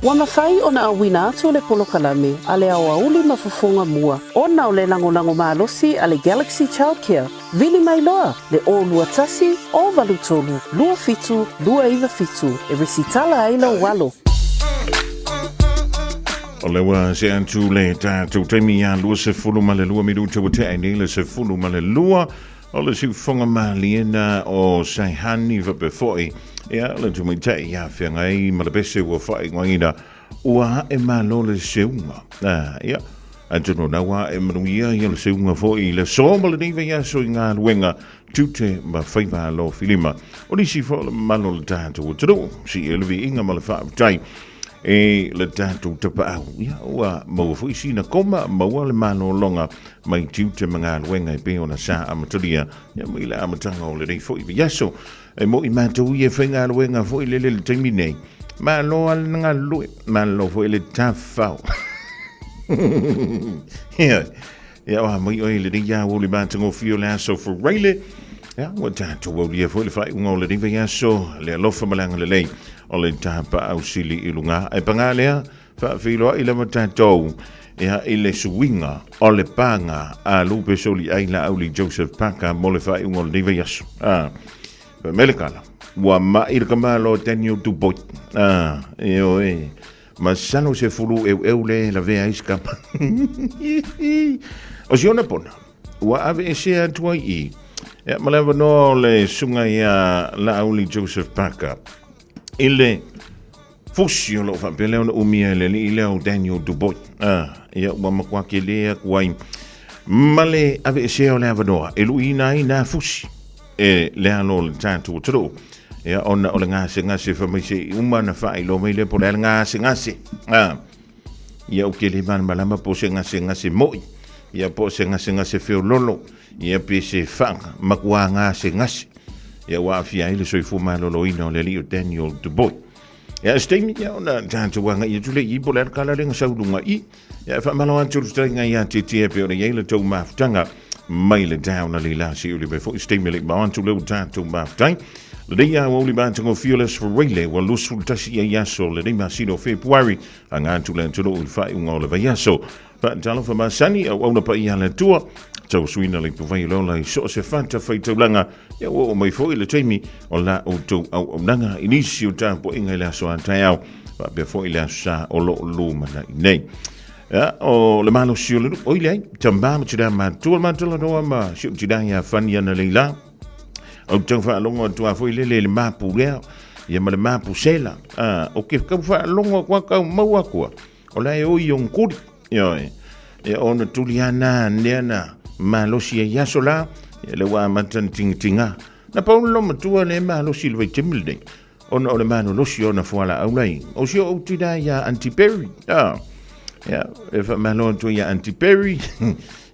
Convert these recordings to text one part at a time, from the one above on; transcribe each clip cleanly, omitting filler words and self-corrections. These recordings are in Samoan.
Ua mafai ona auina atu le polokalame a le aoauli ma fofoga mua ona o le lagolago malosi a le Galaxy Childcare. Vili mai loa le 021 083 27 297 e resitala ai lou alo. O lea ua se atu le tatou taimi ia 22 minuta ua tea ai nei le 12 o le siufofoga maliena o Saihani faapea foi ia le tamaitai ia feagai ma le pese ua faaigoaina ua ae malo le seuga. Ah, ia, atonu na ua ae manuia ia le seuga foi i le aso ma lenei vaiaso i galuega tiute ma faiva alofilima. O nisi foi o le mamalu o le tatou atunuu, si e le viiga ma le faafetai e le tatou tapaau. Ia, ua maua foi sina koma, maua le malologa mai tiute ma galuega e pei ona sa amatalia ia mai le amataga o lenei foi vaiaso. E mo'i matou ia e faigaluega foi lele le taimi nei. Malo a le galulue, malo foi le tafao. Ia, ia oa mai oe i lenei aoauli matagofie o le aso Faraile. Ia, ua tatou aulia foi le faaiuga o lenei vaiaso, le alofa ma le agalelei o le tapaau sili i luga. Ae paga lea, faafeiloai lava tatou ia i le suiga o le paga a Lupe Soliai Laauli Joseph Parker mo le faaiuga o lenei vaiaso. Ah, fai mai le kala, ua mai le kamalo Daniel Dubois. Ah, e o e, masalo se fulu eueu le lavea ai se kapa. O si ona pona, ua aveesea atu ai i, ia, ma le avanoa o le susuga ia Laauli Joseph Parker i le Fusi o lo o faapea lea ona umia e le alii lea o Daniel Dubois. Ah, ia ua matua tele atu ai ma le aveesea o le avanoa e luiina ai nā fusi e le alo o le tatou atunuu. Ia ona o le gasegase fai mai se i uma ona faailoa mai lea po o le a le gasegase. Ah, ia ou te le malamalama po o se gasegase mo'i, ia po o se gasegase feololo, ia pe se faa matua gasegase. Ia ua aafia ai le soifua maloloina o le alii o Daniel Dubois. Ia se taimi ia ona tatou agai atu lea i po o le a le kala lea na sau i luga i. Ia e faamalo atu le fetalaiga ia Tietie pei ona i ai le tou mafutaga mai le taeao na leila se i uli mai foi se taimi e le i mao atu lea ua tatou mafutai. Lenei aoauli matagofie o le Aso Faraile ua 21 ai aso o lenei masina o Fepuari aga atu le atunuu i le faaiuga o le vaiaso. Faatalofa masani, auauna paia a le Atua, tausuina le ipuvai o le ola i so o se fata faitaulaga, ia ua oo mai foi le taimi o la outou auaunaga i nisi o tapuaiga i le aso a taeao, faapea foi le aso sa o lo o lumanai nei. Ia, o le malosi o le nuu, oi leai, tama ma tina matua, le matalanoa ma si ou tina ia Fani Analeila, Ou te tau faalogo atu a foi lele i le mapu lea, ia ma le mapu sela. Ah, o ke kau faalogo atu a kau maua atu a, O la e oi on kuli. Ioe. E ona tuli ana nea na malosi ai aso la. Ia le ua amata na tingatinga. Na pau lo matua le malosi le vaitaimi lenei. Ona o le malolosi ona fualaau lai. O si ou tina ia Auntie Perry. Ah. Ia, e whamalo atu ia Auntie Perry.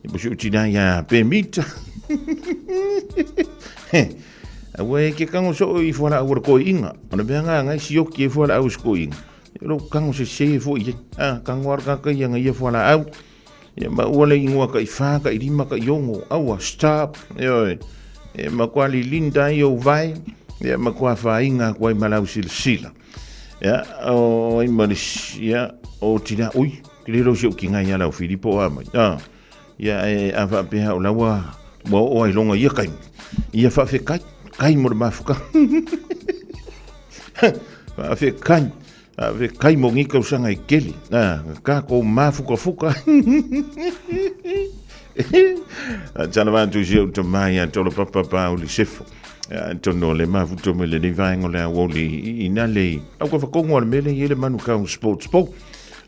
E po si ou tina ia Pemita. Aua e ke kango so i fualaau o le koiinga. O le mea ngā ngai sioki e fualaau o se koiinga. E lo kango se se fo i a kango ar ka kai anga ia fo la au. Ia ma ua le ingoa ka i wha, ka i rima, ka i ongo. Aua, stop. E oe. E ma kua li linda i o vai. Ia ma kua whainga kua i malau sila sila. Ia, o ai maris, ia, o tina, ui, ke le si o ki ngai ala o Filipo a mai. A, ia e a whaapea o laua, ua o ai longa ia kai. Ia whaawhe kai, kai mo le mafuka. Whaawhe kai, whaawhe kai mo ngi kausanga i keli. A, ka ko mafukafuka. Tala wātu si au tamai a tolo papa pa uli sefo. Tono le mafuto me le nei vaenga o le aoauli i nā le au ka whakongo a le mele i ele manu kau sports po.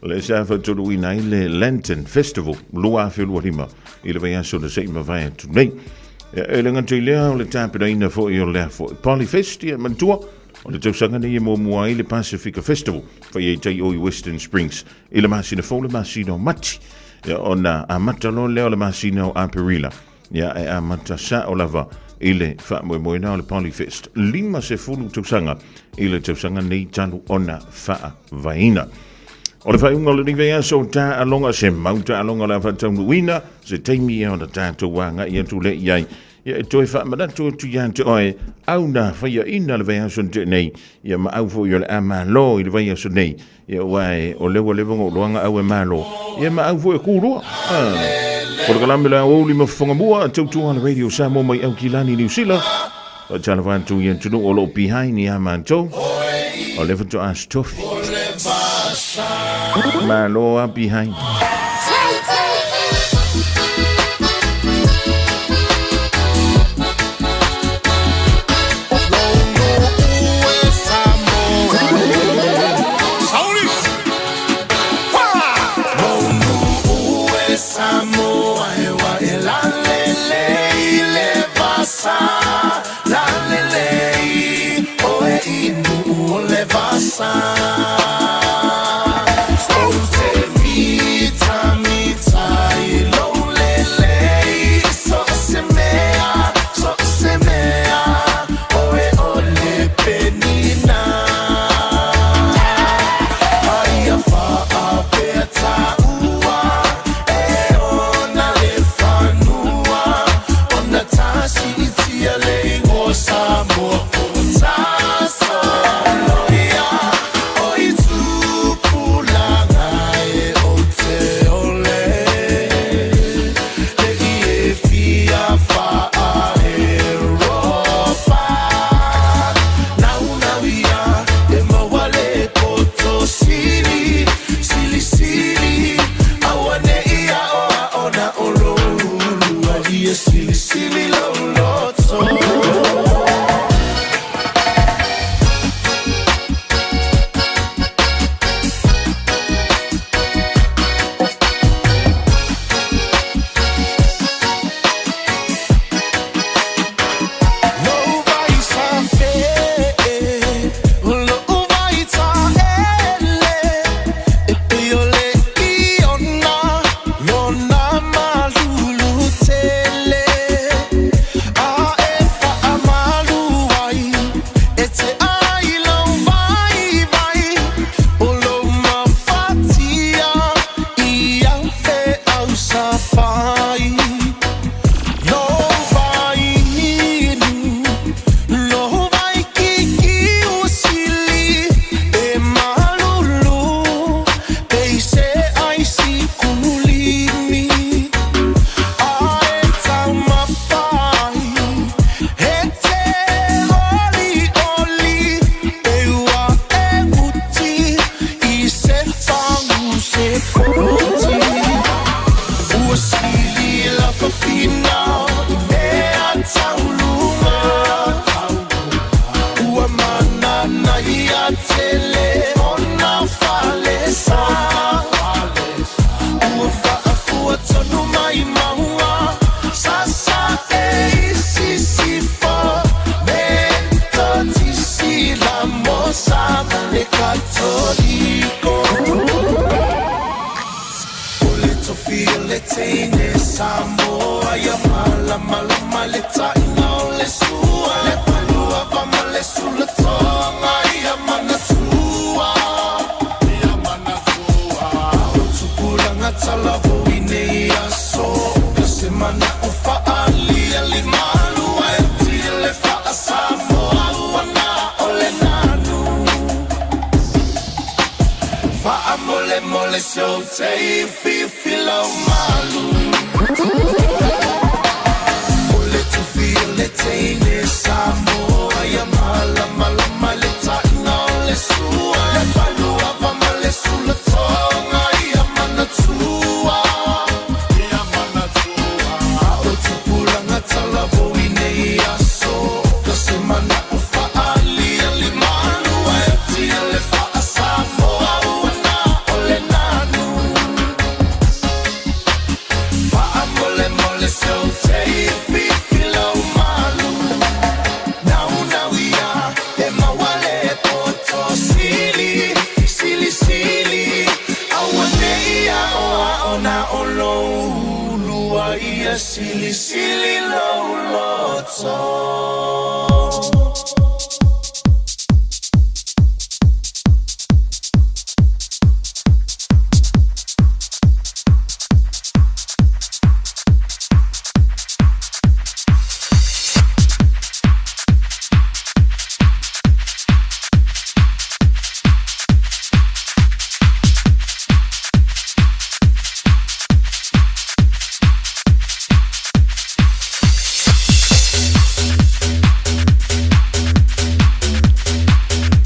Le sa whatuluina ai le Lantern Festival 2025 i le vaiaso na se i mavae atu nei. E le ngata i lea o le tapenaina foi o lea foi Polyfest ia manatua o le tausaga nei e muamua ai le Pasifika Festival fai ai tai o i Western Springs i le masina fou le masina o Mati ia ona amata loa lea o le masina o Aperila ia e amata sao lava i le faamoemoena o le Polyfest 50 tausaga i le tausaga nei talu ona faavaeina. O le faaiuga o lenei vaiaso o taaloga, se mau taaloga o le a faataunuuina, se taimi ia ona tatou agai atu lea i ai. Ia, e toe faamanatu atu ia te oe, au na faiaina le vaiaso na tea nei, ia ma au foi o le a malo i le vaiaso nei, ia aua e, o lea ua leva ona ou loaga au e malo, ia ma au foi e kūlua. Ah. Polokalame le aoauli ma fofoga mua, tautua le Radio Samoa mai Aukilani, Niu Sila. Faatalofa atu i atunuu o lo o behind ia matou. O lea faatoa se tofi. Malo a behind.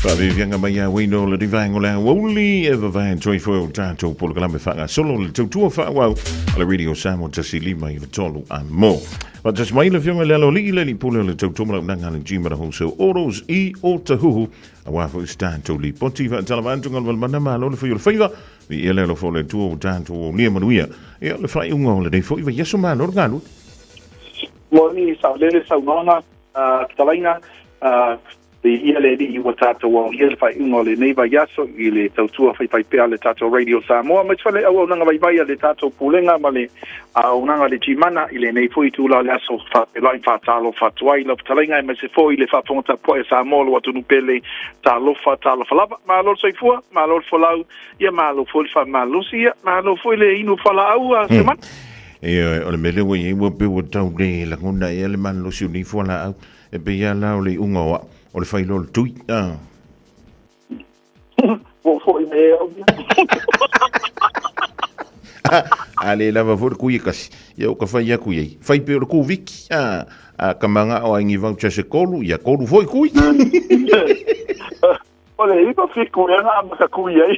Faaviaviaga mai ia ueina o le rivaega o le aoauli e vavae atu ai foi o tatou polokalame faagasolo le tautua faaauau a le Radio Samoa 159 a mo. Faatasi mai le afioga i le Aloalii le alii pule o le tautua malaunaga a le Gmana Wholesale Autos i Otahuhu aua foi se tatou lipoti faatalava atu galvalmana malo le fai o le faiva viia le alofa o le Atua ua tatou aulia manuia ia le faaiuga o lenei foi vaiaso malo le galue. Moni saolele saunoaga fetalaiga Viia le Alii ua tatou aulia le faaiuga o lenei vaiaso i le tautua faifaipea a le tatou Radio Samoa, aemaise foi le auaunaga vaivai a le tatou Pulega ma le auaunaga a le Gmana i lenei foi itula o le aso. Faafeiloai ma faatalofa atu ai lau fetalaiga aemaise foi le faafofoga tapuai a Samoa, lou atunuu pele, talofa, talofa lava. Malo le soifua, malo le folau, ia malo foi le faamalosi, ia malo foi le inu fualaau a Semanu. Ioe, o le mea lea ua i ai ua pei ua tau le lagona ea le malolosi o nei fualaau. E pei lava la o le iuga o au, o le fai loa o le tui. Ah. Ua foi me au. A le lava foi le kui e kasi, ia o ka fai aku i ai. Fai pe o le kuviki, a, a ka manga o ai ni voucher se kolu, ia kolu foi kui. O le iwa fiku e ana ama ka kui ai.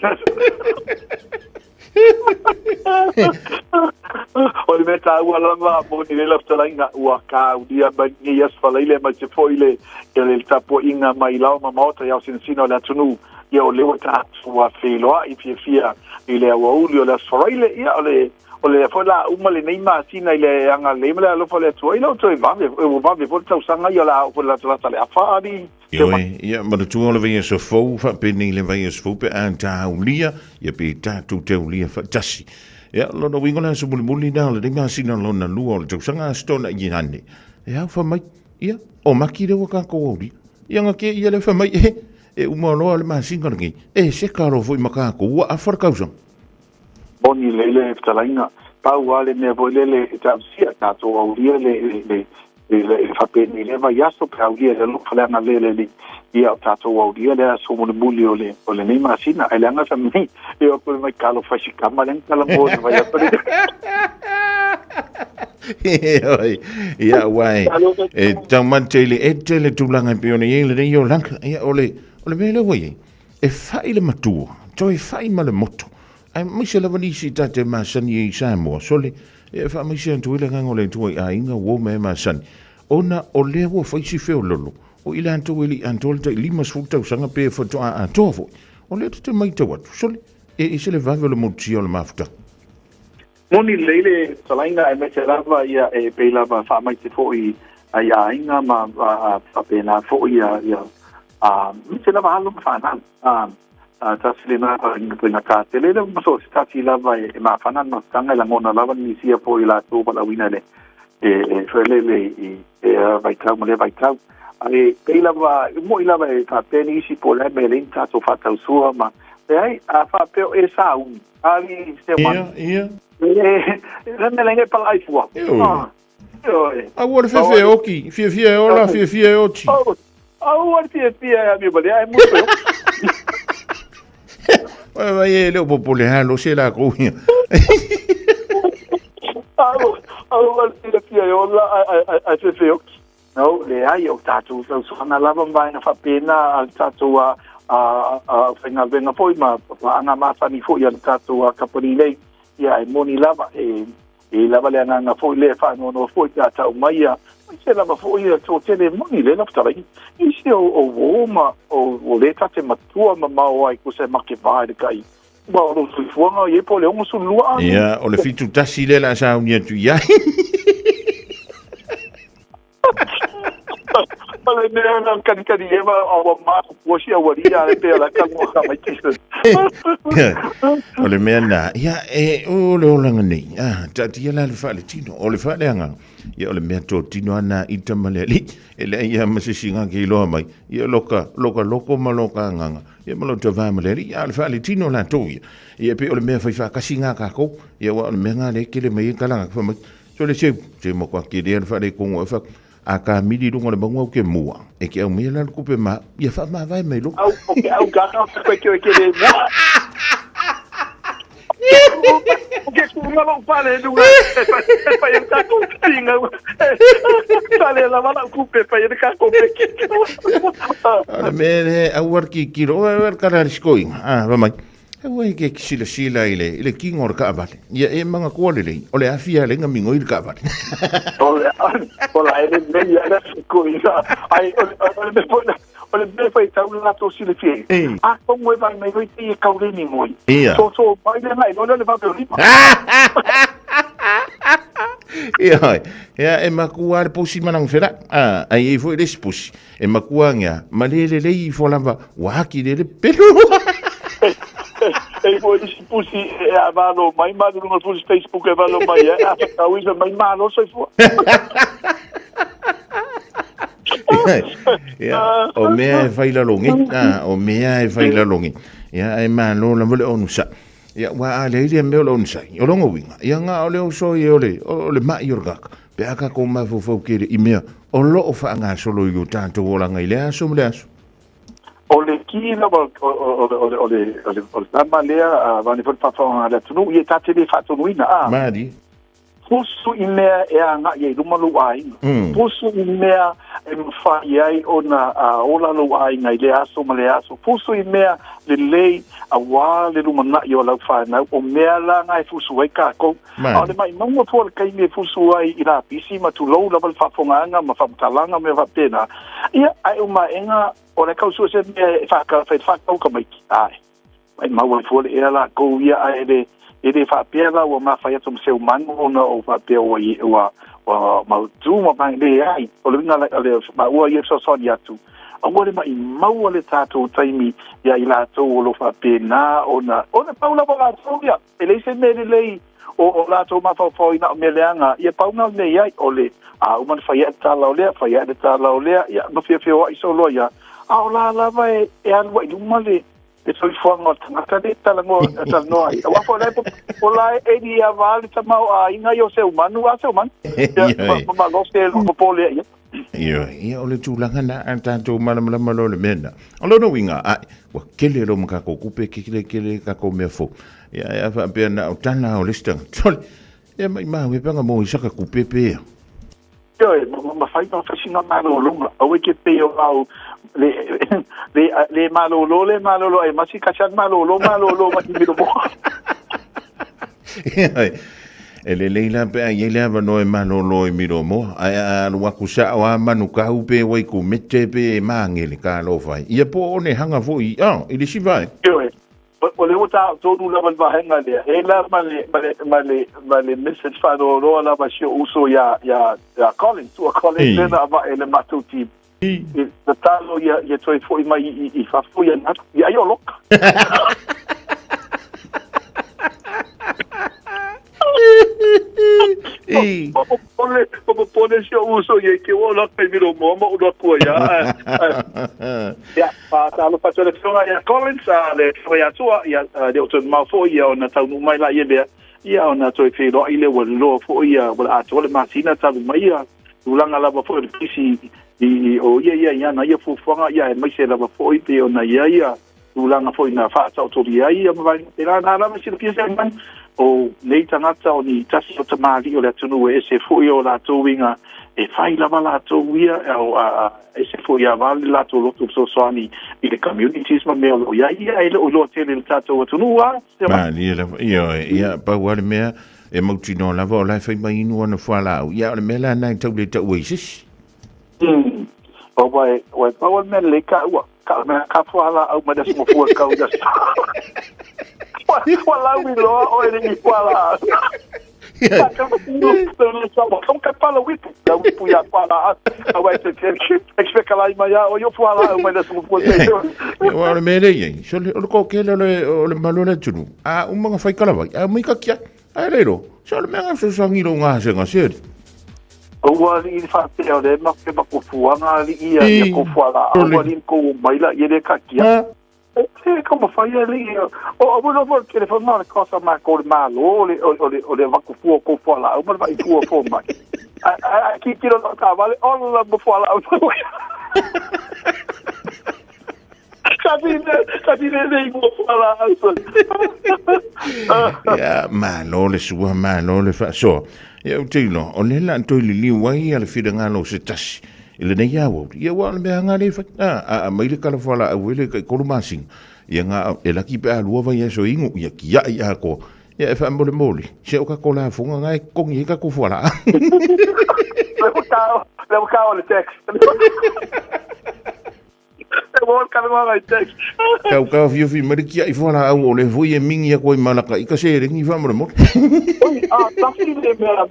O le mea tāua lava mo ni lela fetalaiga ua kāulia mai nei aso falaile mai te foi le le tapuaiga mai lao ma maota i aosinasina o le atunuu ia o lea ua tatou feiloai fiafia i le aoauli o le aso faraile ia o le o le foi la uma lenei masina i le agalelei ma le alofa o le Atua ia ua toe vave ua vave foi le tausaga ia o le a oo foi le latalata le afa alii Ioe, ia, manatua o le vaiaso fou, faapenei le vaiaso fou pe a taulia, ia pe tatou taulia faatasi. Ia, lona uiga o le aso mulimuli lena o lenei masina lona lua o le tausaga Aso Toonai ane. E au fai mai, ia, o Maki lea ua tatou aulia. Ia na kē ia lea fai mai, e, e uma loa le masina lenei, e seka loa foi ma tatou, ua afa le tausaga. Moni lelei le fetalaiga, pau lava le mea foi lele e tausia, tatou aulia le, le, le, le, le faapenei lea vaiaso pe aulia i le alofa le agalelei le Alii, ia o tatou aulia le aso mulimuli o le, o lenei masina. Ae leaga sa mai, e o atu mai talofa i si tama lea na talanoa i le vaiaso lenei. Oi, ia aua e, e taumate i le ete le tulaga e pei ona i ai lenei olaga. Ia, o le, o le mea lea ua i ai, E fai le matua, toe fai ma le moto, aemaise lava nisi ta te masani ai i Samoa, sole, e faamaise atu ai le agaga o le Atua i aiga, uo ma e masani, ona o lea ua fai si feololo, o i latou e le i atoa le tai 50 tausaga pe faatoa atoa foi, o lea ta te maitau atu, sole, e ese le vave o le motusia o le mafutaga. Moni lelei le fetalaiga aemaise lava ia e pei lava faamaite foi i aiga ma faapena foi ia ia aemaise lava alo ma fanau. Tasi lena faigata tele lea ma so o se tasi lava e mafana le mafutaga e lagona lava nisi ia foi latou valaauina le e foi lele i e vaitau ma lea vaitau. Ae pei lava, e moni lava e faapea nisi po o le a le mea e leai ni tatou faatausua ma leai, a faapea o e sauni, Ali se Ia, ia. E, le mea lenei pala ai fua. Ioe. Aua le fefe oki, fiafia e ola, fiafia e oti. Aua le fiafia e ami wale, ai mo Vai vai e le o popole ha lo se la ko ia. Aua, aua le fiafia e ola, ai ai fefe oki. No, leai, o tatou tausaga lava ma vaega faapena a le tatou a a faigaluega foi ma paaga masani foi a le tatou a kamupani nei, ia e moni lava, e i lava le agaga foi lea e faanoanoa foi pe a tau mai ia, aemaise lava foi ia toatele e moni lea fetalai, nisi o o uō ma o o lea ta te matua mamao ai tusa e makevā i le tai Ua o lou soifuaga i ai po o le 62 a. Ia, o le 71 lea o le a sauni atu i ai. O le mea na kanikani e ma aua ma kua si aua ria le pea la kango ka mai ti. O le mea na, ia, e, o le olaga nei, ah, taatia la le faaletino, o le faaleagaga, ia o le mea totino lava na i tama le alii, e leai lava ma se isi ke iloa mai, ia loka, loka loko ma loka agaga, ia ma lota va ma le alii, a o le faaletino latou ia, ia e pei o le mea fai faatasi ngā kākou, ia aua o le mea ngā lea e kele mai ai kalaga, fai mai, sole seu, se matua kele a le faaletonu e fai, a kamili i luga o le mauga au ke mua, e ke aumaia la le tupe ma, ia faamavae mai loa. Au, o ke au kaka, koe ke ke le mua. O ke fuga lou fale i luga e fai ai le tatou pigau. Sa le lava lau tupe e fai ai le tatou peki. O le mea lea, aua le tilotilo, oe oe le tala a le sikoiga, a, fai mai, aua e te silasila i le, i le tino o le taavale, ia e manatua lelei, o le afi lava lea na migoi le taavale. O le, o la e lelei lava le sikoiga, ai o le, o le mea foi O le mea foi e tatau ona latou silafia ai, atonu e vaai mai foi pei e tau le migoi, soso mai le agai loa lea o le vave o lima. Ioe, ia e matua le pusi ma lana fela, a, ai i ai foi le isi pusi, e matua age a, ma le lelei ifo lava, ua aki le le pelu. E i foi isi pusi e a valo mai, ma alu i luga o le pusi Facebook e valo mai ai, a whakau i mai malo soifua. Ia, o mea e fai lalogi, a, o mea e fai lalogi. Ia, e malo lava le onosai. Ia, ua a leai lea mea o le onosai. O lona uiga, ia na o le oso ia o le, o le ma'i o le tagata. Pe a tatou mafaufau tele i mea o lo o faagasolo i o tatou olaga i le aso ma le aso. O le ki lava o le, o le, o le, o le tama lea, a vaeane foi le faafofoga a le atunuu, ia ta te le faatonuina, a. Malie. Pusu i mea e agai ai i luma lou aiga. Pusu i mea e mafai ai ona ola lou aiga i lea aso ma lea aso. Pusu i mea lelei aua le lumanai o lau fanau. O mea la na e fusu ai kākou. A o le maʻimauga fua o le taimi e fusu ai i lapisi ma tulou lava le faafofogaaga ma faamatalaga ma mea faapena, ia, ae umaega o le tau sue se mea e faatau tamaiti. Ae. Maʻimau ai fua le ea lākou ia, a e le, e le faapea la ua mafai atu ma seu manu ona o faapea ua, ua, ua mautū ma mai, leai. O le uiga o le maua ia fesoasoani atu, aua le maʻimau le tatou taimi iā i latou o lo o faapena ona, ona pau lava latou ia, e leai se mea lelei o, o latou mafaufau i na o mea leaga, ia pau na o le mea i ai, o le, a uma ona fai aʻe le tala o lea, fai aʻe le tala o lea, ia, ma feofeoaʻi solo ai lava. A o la lava e, e alu ai i luma le, le soifuaga o le tagata lea e talanoa, talanoa ai. Aua foi o la e, o la e eli ava le tamaoaiga ia o Seumanu, a Seumanu. Ia, ma, ma malosi e lou popole ai. Ioe, ia o le tulaga na a tatou malamalama loa le mea na. O lona uiga, ai, ua kele loa ma tatou tupe, kele kele tatou mea fou. Ia, e a faapea na o tala o le isi tagata. Sole, ia maʻimau e panga mo i saka kupe pe ia. Ioe, ma fai ma fai sina malologa. Aua e te pei o au le, le, le malolo, le malolo, ai masi kasi an malolo, malolo, ma i milo mo. Ioe, e lelei la pe a i ai le avanoa e malolo i Miromoa, ae a alu aku sao a Manukau pe Waikumete pe Māngere, talofa ai. Ia po o Onehanga foi, oh, i le isi vaega. Ioe, O lea ua taotonu lava le vaega lea, e la ma le, ma le, ma le, ma le message faanoanoa lava a si ou uso iā, iā, iā Collins, ua Collins lea na avae e le matou team. I tatalo ia, ia toe foi mai i, i fafo ia na, ia ai o loka. Popole, popole si ou uso ia ke ua loka i miro moa ma ulu aku ai a. Ia, faatalofa atu i le Afioga ia Collins, a le Afioga ia Tua, ia, le o toe mamao foi ia ona taunuu mai laia lea, ia ona toe feiloai lea ua loa foi ia, ua le atoa le masina talu mai ia tulaga lava foi o le pisi i, o ia ia i ana ia fuafuaga, ia aemaise lava foi pei ona i ai ia tulaga foi na faataotolia ai ia mavaega pēlā. Na lava silafia se manu, o nei tagata o ni tasi o tamalii o le atunuu e ese foi o latou uiga e fai lava latou ia, o, a, a, ese foi ia vale latou loto fesoasoani i le communities ma mea o lo o i ai ia, e le o iloa tele i le tatou atunuu, a? Malie lava, ioe, ia, pau lava le mea, e mautinoa lava o la e fai mai inu ana fualaau, ia, o le mea la lena e tau le tau ai i se isi. Ua e pau lava le mea lelei ka ua. Ka mea ka fualaau mai le aso mafua kau i le aso. Ua lau iloa oe le i fualaau. Ka pala whipu. La whipu ia fualaau. Aua e te expect lai mai ia o yo fualaau mai le aso mafua te. Ua o le mea lea i ai. So o le toatele o le mamalu o le atunuu, a uma ona fai kalavai, a uma i kakia. Ae le iloa, so o le mea na fesoasoani i lou gasegase. Ua alii le faapea o lea e makuafuaga alii ia ia kou fualaau alii ma kou maila ia le kakia. E ka mawhai alii o aua loa foi le telefona o le cost a makou le malo o le o le o le avatu fua o kou fualaau ma le vaai fua fua mai. Ae tilotilo loa taavale ola ma fualaau. Sa Tasi le le i mua fualaau. Ia, malo le sua, malo le faasoa. Ia, ou te iloa, o lea la toe liliu ai ia le finagalo o se tasi i lenei aoauli. Ia, aua o le mea lava lea e fai. A, a aumai le kala fualaau e le tai 3 masina, ia na e laki pe a lua vaiaso e inu, ia tiai atoa. Ia, e faamolemole, se o tatou lafoga na e totogi ai tatou fualaau. Le ua kao le tax. E ua kalanoaga i tax. Tau taofiofi mai le tiai fualaau o lea foi e mingi atu ai ma laka i ka seleni faamolemole. Oi, a tasi le mea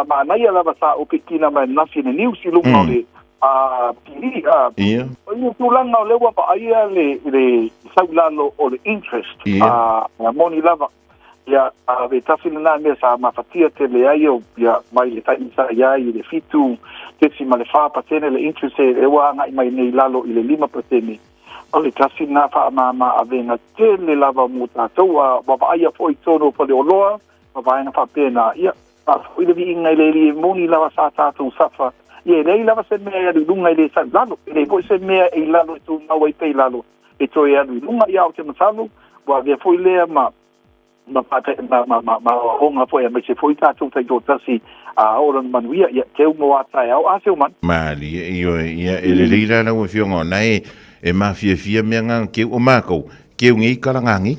manaia lava sa opekina mai ananafi i le news i luga o le TV. Ia. O le tulaga o lea ua vaaia le le sau i lalo o le interest. Ia. Moni lava. Ia, a le tasi lena mea sa mafatia tele ai o, ia, mai le taimi sa i ai i le 7.4% le interest e ua agai mai nei i lalo i le 5%. O le tasi lena faamama avega tele lava mo tatou, a ua vaaia foi i totonu o faleoloa ma vaega faapena. Ia, faafoi le viiga i le Alii e moni lava sa tatou safa. Ia, e leai lava se mea e alu i luga e le sau i lalo, e leai foi se mea e i lalo e tumau ai pea i lalo. e toe alu i luga. Ia, ou te masalo ua avea foi lea ma ma ma ma ma ma aoaoga foi aemaise foi tatou taitoatasi a oo lana manuia. Ia, keu mo a taeao a se omana. Malie, ioe, ia, e lelei la lau Afioga ona e, e mafiafia mea nga keu o makou, keu nei kalaga nei.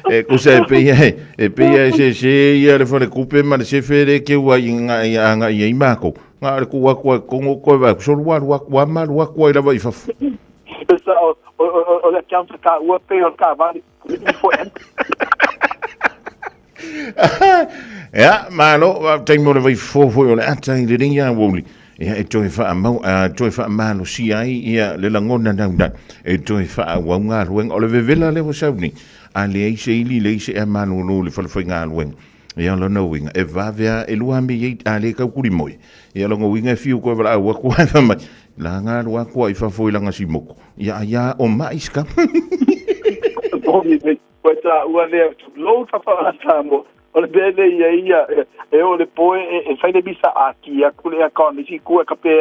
E kusa e pei e, e pei e se se ia le falekupe ma le sefe le keu ai nga i anga i ai makou. Nga le ku aku ai kongo koe vai ku solu alu aku ama alu aku ai lava i fafo. O le account ka ua pe o ka vale. Ia, malo, faafetai mo le vaifofo foi o le ata i lenei aoauli. Ia, e toe faamau, toe faamalosia ai ia le lagona naunau e toe faaauau galuega. O le vevela lea ua sau nei, a leai se ili, leai se ea malolo i le fale faigaluega. Ia, o lona uiga, e vave lava, e lua mea i ai, a le taukulimoe. Ia, o lona uiga e fiu koe valaau atu ae fai mai, la ga alu atu ai i fafo i lana simoko. Ia, ai a o mai se kama. Ua taua lea tulou fafaga Samoa. O le mea lea ia ia, e o le poe e fai le misa a ki aku le aircon i si kua ka pe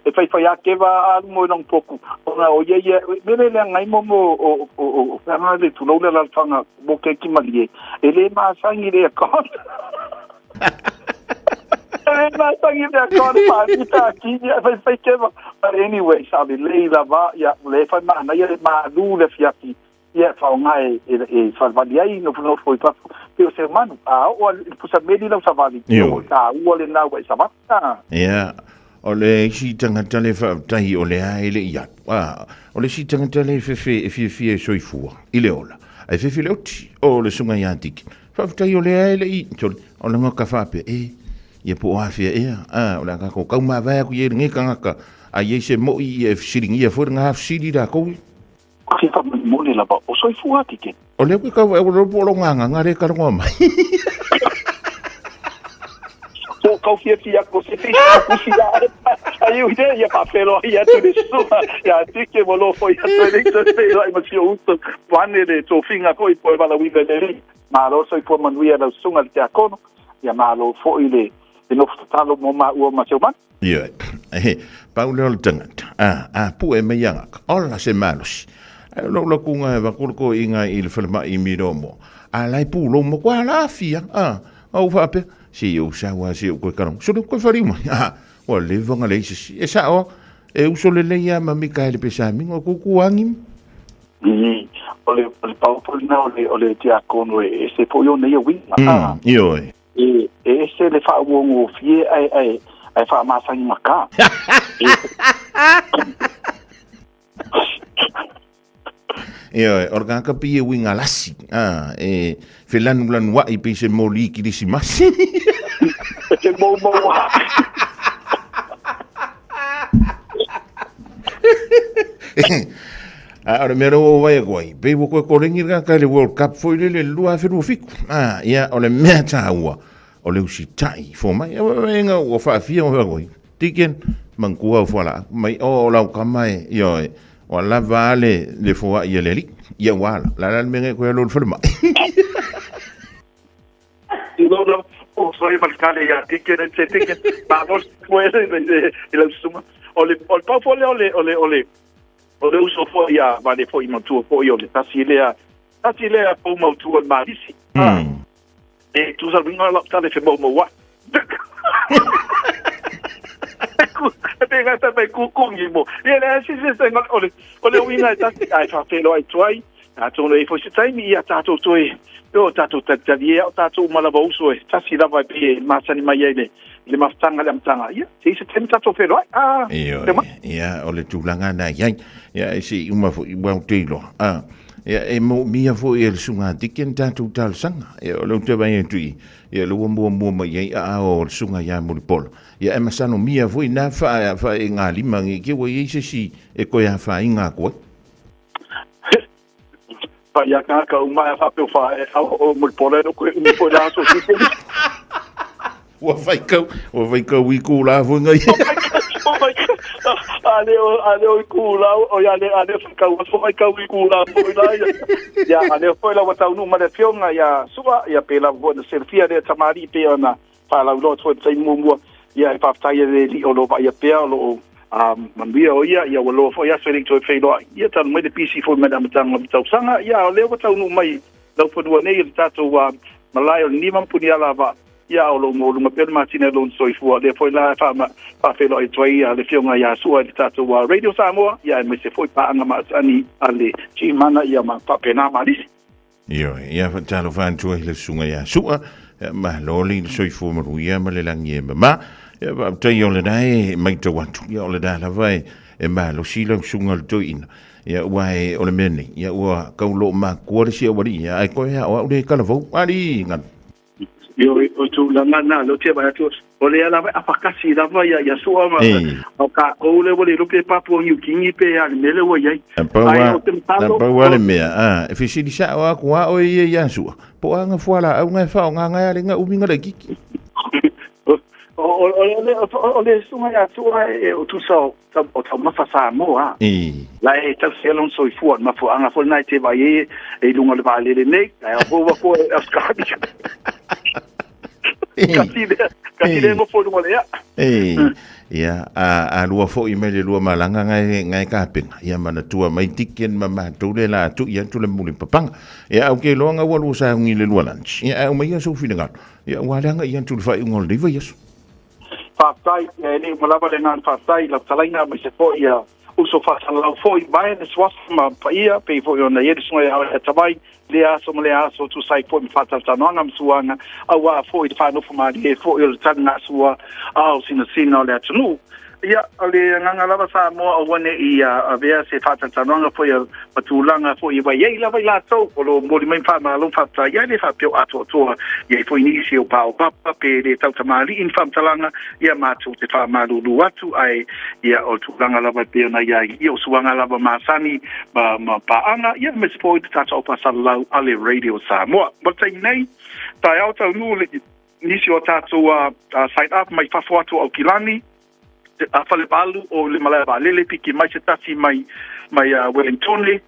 e fai fai a keva a mo long poku. Ona o ia ia, me le le ngai mo mo o o o o le tulou le lalfanga mo ke ki malie. E le masangi le aircon. E le masangi le aircon pa ni ta ki ia fai fai keva. But anyway, sa le lei lava ia le fai mana ia le malu le fiaki. Ia faaaoga e, e, e savali ai nofonofo i fafo. Pei o se manu, a oo i le pusa meli lau savali, o taua lena ua e savali. Ia, o le isi tagata le faafetai o lea e le i alu. A, o le isi tagata le fefe e fiafia e soifua i le ola. Ae fefe le oti o le susuga ia Tiki. Faafetai o lea e le i, sorry, o le gaka faapea, e, ia po o afea ea, a, o le a tatou taumavae atu i ai lenei tagata, a i ai se moi ia e fesiligia foi lena fesili latou. Ko te whakamonemone lava o soifua ki te. O lea koe kau e olo po o ngā ngā re karongoa mai. Po kau fia fia ko se fi ko kusi a ai u ia pa felo ia tu le sua ia tike mo lo fo ia tu le tu te lai ma si o uso wane le to finga ko i po e vala wive le malo soifua manuia lau susuga le tiakono ia malo foi le le nofo tatalo mo maua ma si o manu. Ioe, he, pau lea o le tagata, a, a pue mai ia gaka, ola se malosi. Ai o lou lakuga e vaku le toeaiga i le falemai i Miromo, a la e pulou ma koe ala afia, a, a ou faapea, se i ou sau lava se i ou toe kalamu, sole koe faliu mai, a, ua leva ona leai se isi, e sao lava, e uso lelei lava ma Mikaele Pesamino, e kukuagi ma. O le, o le pau foi lena o le, o le tiakono e ese foi ona ia uiga, a. Ioe. E ese le faauogofie ae, ae, ae faamasagimaka. Ioe, o le tagata pei e uiga lasi, a, e felanulanuaʻi pei se moli kirisimasi. E te moumou a. A o le mea lea ua ou vaai atu ai, pei ua toe koleni le tagata i le World Cup foi lele i le 2027. A, ia, o le mea taua, o le usitai fua mai. E ua ua faafia ma fai atu Deacon, manatua au fualaau. Mai, o, o lau kama e, ioe, ua lava a le, le foai a le alii. Ia ua ala. La la le mea nei koe alu i le falemai. O soe ma le kale ia tike le te tike. Malosi foi i lau susuga. O le o le pau foi lea o le o le o le o le uso foi ia vale foi matua foi o le tasi lea tasi lea pou mautu o le malisi. E tusa luga lau tala e femaumau ai. E pe gata mai kukungi mo. Ia le se se se o le o le uiga e tasi ai faafeiloai atu ai. Atonu e i ai foi se taimi ia tatou toe o tatou talitali e o tatou uma lava uso e tasi lava e pei e masani mai ai le le mafutaga le amataga. Ia se i se taimi tatou feiloai. Ah, Ioe, ia o le tulaga na i ai. Ia e se i uma foi ua ou te iloa. Ah, ia e moomia foi e le susuga a Dickens tatou talosaga. Ia o lea ou te vaai atu i ia lea ua muamua mai ai aao o le susuga ia Mulipola. Ia e masalomia foi na faaegalima ne i te i ua i ai se isi e toe afaina atu ai. Pai a kāka uma e whapeo wha e au o Mulipola e koe umi foi la aso ki Ua whai kau, ua whai kau i kū la foi ngai. A le o a le o i kū la o ia le a le whai kau aso whai kau i kū la foi la ia. Ia a le foi la ua taunu ma le fionga ia sua ia pe la foi na selfia le tamari pe ona whālauloa atu foi le taimi muamua ia e faafetai e le alii o lo o vaaia pea o lo o manuia o ia, ia ua loa foi aso e le i toe feiloai. Ia talu mai le pisi foi mai le amataga o le tausaga, ia o lea ua taunuu mai laufanua nei i le tatou malae o le Niva ma Puniala ia o lo o maualuga pea le masina i lona soifua. O lea foi la e faafeiloai atu ai le Afioga ia Sua i le tatou Radio Samoa, ia aemaise foi paaga masani a le G-Mana ia ma faapena ma nisi. Ioe, ia faatalofa atu ai le susuga ia Sua, ia malo le soifua manuia ma le lagi e mama. Ia faafetai o lena e matau atu, ia o lena lava e, e malosi lau susuga le toeaina. Ia ua e o le mea nei, ia ua kau loo makua le si aualii, ia ae koe o au le talavou. Alii, galu. Ioe, o tulaga na, lea ou te vaai atu, o lea lava e apakasi lava ia, ia Sua ma, o kākou lea ua le iloa pe Papua New Guinea pe a le mea lea ua i ai. Na pau Ai, o te na pau a le mea, a, e fesili sao aku a oe ia ia Sua, po o aga fualaau nga e faaaoga ngai a le nga umi nga laitiiti. O le susuga ia Sua e o tusa o o taumafa Samoa. La e tausi ai lona soifua, o le mafuaaga foi lena e te vaai ai e i luga o le vaalele nei, ae a foi ua koe e Australia. Kasi lea, kasi lea nofo i luga o le ea. Ia, a lua foi mai le lua malaga ngai ngai kapena. Ia manatua mai tiken ma matou le la atu ia atu le muli papaga. Ia au ke loa nga ua lua sauni le lua lunch. Ia au mai ia sou finagalo. Ia ua leaga ia atu le faaiuga o lenei vaiaso. Faafetai, e le uma lava le agaga faafetai i lau fetalaiga aemaise foi ia uso faasalalau foi mai le suafa ma paia pei foi ona i ai le susuga ia Oe Atamai lea aso ma lea aso tusa ai foi ma faatalatalanoaga ma suaga auā foi le faanofo malie foi o le taligasua ao sinasina o le atunuu. Ia, o le agaga lava Samoa aua ne i avea se faatalatalanoaga foi ma tulaga foi e vaai ai lava i latou o lo o momoli mai faamalo ma faafetai ai le faapea o atoatoa i ai foi nisi o paopapa pe le tautamalii ni faamatalaga ia matou te faamalulu atu ae ia o tulaga lava e pei ona i ai ia o suaga lava masani ma, ma paaga ia aemaise foi le tatou faasalalau a le Radio Samoa. Mo le taimi nei, taeao taunuu le nisi o tatou sign up mai fafo atu o Aukilani, a Falevalu o le malae vaalele, piki mai se tasi mai mai Wellingtone,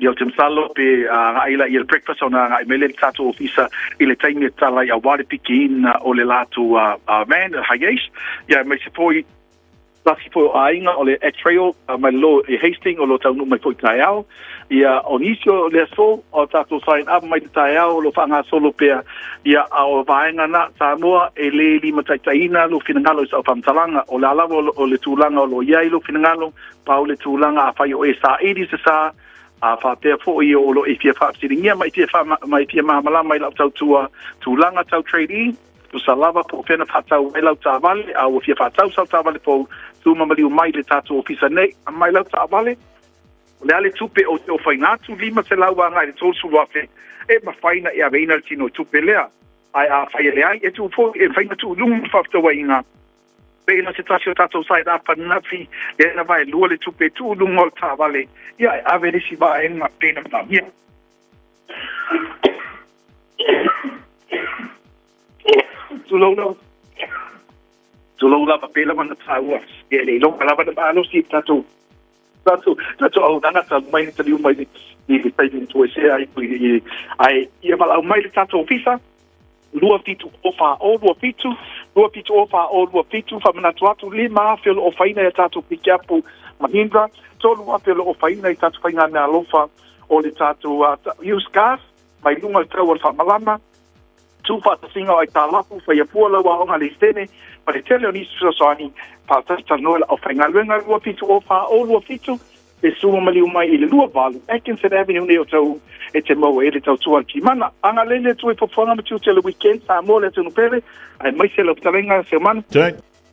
ia o te masalo pe agai la ia le breakfast ona agai mai lea i le tatou ofisa i le taimi e tatala ai aua le pikiina o le latou van, le Hiace, ia aemaise foi tasi foi o aiga o le X-Trail mai lalo i Hastings o lo o taunuu mai foi i taeao. Ia, o nisi o le aso o tatou sign up mai le taeao o lo o faagasolo pea, ia, a o vaega na, Samoa, e le limataitaiina lou finagalo i sau faamatalaga. O le a lava o le tulaga o lo o i ai lou finagalo, pau le tulaga afai o e saili se sa, a faapea foi o lo o e fia faafesiligia ma e fia, ma e fia malamalama i lau tautua tulaga tau trade-in, Tusa lava po o fea na faatau ai lau taavale, a ua fia faatau sau taavale fou, tuma maliu mai i le tatou ofisa nei, aumai lau taavale, o le a le tupe ou te ofaina atu, 500 agai i le 30,000, e mafai ona e aveina le tino i tupe lea. Ae afai e leai, e tuu foi, e mafai ona tuu i luga le faafetauaiga, pei ona se tasi o tatou side up ananafi, lea na vaelua le tupe e tuu i luga o le taavale, ia e ave le isi vaega pei ona manaomia. Tulou lava. Tulou lava pei lava na taua. Ia le iloga lava na malosi i tatou tatou tatou auaunaga talu mai na taliu mai i le taimi na toesea ai i ai ia valaau mai le tatou ofisa. 27 0 4 0 2 7, 27 0 4 0 2 7, Faamanatu atu, 5,000 o lo o ofaina i a tatou pikiapu Mahindra, 3,000 o lo o ofaina i tatou faigameaalofa o le tatou used cars mai luga o le tau o le faamalama, tuufaatasiga o aitalafu, faia fua lau aoga leisene, ma le tele o nisi fesoasoani, faatalitali noa i le aufaigaluega 27 0 4 0 2 7, e sua maliu mai i le 28 Atkinson Avenue nei o Tauu e te maua ai le tautua a le Timana. Agalelei le Atua i foafoaga ma tiute o le weekend, Samoa le atunuu pele, aemaise lau fetalaiga Seumanu.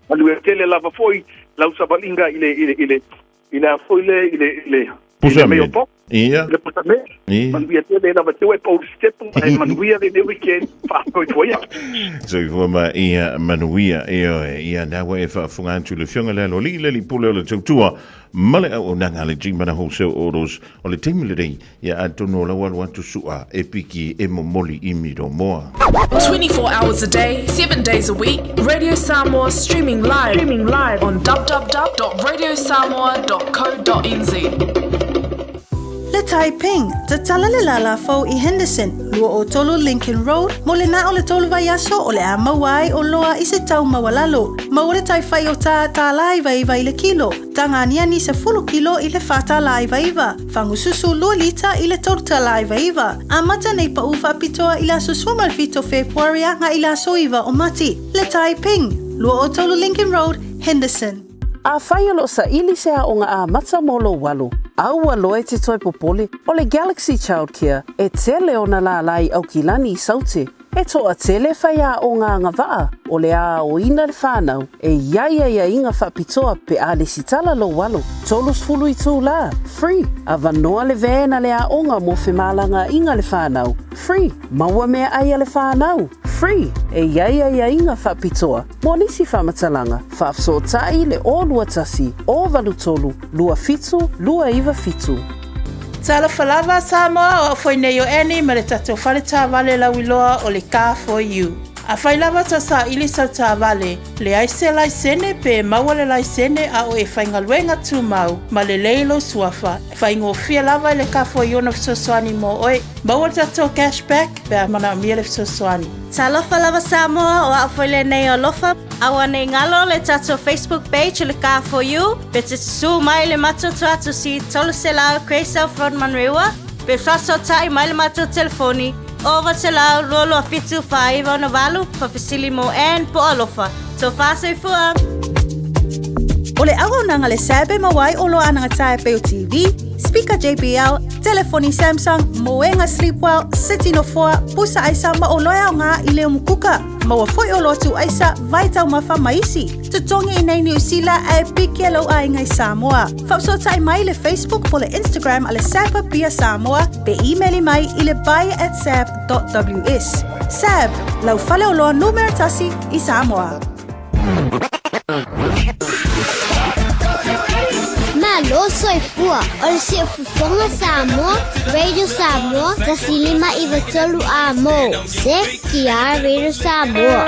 Manuia tele lava foi lau savaliga i le i le i le i le a foi le i le i le Pusa mea. Ia. Le pusa mea. Ia. Manuia tele lava te e pou stepu ae manuia lenei weekend. Faasoifua ia. Soifua ma ia manuia. Ioe, ia na ua e faafofoga atu le Afioga i le Aloalii le Alii Pule o le Tautua ma le auaunaga a le Gmana Wholesale Autos o le taimi lenei, ia atonu o lau alu atu sua e piki e momoli i Miromoa. 24 hours a day, 7 days a week, Radio Samoa streaming live, streaming live on www.radiosamoa.co.nz. Le Taiping, tatala le lala fou i Henderson, 23 Lincoln Road, mo le na o le tolu vaiaso o le a maua ai o loa i se tau maualalo. Maua le tai whai o tā tālā iva iva i le kilo, taga aniani 10 kilo i le 4.99, fagususu 2 lita i le 3.99. Amata nei paʻu faapitoa i le aso 17 o Fepuari agai i le aso 9 o Mati. Le Taiping, 23 Lincoln Road, Henderson. Afai o lo o saili se aoga amata mo lou alo, aua loa e te toe popole, o le Galaxy Childcare e tele ona lālā i Aukilani i Saute. E toatele faiaoga agavaa o le a aoina le whanau e i ai aiaiga faapitoa pe a lesitala lou alo. 30 itulā, free, avanoa le van a le aoga mo femalagaaiga le whanau, free, maua meaai a le whanau, free, e i ai aiaiga faapitoa mo nisi faamatalaga, faafesootai le 021 083 27 297. Talofa lava Samoa, o au foi nei o Annie ma le tatou fale taavale lauiloa o le Car for You. Afai lava tau saili sau taavale, leai se laisene pe maua le laisene a o e faigaluega tumau ma lelei lou suafa, faigofie lava i le Car for You ona fesoasoani mo oe. Maua le tatou cash back pe a manaomia le fesoasoani. Talofa lava Samoa, o au foi lenei o Alofa. Aua nei galo le tatou Facebook page o le Car for You, pe te susū mai le matou tuatusi 300 Grey South Road Manurewa, pe faasootai mai le matou telefoni 900 227 4968, faafesili mo Ann po o Alofa. Tofa soifua! O le auaunaga le SAB e maua ai oloa anagatāe pei o TV, speaker JBL, telefoni Samsung, moega Sleepwell, seti nofoa, pusa aisa ma oloa e aoga i le umukuka. Maua foi oloa tuu aisa, vai taumafa ma isi. Totogi i nei Niu Sila ae piki e lou aiga i Samoa. Faafesootai mai i le Facebook po le Instagram a le SAB Apia Samoa pe imeli mai i le buy at sab.ws. SAB, lau faleoloa numera tasi i Samoa. Malo soifua, o le Siufofoga Samoa, Radio Samoa, 105 93 Amo, CTR Radio Samoa.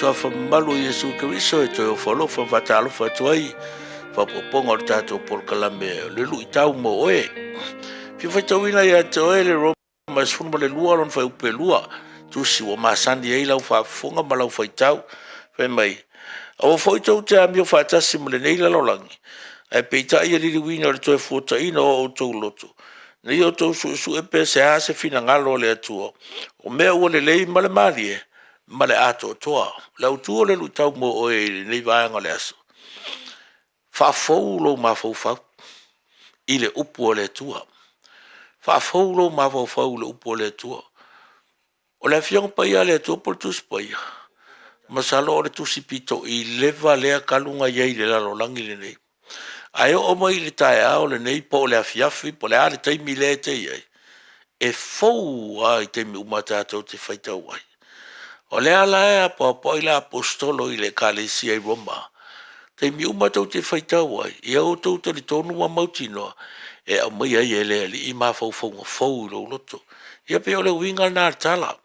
Suafa mamalu o Iesu Keriso e toe ofo alofa ma faatalofa atu ai faaopoopoga o le tatou polokalame o le luitau mo oe. Fia faitauina ia te oe le Roma 12 lona fuaiupu e lua, tusi ua masani ai lau faafofoga ma lau faitau, fai mai, Aua foi tou te amio faatasi ma lenei lalolagi, ae peitai ia liliuina o le toe fuataina o outou loto, ina ia outou suesue pe se a se finagalo o le Atua, o mea ua lelei ma le malie ma le atoatoa. O le autu o le luitau mo oe i lenei vaega o le aso, faafou lou mafaufau i le upu a le Atua. Faafou lou mafaufau i le upu a le Atua. O le Afioga Paia a le Atua po o le Tusi Paia, masalo o le tusi pito i leva lea talu ona i ai i le lalolagi lenei. Ae oo mai i le taeao lenei po o le afiafi po o le a le taimi lea e te i ai, e fou lava i taimi uma tatou te faitau ai. O lea la e apoapo ai le Aposetolo i le Ekalesia i Roma, taimi uma tou te faitau ai, ia outou talitonu ma mautinoa e aumai ai e le Alii mafaufauga fou i lou loto. Ia pei o le uiga lena o le tala.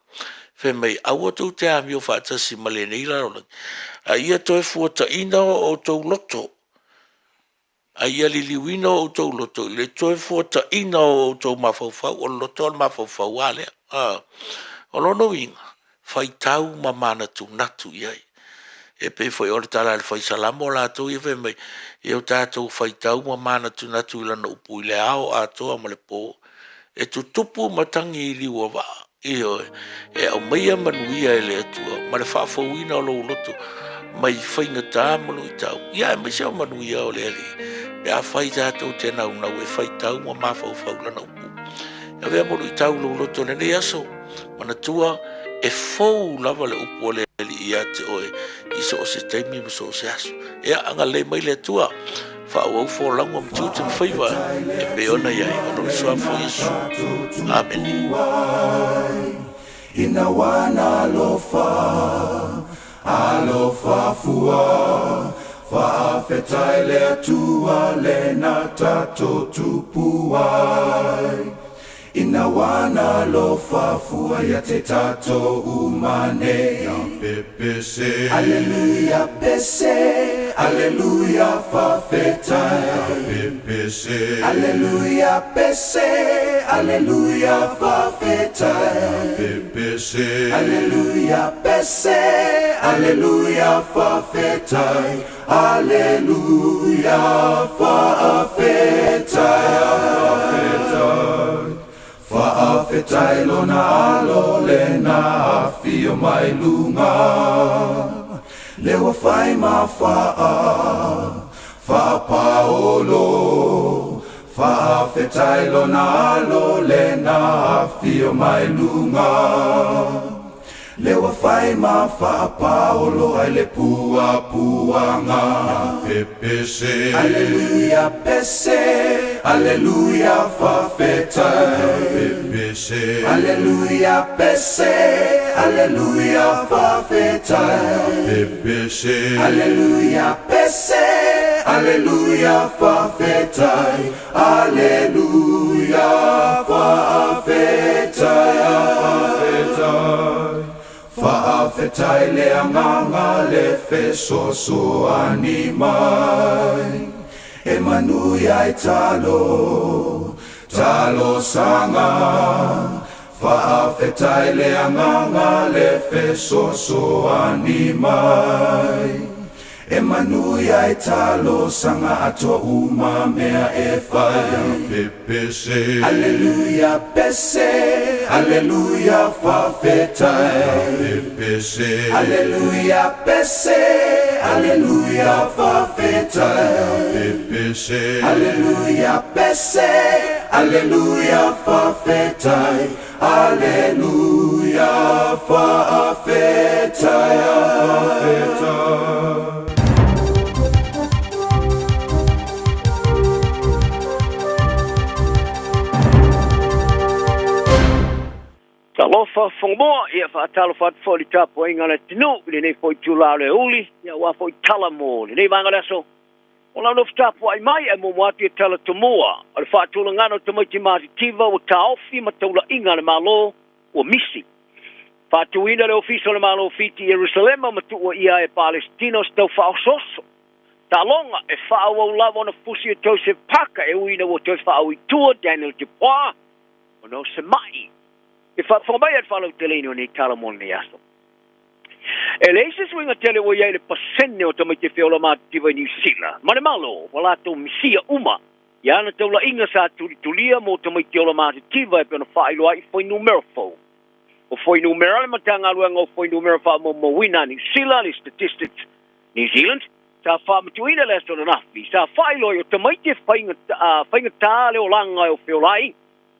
Fai mai, aua tou te amio faatasi ma lenei lalolagi, a ia toe fuataina o outou loto A ia liliuina o outou loto i le toe fuataina o outou mafaufau, o le loto o le mafaufau lava lea. A. O lona uiga, faitau ma manatunatu i ai. E pei foi o le tala a le Fai Salamo latou ia fai mai, ia o tatou faitau ma manatunatu i lana upu i le ao atoa ma le po, e tutupu matagi i liu o vaa, ioe, e aumaia manuia e le Atua ma le faafouina o lou loto mai faigata ma luitau, ia aemaise o manuia o le Alii, pe afai tatou te naunau e faitau ma mafaufau i Lana upu. E avea ma luitau lou loto i lenei aso, manatua e fou lava le upu a le Alii ia te oe i so o se taimi ma so o se aso. Ia, agalelei mai le Atua. Faaauau folauga ma tiute ma faiva e pei ona i ai, ona o le Suafa o Iesu. Amene. Ina ua alofa, alofa fua, faafetai le Atua lena tatou tupu ai. Ina ua alofa fua ia te tatou uma nei. Ia pepese. Aleluia pese, aleluia faafetai. Ia pepese. Aleluia pese, aleluia faafetai. Ia pepese. Aleluia pese, aleluia faafetai. Aleluia faafetai faafetai Faafetai lona alo lena afio mai luga Le ua fai ma faa faapaolo Faafetai lona alo lena afio mai luga Le ua fai ma faapaolo ai le puapuaga. Pepese. Aleluia pese, aleluia faafetai. Pepese. Aleluia pese, aleluia faafetai. Pepese. Aleluia pese, aleluia faafetai. Aleluia, faafetai, faafetai. Faafetai le Agaga le fesoasoani mai. E manuia ai talo, talosaga. Faafetai le Agaga le fesoasoani mai. E manuia ai talosaga atoa uma mea e fai. Pepese. Aleluia pese, aleluia faafetai. Pepese. Aleluia pese, aleluia faafetai. Pepese. Aleluia pese, aleluia faafetai. Aleluia faafetai faafetai. Talofa Fogamoa, ia faatalofa atu foi i le tapuaiga a le atunuu i lenei foi itula o le aoauli, ia aua foi tala mo lenei vaega o le aso. O lau nofo tapuai mai ae muamua atu ia tala tomua o le faatulagana o tamaiti matitiva ua taofi ma taulaiga a le Malo ua misi. Faatuina le Ofisa o le Malo Fiti i Ierusalema ma tuuaia ai e Palesitina o se tau faaosooso. Taaloga e faaauau lava ona fusi e Joseph Parker e ui ina ua toe faaui i tua Daniel Dubois ona o se ma'i. E faafofoga mai a le faalauteleina o nei tala mo lenei aso. E leai se suiga tele ua i ai i le pasene o tamaiti e feola matitiva i Niu Sila ma le Malo ua latou misia uma i ana taulaiga sa tulitulia mo tamaiti ola matitiva e pei ona faailoa ai i fuainumera fou. O fuainumera a le Matagaluega o Fuainumera Faamaumauina a Niu Sila, le Statistics New Zealand, sa faamatuuina le aso ananafi, sa faailoa ai o tamaiti e faigata le olaga e feola ai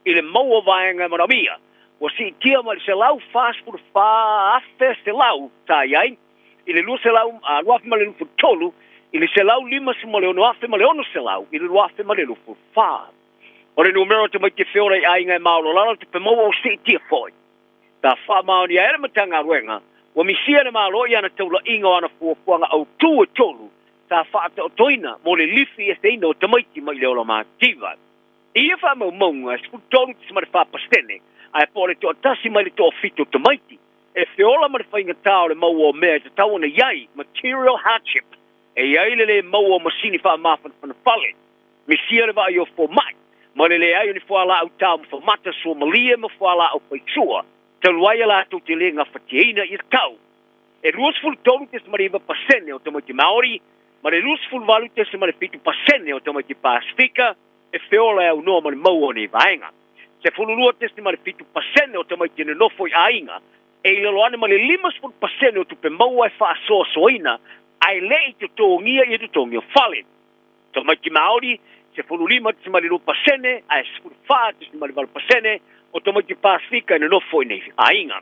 i le maua vaega e manaomia, ua siitia mai le 144,100 sa i ai i le 2023 i le 156,600 i le 2024. O le numera o tamaiti e feola i aiga e maololalo tupe maua ua siitia foi. Sa faamaonia ai le Matagaluega, ua misia e le Malo i ana taulaiga o ana fuafuaga autū e tolu sa faataotoina mo le lifi eseina o tamaiti mai le ola mativa. I ia faamaumauga, e 13.4% ae po o le toatasi mai le toafitu o tamaiti e feola ma le faigata o le maua o mea e tatau ona i ai, material hardship, e i ai le lē maua o masini faamafanafana fale, misia le vaai o fomai, ma le leai o ni fualaau taumafa mata suamalie ma fualaau faisua, talu ai a latou te lē gafatiaina ia tau. E 23.9% o tamaiti Māori ma le 28.7% o tamaiti Pasifika e feola e aunoa ma le maua o nei vaega. 12.7% o tamaiti e nonofo i aiga e i lalo ane ma le 50% o tupe maua e faasoasoaina ae le i totogia ia totogi o fale. Tamaiti Māori, 15.2% ae 14.8% o tamaiti Pasifika e nonofo i nei aiga.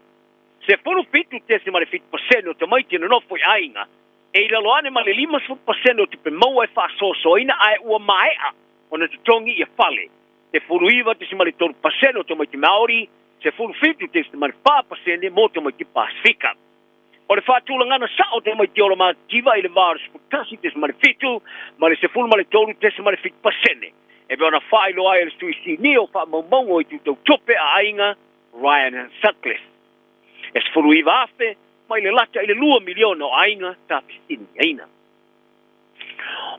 17.7% o tamaiti e nonofo i aiga e i lalo ane ma le 50% o tupe maua e faasoasoaina ae ua maea ona totogi ia fale. 19.3% o tamaiti Māori, 17.4% mo tamaiti Pasifika. O le faatulagana sa'o o tamaiti ola matitiva i le va o le 11.7 ma le 13.7% e pei ona faailoa ai e le Sui Sinia o Faamaumauga o Itu Tau Tupe a Aiga, Ryan Sutcliffe. E 19,000 mai le lata i le 2 miliona o aiga sa fesiligiaina.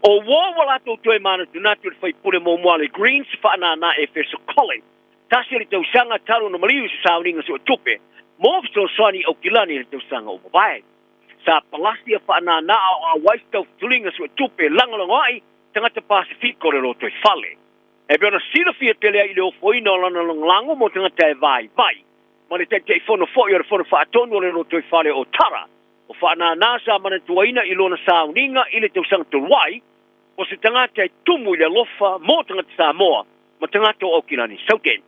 O uo ua latou toe manatunatu i le faipule muamua a le Greens faanānā Efeso Collins, tasi o le tausaga talu ona maliu i se sauniga suetupe mo fesoasoani i Aukilani i le tausaga ua mavae. Sa palasi a faanānā a o auai se taufutuliga suetupe e lagolago ai tagata Pasifika o le lotoifale. E pei ona silafia tele ai i le ofoina o lana lagolago mo tagata e vaivai ma le Taitaifono foi o le Fono Faatonu o le Lotoifale o Tara, o Faanānā sa manatuaina i lona sauniga i le tausaga talu ai, o se tagata e tumu i le alofa mo tagata Samoa ma tagata o Aukilani Southern.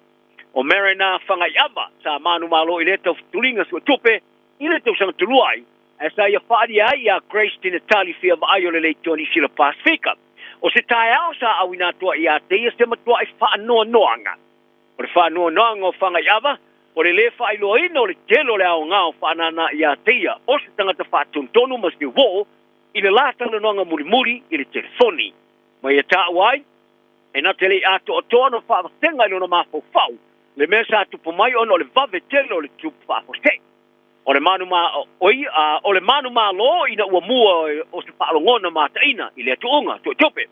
O Marina Fagaiava sa manumalo i lea taufutuliga suetupe i le tausaga talu ai, ae sa ia faaalia ai iā Grace Tinatali fia vaai o le leitioa Niu Sila Pasifika. O se taeao sa auina atu ai iā te ia se matuaʻi faanoanoaga. O le faanoanoaga o Fagaiava, o le lē faailoaina o le tele o le aoga o Faanana iā te ia o se tagata faatonutonu ma se uō i le la talanoaga mulimuli i le telefoni. Ma ia taua ai, e na te le i atoatoa ona faavasega i lona mafaufau le mea sa tupu mai ona o le vave tele o le tupu faafuasei. O le o le manumalo ina ua mua o se faalogona mataina i lea tuuga tuetupe.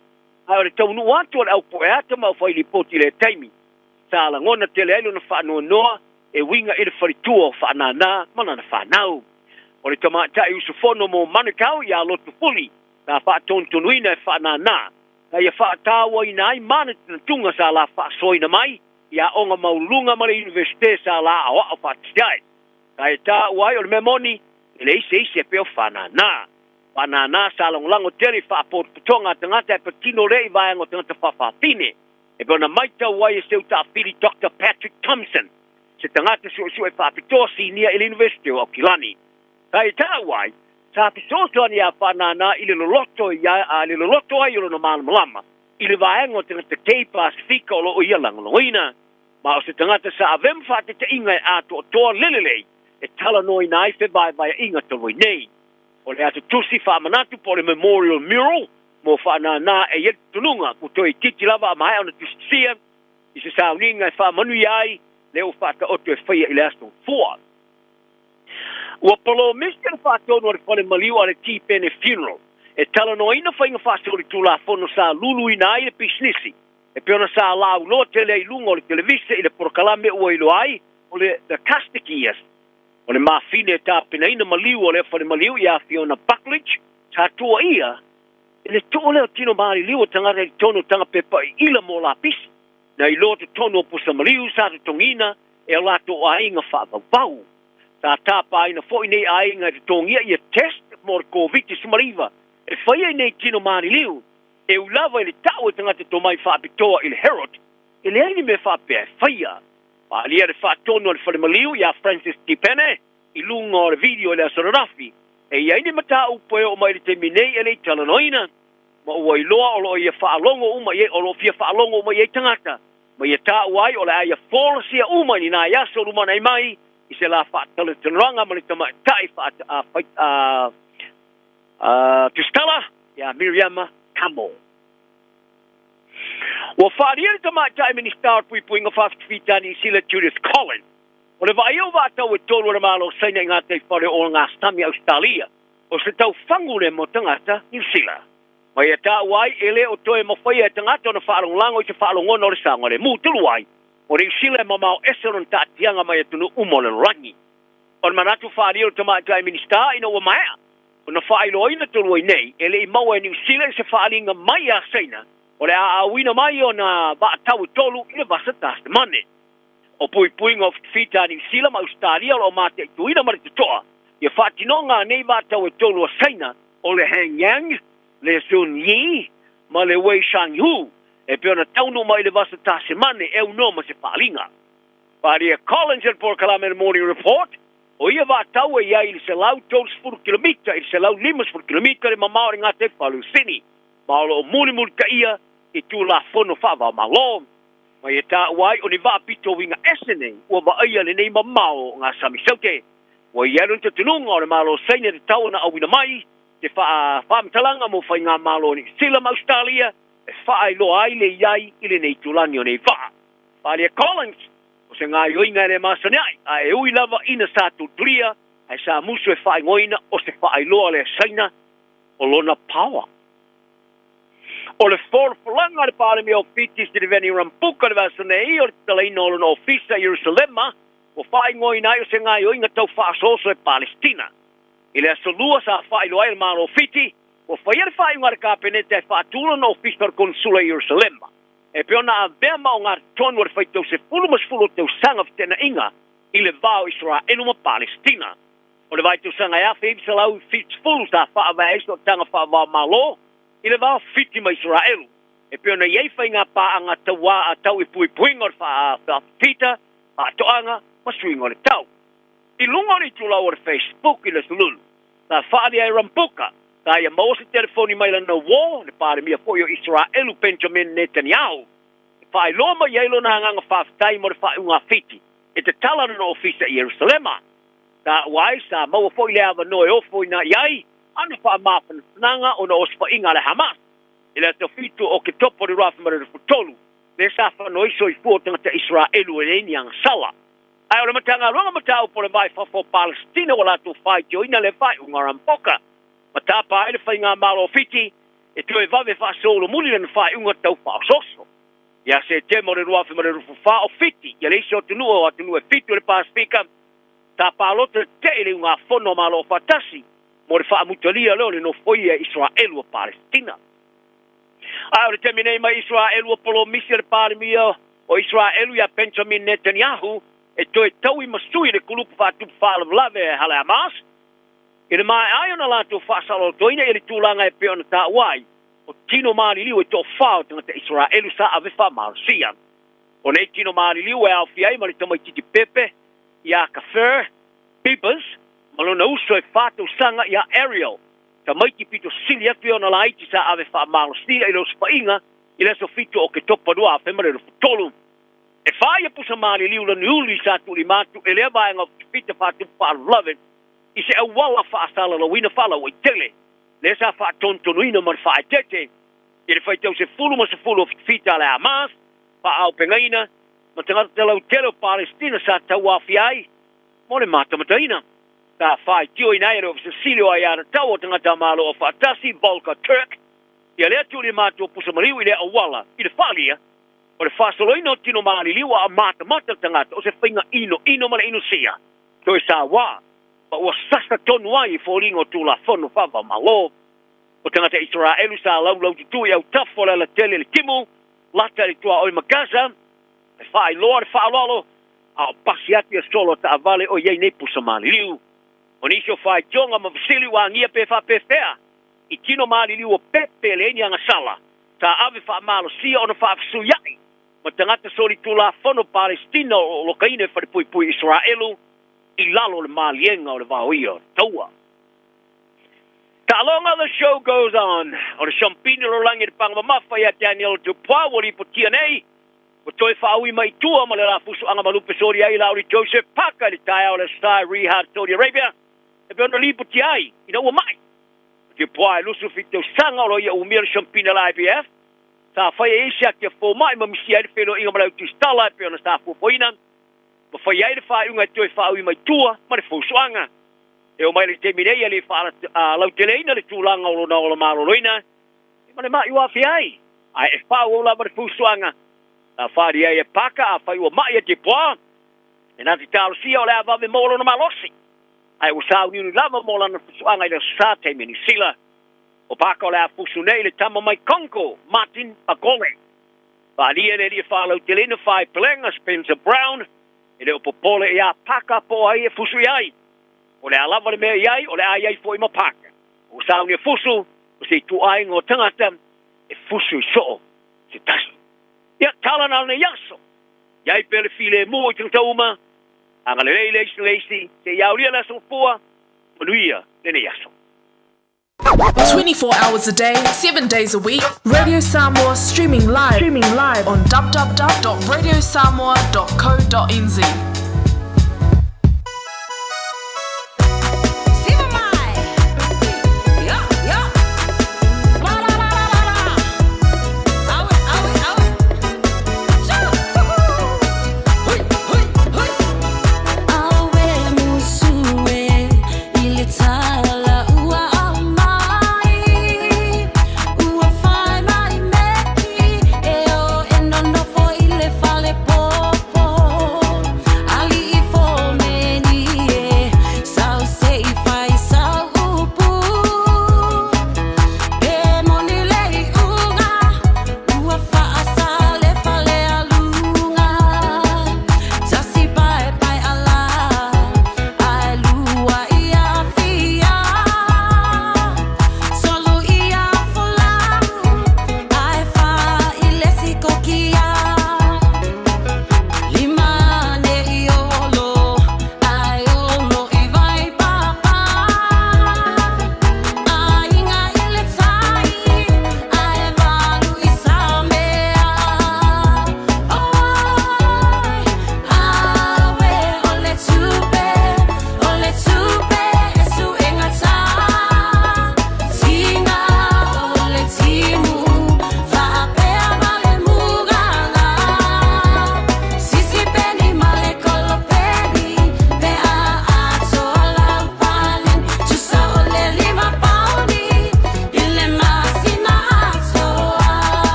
Ae o le taunuu atu o le au pueata ma au fai lipoti i lea taimi, sa lagona tele ai lona faanoanoa e uiga i le faletua o Faanana ma lana fanau. O le tamaitai usufono mo Manukau iā Lotufuli sa faatonutonuina e Faanana, na ia faatauaina ai manatunatuga sa la faasoaina mai i aoga maualuluga ma le Iunivesite sa la aoao faatasi ai. Sa e taua ai o le mea moni, e leai se isi e pei o Faanana. Faanana sa lagolago tele i faapotopotoga a tagata e patino lea i vaega o tagata faafafine, e pei ona maitau ai e seu taafili Doctor Patrick Thompson, se tagata suesue faapitoa sinia i le Iunivesite o Aukilani. Sa e taua ai, sa fesoasoani iā Faanana i le loloto i le loloto ai o lona malamalama i le vaega o tagata kei Pasifika o lo o ia lagolagoina. Ma o se tagata sa ave ma faataitaiga e atoatoa le lelei e talanoaina ai fevaevaeaiga talu ai nei. O le ata tusi faamanatu po o le Memorial Mural mo Faanana e i ai le tutunuga ua toe itiiti lava a maea ona tusitusia i se sauniga e faamanuia ai lea ua faataoto e faia i le Aso Gafua. Ua polomisi le faatonu a le fale maliu a le Tipene Funeral e talanoaina faiga faasolitulafono sa luluina ai le pisinisi e pei ona sa lauloa tele ai i luga o le televise i le polokalame ua iloa ai o le The Castic Years. O le mafine e tapenaina maliu o lea fale maliu iā Fiona Buckledge, sa tuuaia e le too lea o tino maliliu o tagata i totonu o tagapepa iila mo lapisi, na iloa totonu o pusa maliu sa totogiina e o latou aiga faavauvau. Sa tapaina foi nei aiga e totogia ia test mo le Koviti-19 e faia i nei tino maliliu, e ui lava i le tau e tagata tomai faapitoa i le Herald, e leai ni mea faapea e faia. Faaalia le faatonu a le fale maliu iā Francis Tipene i luga o le video i le aso ananafi, e i ai ni mataupu e oo mai i le taimi nei e le i talanoaina, ma ua iloa o lo o ia faalogo uma i ai, o lo o fia faalogo uma i ai tagata. Ma ia taua ai o le a ia folasia uma i ni nai aso lumanai mai i se la faatalatalanoaga ma le tamaitai tusitala ia Miriama Kamo. Ua faaalia le tamaitai Minisita o le Puipuiga Faafitafita Niu Sila Judith Collins o le vaaia o vaatau e tolu a le Malo o Saina i gataifale o ngā sami a Ausetalia o se taufagu lea mo tagata Niu Sila. Ma ia taua ai e le o toe mafaia e tagata ona faalagolago i se faalogona o le saogalemu talu ai o Niu Sila e mamao ese lona taatiaga mai atunuu uma o le lalolagi. O le manatu faaalia o le tamaitai Minisita ina ua maea ona faailoaina talu ai nei e le i maua e Niu Sila i se faaaliga mai ia Saina o le a auina mai ona vaatau e tolu i le vasa Tasmane. O puipuiga o fitafita a Niu Sila ma Ausetalia o lo o mataituina ma le totoa ia faatinoga a nei vaatau e tolu a Saina o le Hang Yang, le Zun Yi ma le Wei Shang Hu e pei ona taunuu mai i le vasa Tasemane e aunoa ma se faaaliga. Faaalia Collins i le polokalame Le Morning Report, o ia vaatau e i ai i le 130 kilomita i le 150 kilomita le mamao o le gataifale o Sini, ma o lo o mulimulitaia i Tulafono faava-o-Malo. Ma ia taua ai o ni vaa pito uiga ese nei ua vaaia lenei mamao o ngā sami saute. Ua i ai lona talitonuga o le Malo o Saina e tatau ona auina mai se faamatalaga mo faigamalo o Niu Sila ma Ausetalia e faailoa ai le i ai i lenei itulagi o nei vaa. Faaalia Collins, o se gaoioiga e le masani ai, a e ui lava ina sa tulitulia, ae sa musu e faaigoaina o se faailoa lea Saina o lona power. O le folafolaga a le Palemia o Fiti Sitiveni Rambuka i le vaiaso nei o le tatalaina o lona ofisa i Ierusalema ua faaigoaina ai o se gaoioiga tau faaosooso e Palesitina. I le Aso Lua sa faailoa ai e le Malo o Fiti ua faia le faaiuga a le Kapeneta e faatu lona ofisa o le Konesula i Ierusalema e pei ona avea ma ogatotonu o le faitau sefulu ma sefulu o tausaga o feteenaiga i le va o Isaraelu ma Palesitina. O le vaitausaga e 1970 sa faavae ai sootaga faava-o-Malo i le va o Fiti ma Isaraelu, e pei ona i ai faiga paaga tauā a tau i puipuiga o le faafita, faatoaga ma suiga o le tau. I luga o le itulau o le Facebook i le Aso Lulu, sa faaalia e Rambuka sa ia maua se telefoni mai lana uō, le Palemia foi o Isaraelu Benjamin Netanyahu, e faailoa mai ai lona agaga faafetai mo le faaiuga a Fiti e tatala lona ofisa i Ierusalema. Taua ai, sa maua foi le avanoa e ofo ina i ai ana faamafanafanaga ona o osofaiga a le Hamas i le aso 7 o Oketopa o le 2023, lea sa fano ai soifua o tagata Isaraelu e leai ni agasala. Ae o le Matagaluega Mataupu o le Va i Fafo o Palesitina ua latou faitioina lea faaiuga rampoka ma tapa ai le Faigamalo o Fiti e toe vave faasolomuli lana faaiuga tau faaosooso. Ia Setema o le 2024 o Fiti ia le isi o atunuu o atunuu e fitu o le Pasefika Sa palota tetee i le ugafono a Malo Aofaatasi mo le faamutalia lea o le nofoia e Isaraelu o Palesitina. A o le taimi nei mai Isaraelu ua polomisi a le Palemia o Isaraelu ia Benjamin Netanyahu e toe taui ma sui le kulupu faatupu faalavelave e Hale Hamas i le maea ai ona latou faasaolotoina i le tulaga e pei ona taua ai o tino maliliu e toafa o tagata Isaraelu sa ave faamalosia. O nei tino maliliu e aofia ai ma le tamaititi pepe iā Kafir Bibas ma lona uso e fa tausaga iā Ariel, tamaiti pito sili atu ia ona laiti sa ave faamalosia i le osofaiga i le aso 7 o Oketopa 2023. E fa ia pusa maliliu laniuli sa tuulima atu e lea vaega o fitafita faatupu faalavelave i se auala faasalalauina faalauaitele lea sa faatonutonuina ma le faaeteete i le faitau sefulu ma sefulu o fitafita a le Hamas faaaupegaina ma tagata lautele o Palesitina sa tauaofia ai mo le matamataina. Sa faitioina ai e le Ofisa Sili o Aiatatau o Tagata Malo Aufaatasi, Volker Turk, ia lea tuulima atu o pusa maliu i lea auala i le faalia o le faasoloina o tino maliliu a o matamata le tagata o se faiga inoino ma le inosia toe sauā ma ua sasa tonu ai i foliga o Tulafono Faava-o-Malo o tagata Isaraelu sa laulaututū i autafa o le alatele i le timu lata i le tuaoi ma Gaza e faailoa le faaaloalo a o pasi atu ia solo taavale o i ai nei pusa maliliu. O nisi o faitioga ma fesili ua agia pe faapefea i tino maliliu o pepe e leai ni agasala sa ave faamalosia ona faafesuia'i ma tagata solitulafono Palesitina o lo o lokaina i falepuipui Isaraelu i lalo o le maliega o le vaoia o le taua. Taaloga The show goes on. O le Siampini o Lolagi i le Paga Mamafa ia Daniel Dupois ua lipotia nei. Ua toe faaui mai i tua ma le la fusuaga ma lupe soli ai Laauli Joseph Parker i le taeao o le Aso Sa i Riyadh, Saudi Arabia, e pei ona lipoti ai ina ua mai. O Dubois e 27 tausaga o lo o ia umia le siampina a le IBF, sa faia i ai se ati a fomai ma misia ai le feiloaiga ma le autusitala e pei ona sa fuafuaina ma faia ai le faaiuga e toe faaui mai tua ma le fusuaga. E oo mai le taimi nei e le faalauteleina le tulaga o lona ola maloloina ma le mai ua afia ai, ae e faaauau lava le fusuaga sa faaalia ai e Parker afai ua mai a Dubois e na te talosia o le a vave maua lona malosi, ae ua sauniuni lava mo lana fusuaga i le Aso Sa taimi a Niu Sila. O Parker o le a fusu nei le tama mai Congo, Martin Bakole. Faaalia e le alii e faalauteleina faaipelega Spencer Brown, e le o popole iā Parker po o ai e fusu i ai. O le a lava le mea i ai, o le a i ai foi ma Parker. Ua sauni e fusu, o se ituaiga o tagata e fusu i soo se tasi. Ia, tala na o lenei aso. I ai pea le filemu i tagata uma, agalelei le isi i le isi, seia aulia le aso mapua, manuia lenei aso. 24 hours a day, 7 days a week, Radio Samoa streaming live, streaming live on www.radiosamoa.co.nz.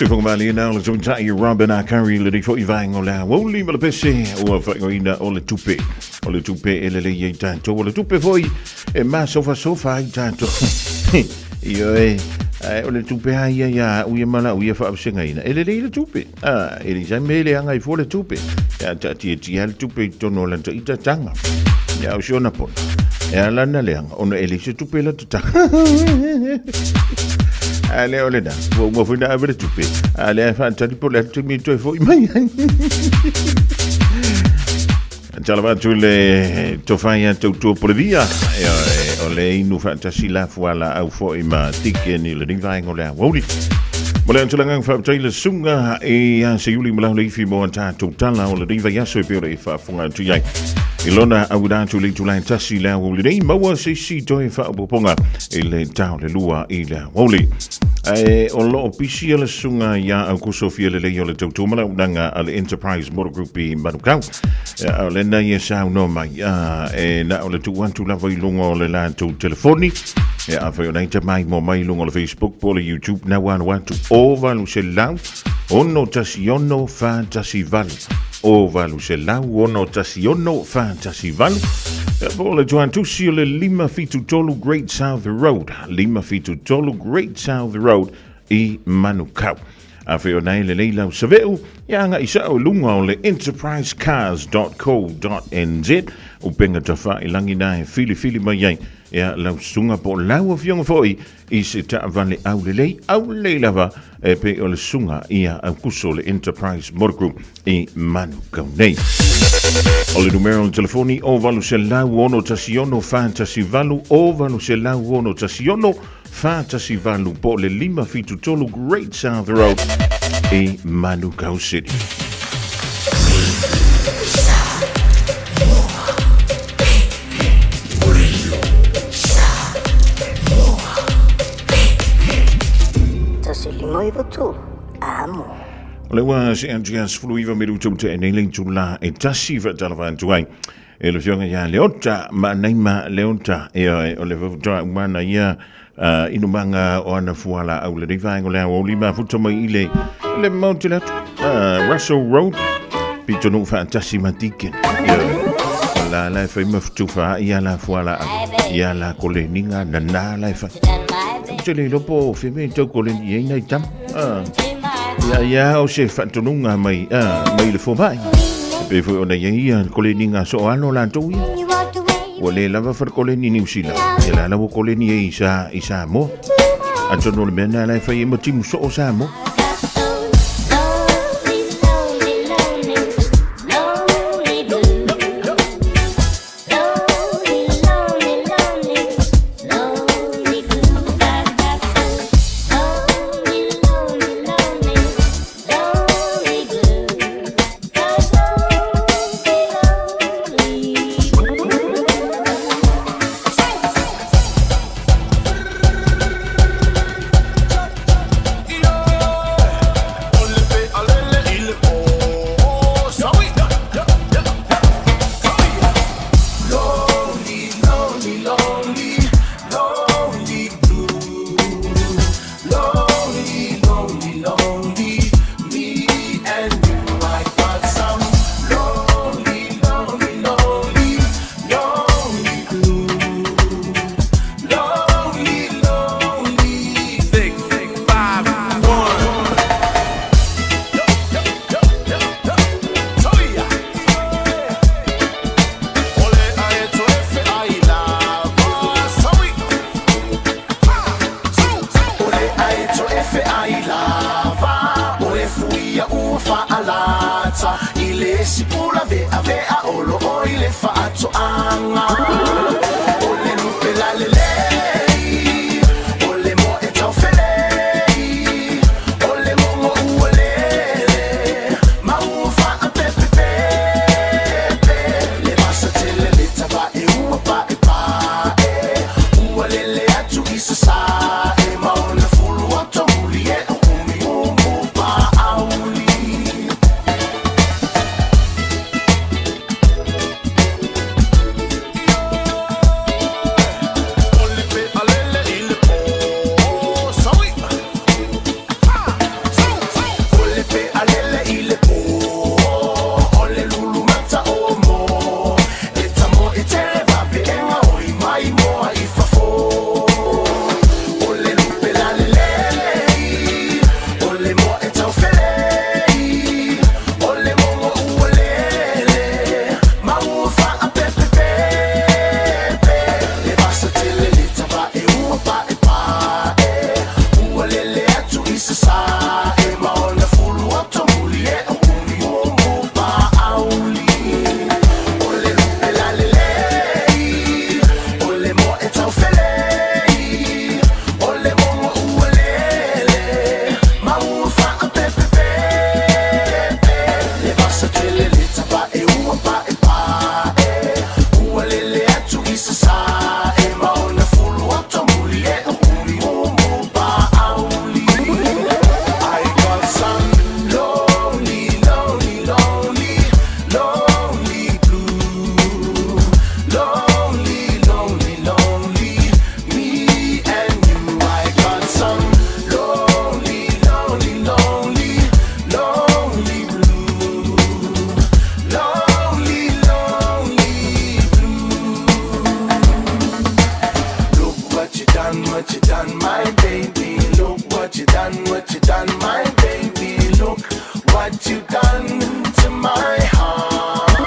Soifoga malie na o le tautai Robin Akari le rifo i vaenga o le aoauli ma le pese ua faaigoaina o le tupe. O le tupe e lelei ai tatou, o le tupe foi e masofasofa ai tatou. Ioe, ae o le tupe lava ia ia au ia ma lau ia faavasegaina, e lelei le tupe. Ah, e leai sa mea e leaga ai fua le tupe. Ia taatiatia le tupe i totonu o lana ita taga. Ia o si ona pono. E ala na leaga, ona e leai se tupe i lata taga. A lea o lena, ua uma foi na ave le tupe. A lea e faatali po o le a le taimi e toe foi mai ai. Tala atu i le tofa ia tautua Polevia, o le inu faatasi la fualaau foi ma tikeni le ni vaenga o le aoauli. Mo le antulagaga faafetai le susuga i a Seiuli ma Lau Leifi mo a tatou tala o lenei vaiaso e pei ona e faafofoga atu i ai. I lona auina atu i le itula e tasi i le aoauli nei, maua se isi toe faaopoopoga i le ta o le lua i le aoauli. Ae o lo o pisia le susuga ia Aukuso Fialelei o le tautua ma le auaunaga a le Enterprise Motor Group i Manukau. A o lena ia saunoa mai, a, e na o le tuu atu lava i luga o le latou telefoni. E afai o nai tamai mo mai i luga o le Facebook po o le YouTube, na ua alu atu o valu selau, ono tasi ono, fa tasi valu. O valu selau, ono tasi ono, fa tasi valu. E po o le tuatusi o le 573 Great South Road, 573 Great South Road i Manukau. Afai o nai lelei lau saveu, ia agai sao i luga o le enterprisecars.co.nz upenga tafailangi na e filifili mai ai ia lau susuga po o lau afioga foi i se taavale aulelei, aulelei lava e pei o le susuga ia Aukuso le Enterprise Motor Group i Manukau nei. O le numera o le telefoni o 800 6 418 o 800 6 418 po o le 573 Great South Road i Manukau City. Tasi lima iwa tolu, amo. O le ua se atu 19 minuta ua tea nei le itula e tasi faatalofa atu ai E le afioga ia Leota, Maanaima Leota, ioe, o le faatoa uma ana ia uh, inumaga o ana fualaau lenei vaega o le aoauli mafuta mai i le, le mau tele atu uh, Russell Road, pitonuu faatasi ma Deakin. Ioe, o la la e fai ma futufa ia la fualaau, ia la koleniga nana la e fai. Ou te le iloa po o fea mea i tau koleni ai nai tama. Ah. Ia ia o se faatonuga mai, ah, mai le fomai. E pei foi ona i ai ia koleniga soo alo latou ia. Ua le lava falekoleni i Niu Sila, ia la la ua koleni ai i Sa, i Samoa. Atonu o le mea lena la e fai ai ma timu soo Samoa. pepe a lele i le pō O le lulu mata o mo E ta mo e tele vape e nga oi mai moa i fafo O le lupe la lelei O le moa e tau felei O le mongo ua lele Ma ua faapepepepe Le vasa tele le tava e ua pae pae Ua lele atu i sasae Ma ona fulu oto muli e o umi mumu paauli O le lupe la lelei O le moa e tau felei O le mongo ua lele Ma ua faapepepepe Le vasa tele le tava e ua pae pae Ua lele atu i sasae Ma ona fulu oto muli e o umi mumu paauli I got some lonely, lonely, lonely, lonely blue Lonely, lonely, lonely, me and you I got some lonely, lonely, lonely, lonely blue Lonely, lonely blue Look what you done, what you done, my baby. Look what you done, what you done, my baby. Look what you done to my heart.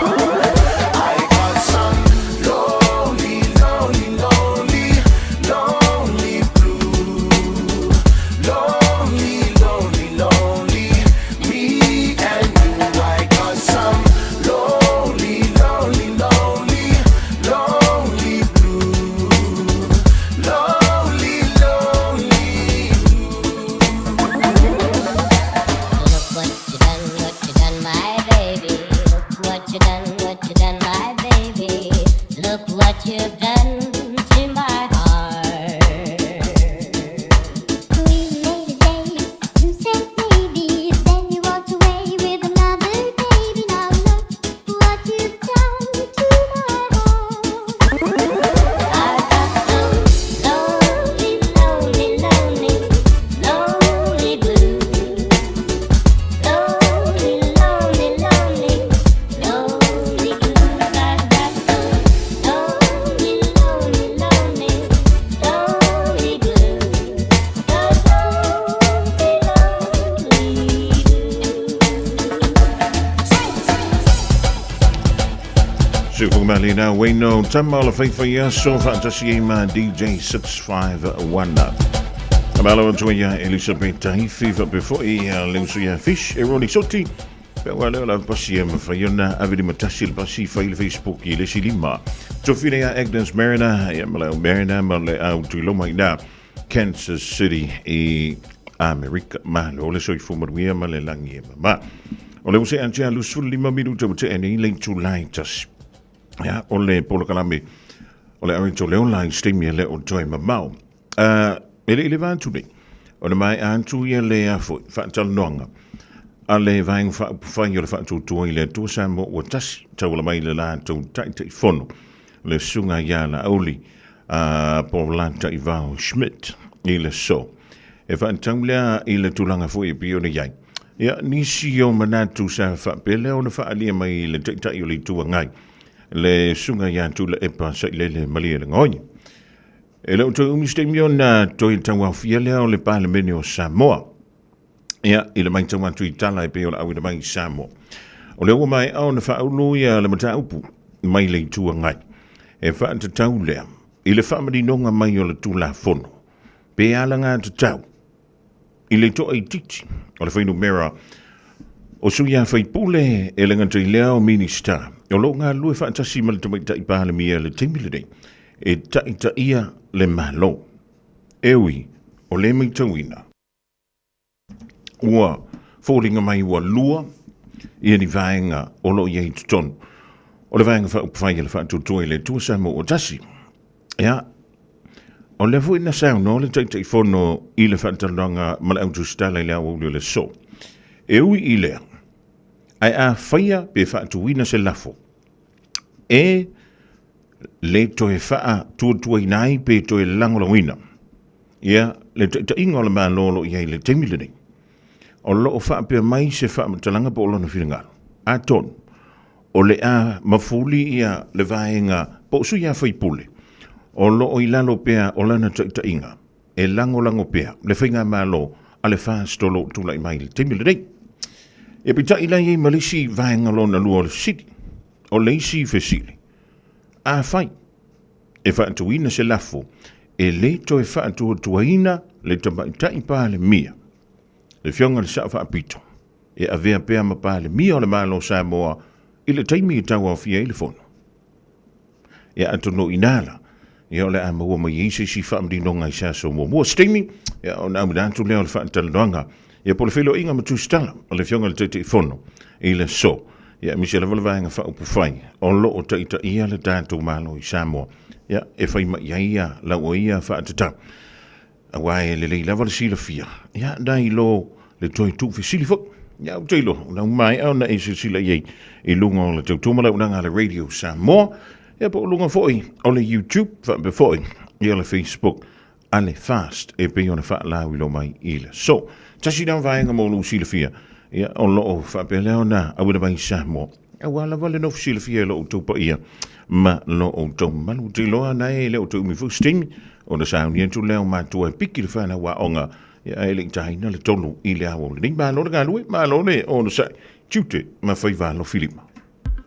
I got some lonely, lonely, lonely, lonely blue. Lonely, lonely, lonely, me and you. I got some lonely, lonely, lonely, lonely blue. Lonely, lonely Look what you done, what you done, my baby. Look what you done, what you done, my baby. Look what you've done to my heart. We made a date, you said maybe, then you walked away with another baby. Now look what you've done to my heart. I've got some lonely, lonely, lonely, lonely blues. Lonely, lonely, lonely, lonely blues. I've got some lonely, lonely, lonely, lonely blues. The lonely, lonely Soifua malena Wayno tama o le faifai aso faatasi ai ma DJ 651. Malo atu ia Elisabeth Tahifi faapea foi ia le uso ia Fish e Ronnie Soti. Pe ua leo la pasi e mawhai ona ave lima tasi le pasi fai le Facebook i le isi lima. Tofina ia Agnes Mariner, ia ma le au Mariner ma le au Tuiloma i na Kansas City i Amerika. Malo le soifua manuia ma le lagi e mama. O le ua se antia 25 minuta ua tea nei le itula e tasi. Ia, o le polokalame o le Arinto Leola i se taimi e le o toe mamao. Uh, e le i le va atu nei, ona maea atu ia le a foi, faatalanoaga a le Vaega Faaupufai o le Faatuatua i le Atua Samoa ua tasi, tauala mai le latou Taitaifono, le Susuga ia Laauli uh, Polataivao Schmidt i le aso. E faatatau lea i le tulaga foi e pei ona i ai. Ia, nisi o manatu sa faapea lea ona faaalia mai i le Taitai o le Itu Agai, le Susuga ia Tuilaepa Sailele Malielegaoi. E le o toe umi se taimi ona toe tauaofia lea o le Palemene o Samoa. Ia, i le matau atu i tala e pei o le auina mai i Samoa. O lea ua maea ona faaulu ia le mataupu mai le Itu Agai. E faatatau lea i le faamaninoga mai o le Tulafono pe alagatatau i le toaitiiti o le fuainumera o sui usufono e le gata i lea o Minisita o lo o galulue faatasi ma le Tamaitai Palemia i le taimi lenei e taitaia le Malo. E ui o lea matauina ua foliga mai ua lua ia ni vaega o lo o i ai i totonu o le Vaega Faaupufai a le Faatuatua i le Atua Samoa ua Tasi. Ia, o lea foi na saunoa le Taitaifono i le faatalanoaga ma le Au Tusitala i le aoauli o le aso. E ui i lea, ae a faia pe faatuina se lafo e le toe faatuatuaina ai pe toe lagolagoina ia le taitaiga o le Malo o lo o i ai i le taimi lenei. O lo o faapea mai se faamatalaga po o lona finagalo. Atonu, o le a mafuli ia le vaega po o sui usufono o lo o i lalo pea o lana taitaiga e lagolago pea le faigamalo a le FAST o lo o tulai mai i le taimi lenei. Ia peitai la e i ai ma le isi vaega lona lua o le fesili. O le isi fesili, afai e faatuina se lafo e le toe faatuatuaina le Tamaitai Palemia, le Afioga i le Sao Faapito, e avea pea ma Palemia o le Malo o Samoa i le taimi e tauaofia ai le Fono. Ia atonu o inā la, ia o le a maua mai ai se isi faamaninoga i se aso muamua. Se taimi, ia ona auina atu lea o le faatalanoaga, ia po o le feiloaiga ma Tusitala o le Afioga i le Taitaifono i le aso. Ia aemaise lava le Vaega Faaupufai o lo o taitaia le tatou Malo i Samoa, ia e fai mai ai ia lau ia faatatau. Aua e lelei lava le silafia, ia nai lo le toe tuufesili foi. Ia ou te iloa, o la ua maea ona e silasila i ai i luga o le tautua ma le auaunaga a le Radio Samoa, ia po o luga foi o le YouTube faapea foi ia le Facebook a le FAST e pei ona faalauiloa mai i le aso. Tasi lea vaega mo lou silafia, ia o lo o faapea lea ona auina mai i Samoa, aua lava le nofo silafia e lo outou paia ma lo outou mamalu. Ou te iloa na e le o toe umi foi se taimi ona sauni atu lea o matua e piki le fanau aoga, ia ae le i taina le tonu i le ao o lenei. Malo le galue, malo le onosai, tiute ma faiva alofi lima.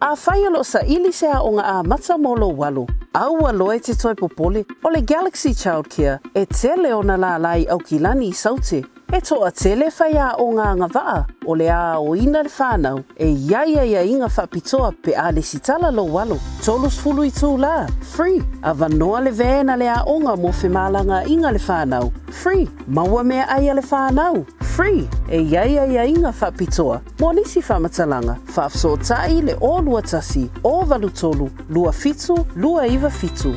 Afai o lo o saili se aoga amata mo lou alo, aua loa e te toe popole, o le Galaxy Childcare e tele ona lālā i Aukilani i Saute. E toatele faiaoga agavaa o le a aoina le whanau e i ai aiaiga faapitoa pe a lesitala lou alo. 30 itulā, free, avanoa le van a le aoga mo femalagaaiga le whanau, free, maua meaai a le whanau, free, e i ai aiaiga faapitoa mo nisi faamatalaga, faafesootai le 021 083 27 297.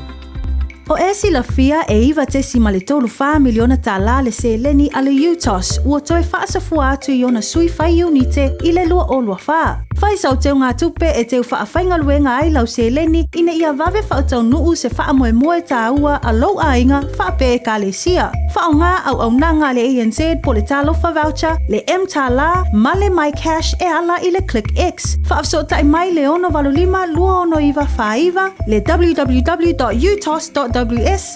O e silafia e $9.34 miliona tālā le seleni a le UTOS ua toe faasafua atu i ona sui fai iunite i le 2024. Fai sau teugatupe e teu faafaigaluega ai lau seleni ina ia vave faataunuu se faamoemoe tāua a lou aiga faapea Ekalesia. Faaaoga auaunaga a le ANZ po le Talofa Voucher, le mTālā ma le MyCash e ala i le ClickX. Faafesootai mai le 685 269 49, le www.utos.ws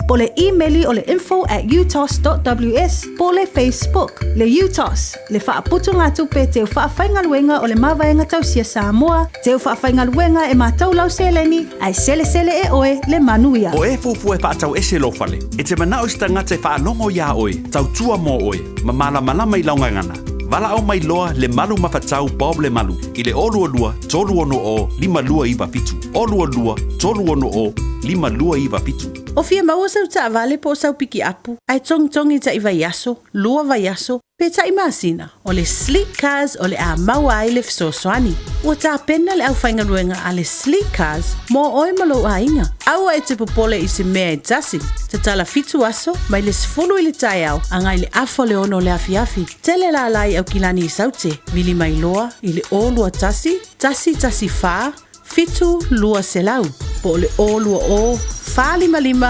po le imeli o le info at utos.ws po le Facebook. Le UTOS, le faaputugatupe teu faafaigaluega o le Mavaega Tausia Samoa, teu faafaigaluega e matou lau seleni, ae selesele e oe le manuia. O e fuafua e faatau ese lou fale, e te manao i se tagata e faalogo iā oe, tautua mo oe, ma malamalama i lau gagana. Valaau mai loa le Malu Mafatau Bob Lemalu i le 022 360 5297, 022 360 5297. O fia maua sau taavale po o sau pikiapu, ae togitogi taʻi vaiaso, lua vaiaso, pe taʻi masina, o le Sleek Cars o le a maua ai le fesoasoani. Ua tapena le aufaigaluega a le Sleek Cars mo oe ma lou aiga. Aua e te popole i se mea e tasi. Tatala fitu aso, mai le 10 i le taeao agai le afa o le ono o le afiafi. Tele lālā i Aukilani i Saute, vili mai loa i le 021 114 7200 po o le 020 455 1551.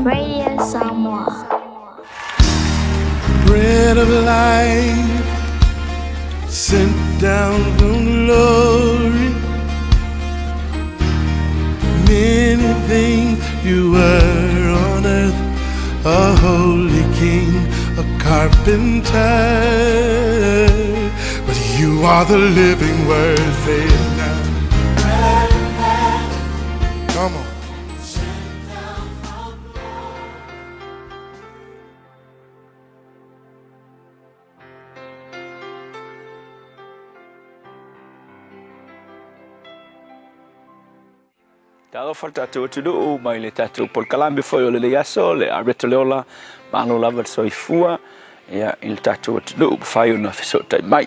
Radio Samoa. Bread of life sent down from glory. Many things you were on earth, a holy king, a carpenter. But you are the living word, say it now. Come on. Talofa le tatou atunuu mai le tatou polokalame foi o lenei aso, le Areto le Ola, malo lava le soifua ia, i le tatou atunuu mafai ona fesootai mai.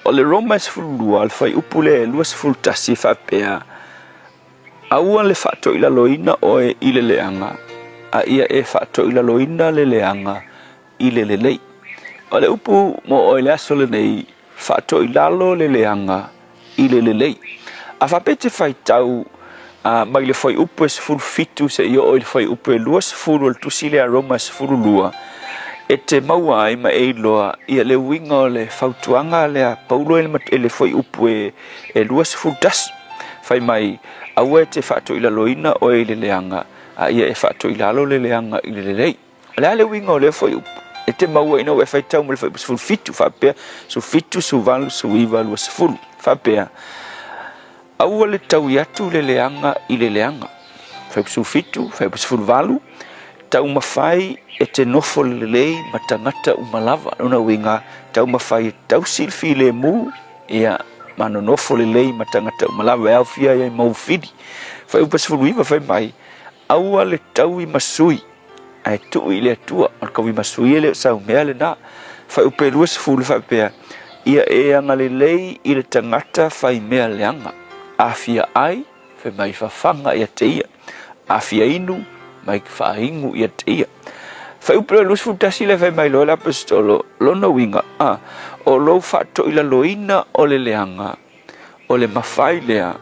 O le Roma e 12, le fuaiupu le 21 e faapea, Aua le faatoilaloina oe i le leaga, a ia e faatoilaloina le leaga i le lelei. O le upu mo oe i le aso lenei, faatoilalo le leaga i le lelei. A faapea e te faitau mai le fuaiupu e 17 seia oo i le fuaiupu e 20 o le tusi lea a Roma e 12, e te maua ai ma e iloa ia le uiga o le fautuaga lea a Paulo i le fuaiupu e 21. Fai mai, Aua e te faatoilaloina oe i le leaga, a ia e faatoilalo le leaga i le lelei. O le a le uiga o lea fuaiupu? E te maua ina ua e faitau mai le fuaiupu 17 faapea, 17, 18, 19, 20, faapea, Aua le taui atu le leaga i le leaga. Fuaiupu 17, fuaiupu 18, Taumafai e te nofo lelei ma tagata uma lava. Lona uiga, taumafai e tausi le filemu, ia, ma nonofo lelei ma tagata uma lava e aofia ai ma ou fili. Fuaiupu 19 fai mai, Aua le taui ma sui, ae tuu i le Atua. O le taui ma sui e le o sau mea lena. Fuaiupu e 20 faapea, Ia e agalelei i le tagata fai mea leaga, a fia ai, fai mai fafaga ia te ia, a fia inu, mai faainu ia te ia. Fuaiupu e 21 lea fai mai loa le Aposetolo, lona uiga, a, o lou faatoilaloina o le leaga, O le mafai lea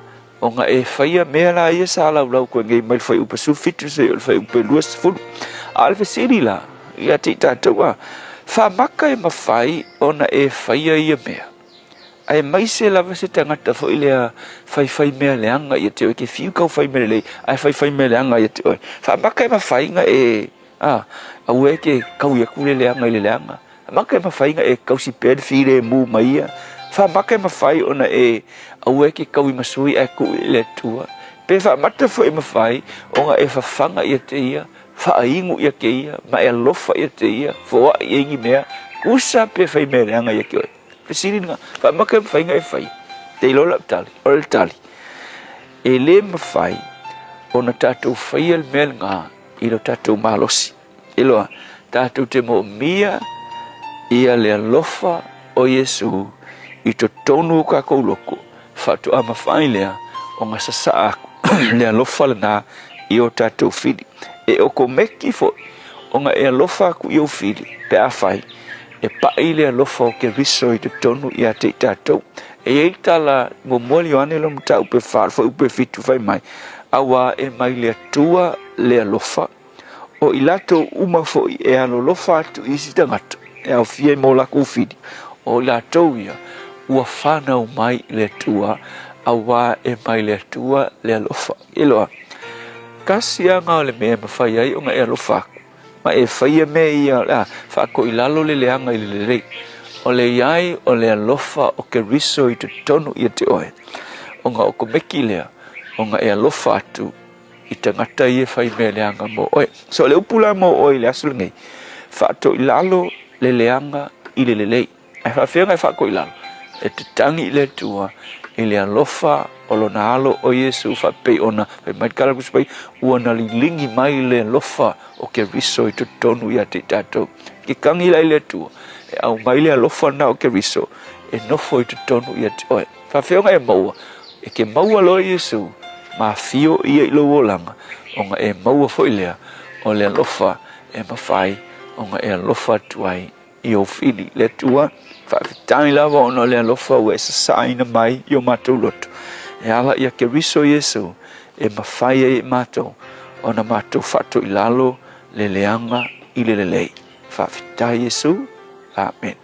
ona e faia mea la ia sa laulau koe nei mai le fuaiupu 17 seia oo i le fuaiupu 20. A o le fesili la ia te i tatou a, faamaka e mafai ona e faia ia mea, aemaise lava se tagata foi lea faifai mea leaga ia te oe, ke fiu kau fai mea lelei ae faifai mea leaga ia te oe. Faamaka e mafai na e, a, aua e te kaui atu le leaga i le leaga. Maka e mafai na e kausi pea le filemu ma ia. Faamaka e mafai ona e aua e ke kaui ma sui ae tuu i le Atua. Pe faamata foi e mafai ona e fafaga ia te ia, faainu ia te ia, ma e alofa ia te ia, foai i ai ni mea, kusa pe fai mea leaga ia te oe. Fesili lena, faamaka e mafai na e faia? Te iloa lau tali, o le tali, e le mafai ona tatou faia le mea lena i lo tatou malosi. Iloa, tatou te moomia ia le alofa o Iesu i totonu o kakou loko, faatoa mafai lea ona sasaa aku le alofa lena i o tatou fili. E okomeki foi ona e alofa aku i ou fili pe afai e pai le alofa o Keriso i totonu ia te i tatou. E i ai le tala muamua le Ioane lona mataupu e fa, fuaiupu e fitu fai mai, Auā e mai le Atua le alofa, O i latou uma foi e alolofa atu i isi tagata e aofia ai ma o lakou fili, o i latou ia ua fanau mai i le Atua, auā e mai le Atua le alofa. Iloa, tasi aga o le mea e mafai ai ona e alofa aku, ma e faia mea ia o le a faatoilalo le leaga i le lelei, o le i ai o le alofa o Keriso i totonu ia te oe, ona o komeki lea ona e alofa atu i tagata ia e fai mea leaga mo oe. So o le upu la mo oe i le aso lenei, faatoilalo le leaga i le lelei. Ae faafefea ona e faatoilalo? E tatagi i le Atua i le alofa o lona alo o Iesu faapei ona fai mai le Tala Tusi Paia, ua na liligi mai le alofa o Keriso i totonu ia te i tatou. Ke tagi la i le Atua e aumai le alofa lena o Keriso e nofo i totonu ia te oe. Faafefea ona e maua? E ke maua loa Iesu ma afio ia i lou olaga, ona e maua foi lea o le alofa e mafai ona e alofa atu ai i ou fili. Le Atua, faafetai lava ona o le alofa ua e sasaaina mai i o matou loto, e ala ia Keriso Iesu e mafai ai e matou ona matou faatoilalo le leaga i le lelei. Faafetai Iesu. Amen.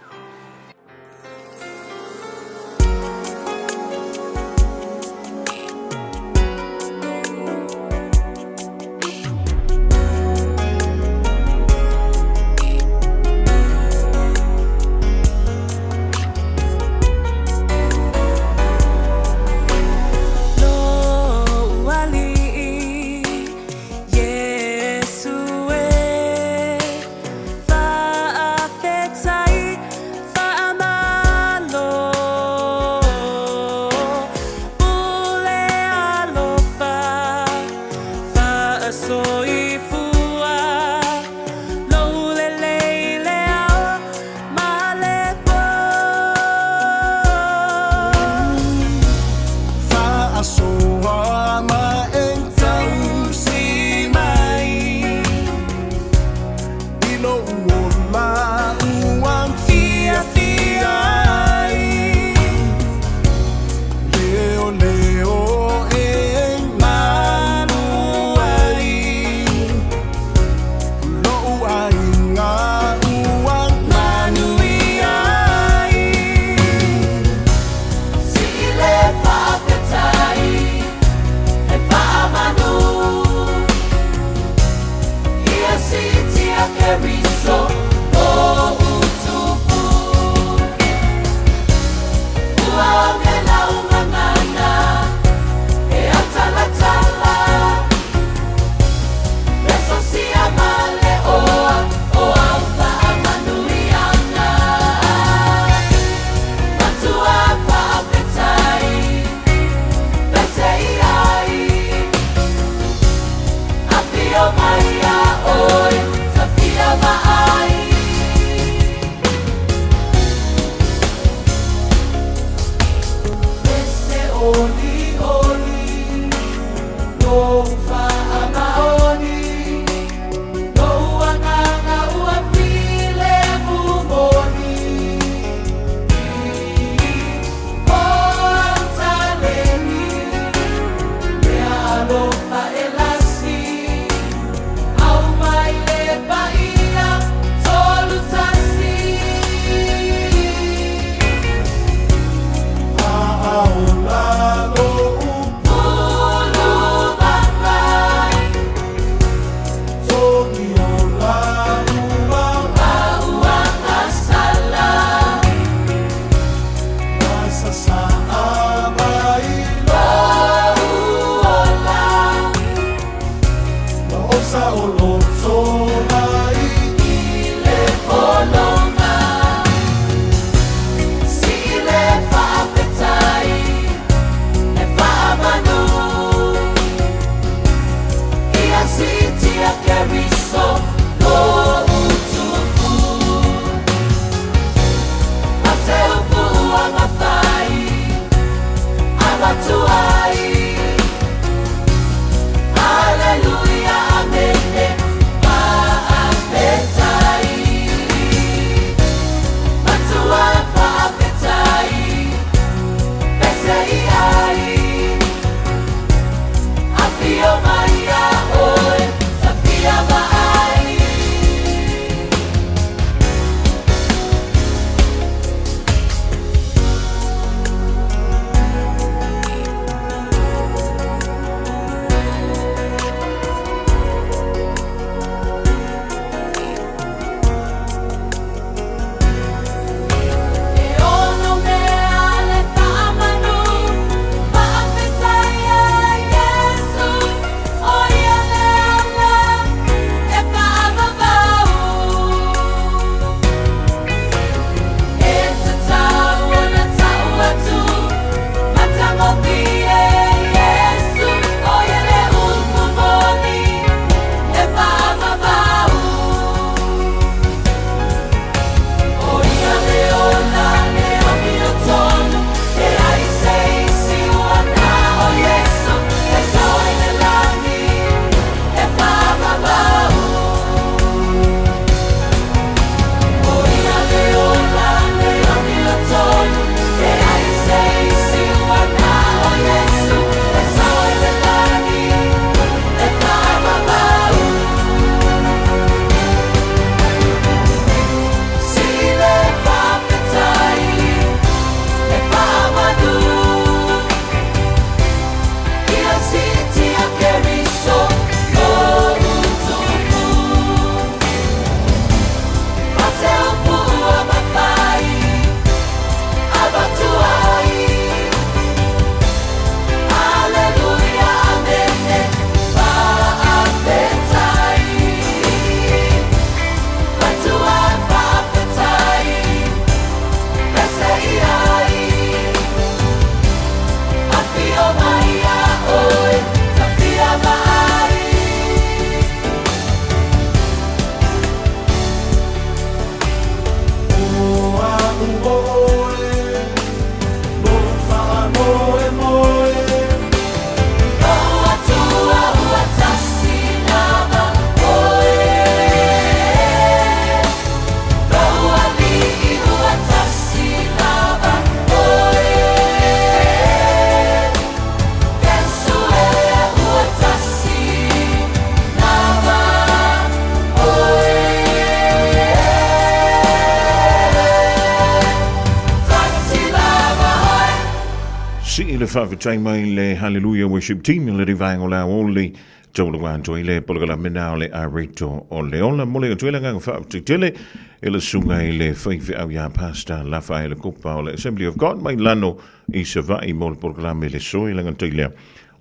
Sii le faafetai mai le Hallelujah Worship Team i le vaega o le aoauli taulaga atu ai le polokalame na o le Areto o le Ola. Momoli atu ai le agaga faafetai tele i le susuga i le faifeau ia Pastor Lafaele Kopa o le Assembly of God mai Lano i Savaii mo le polokalame le soe lagantai lea.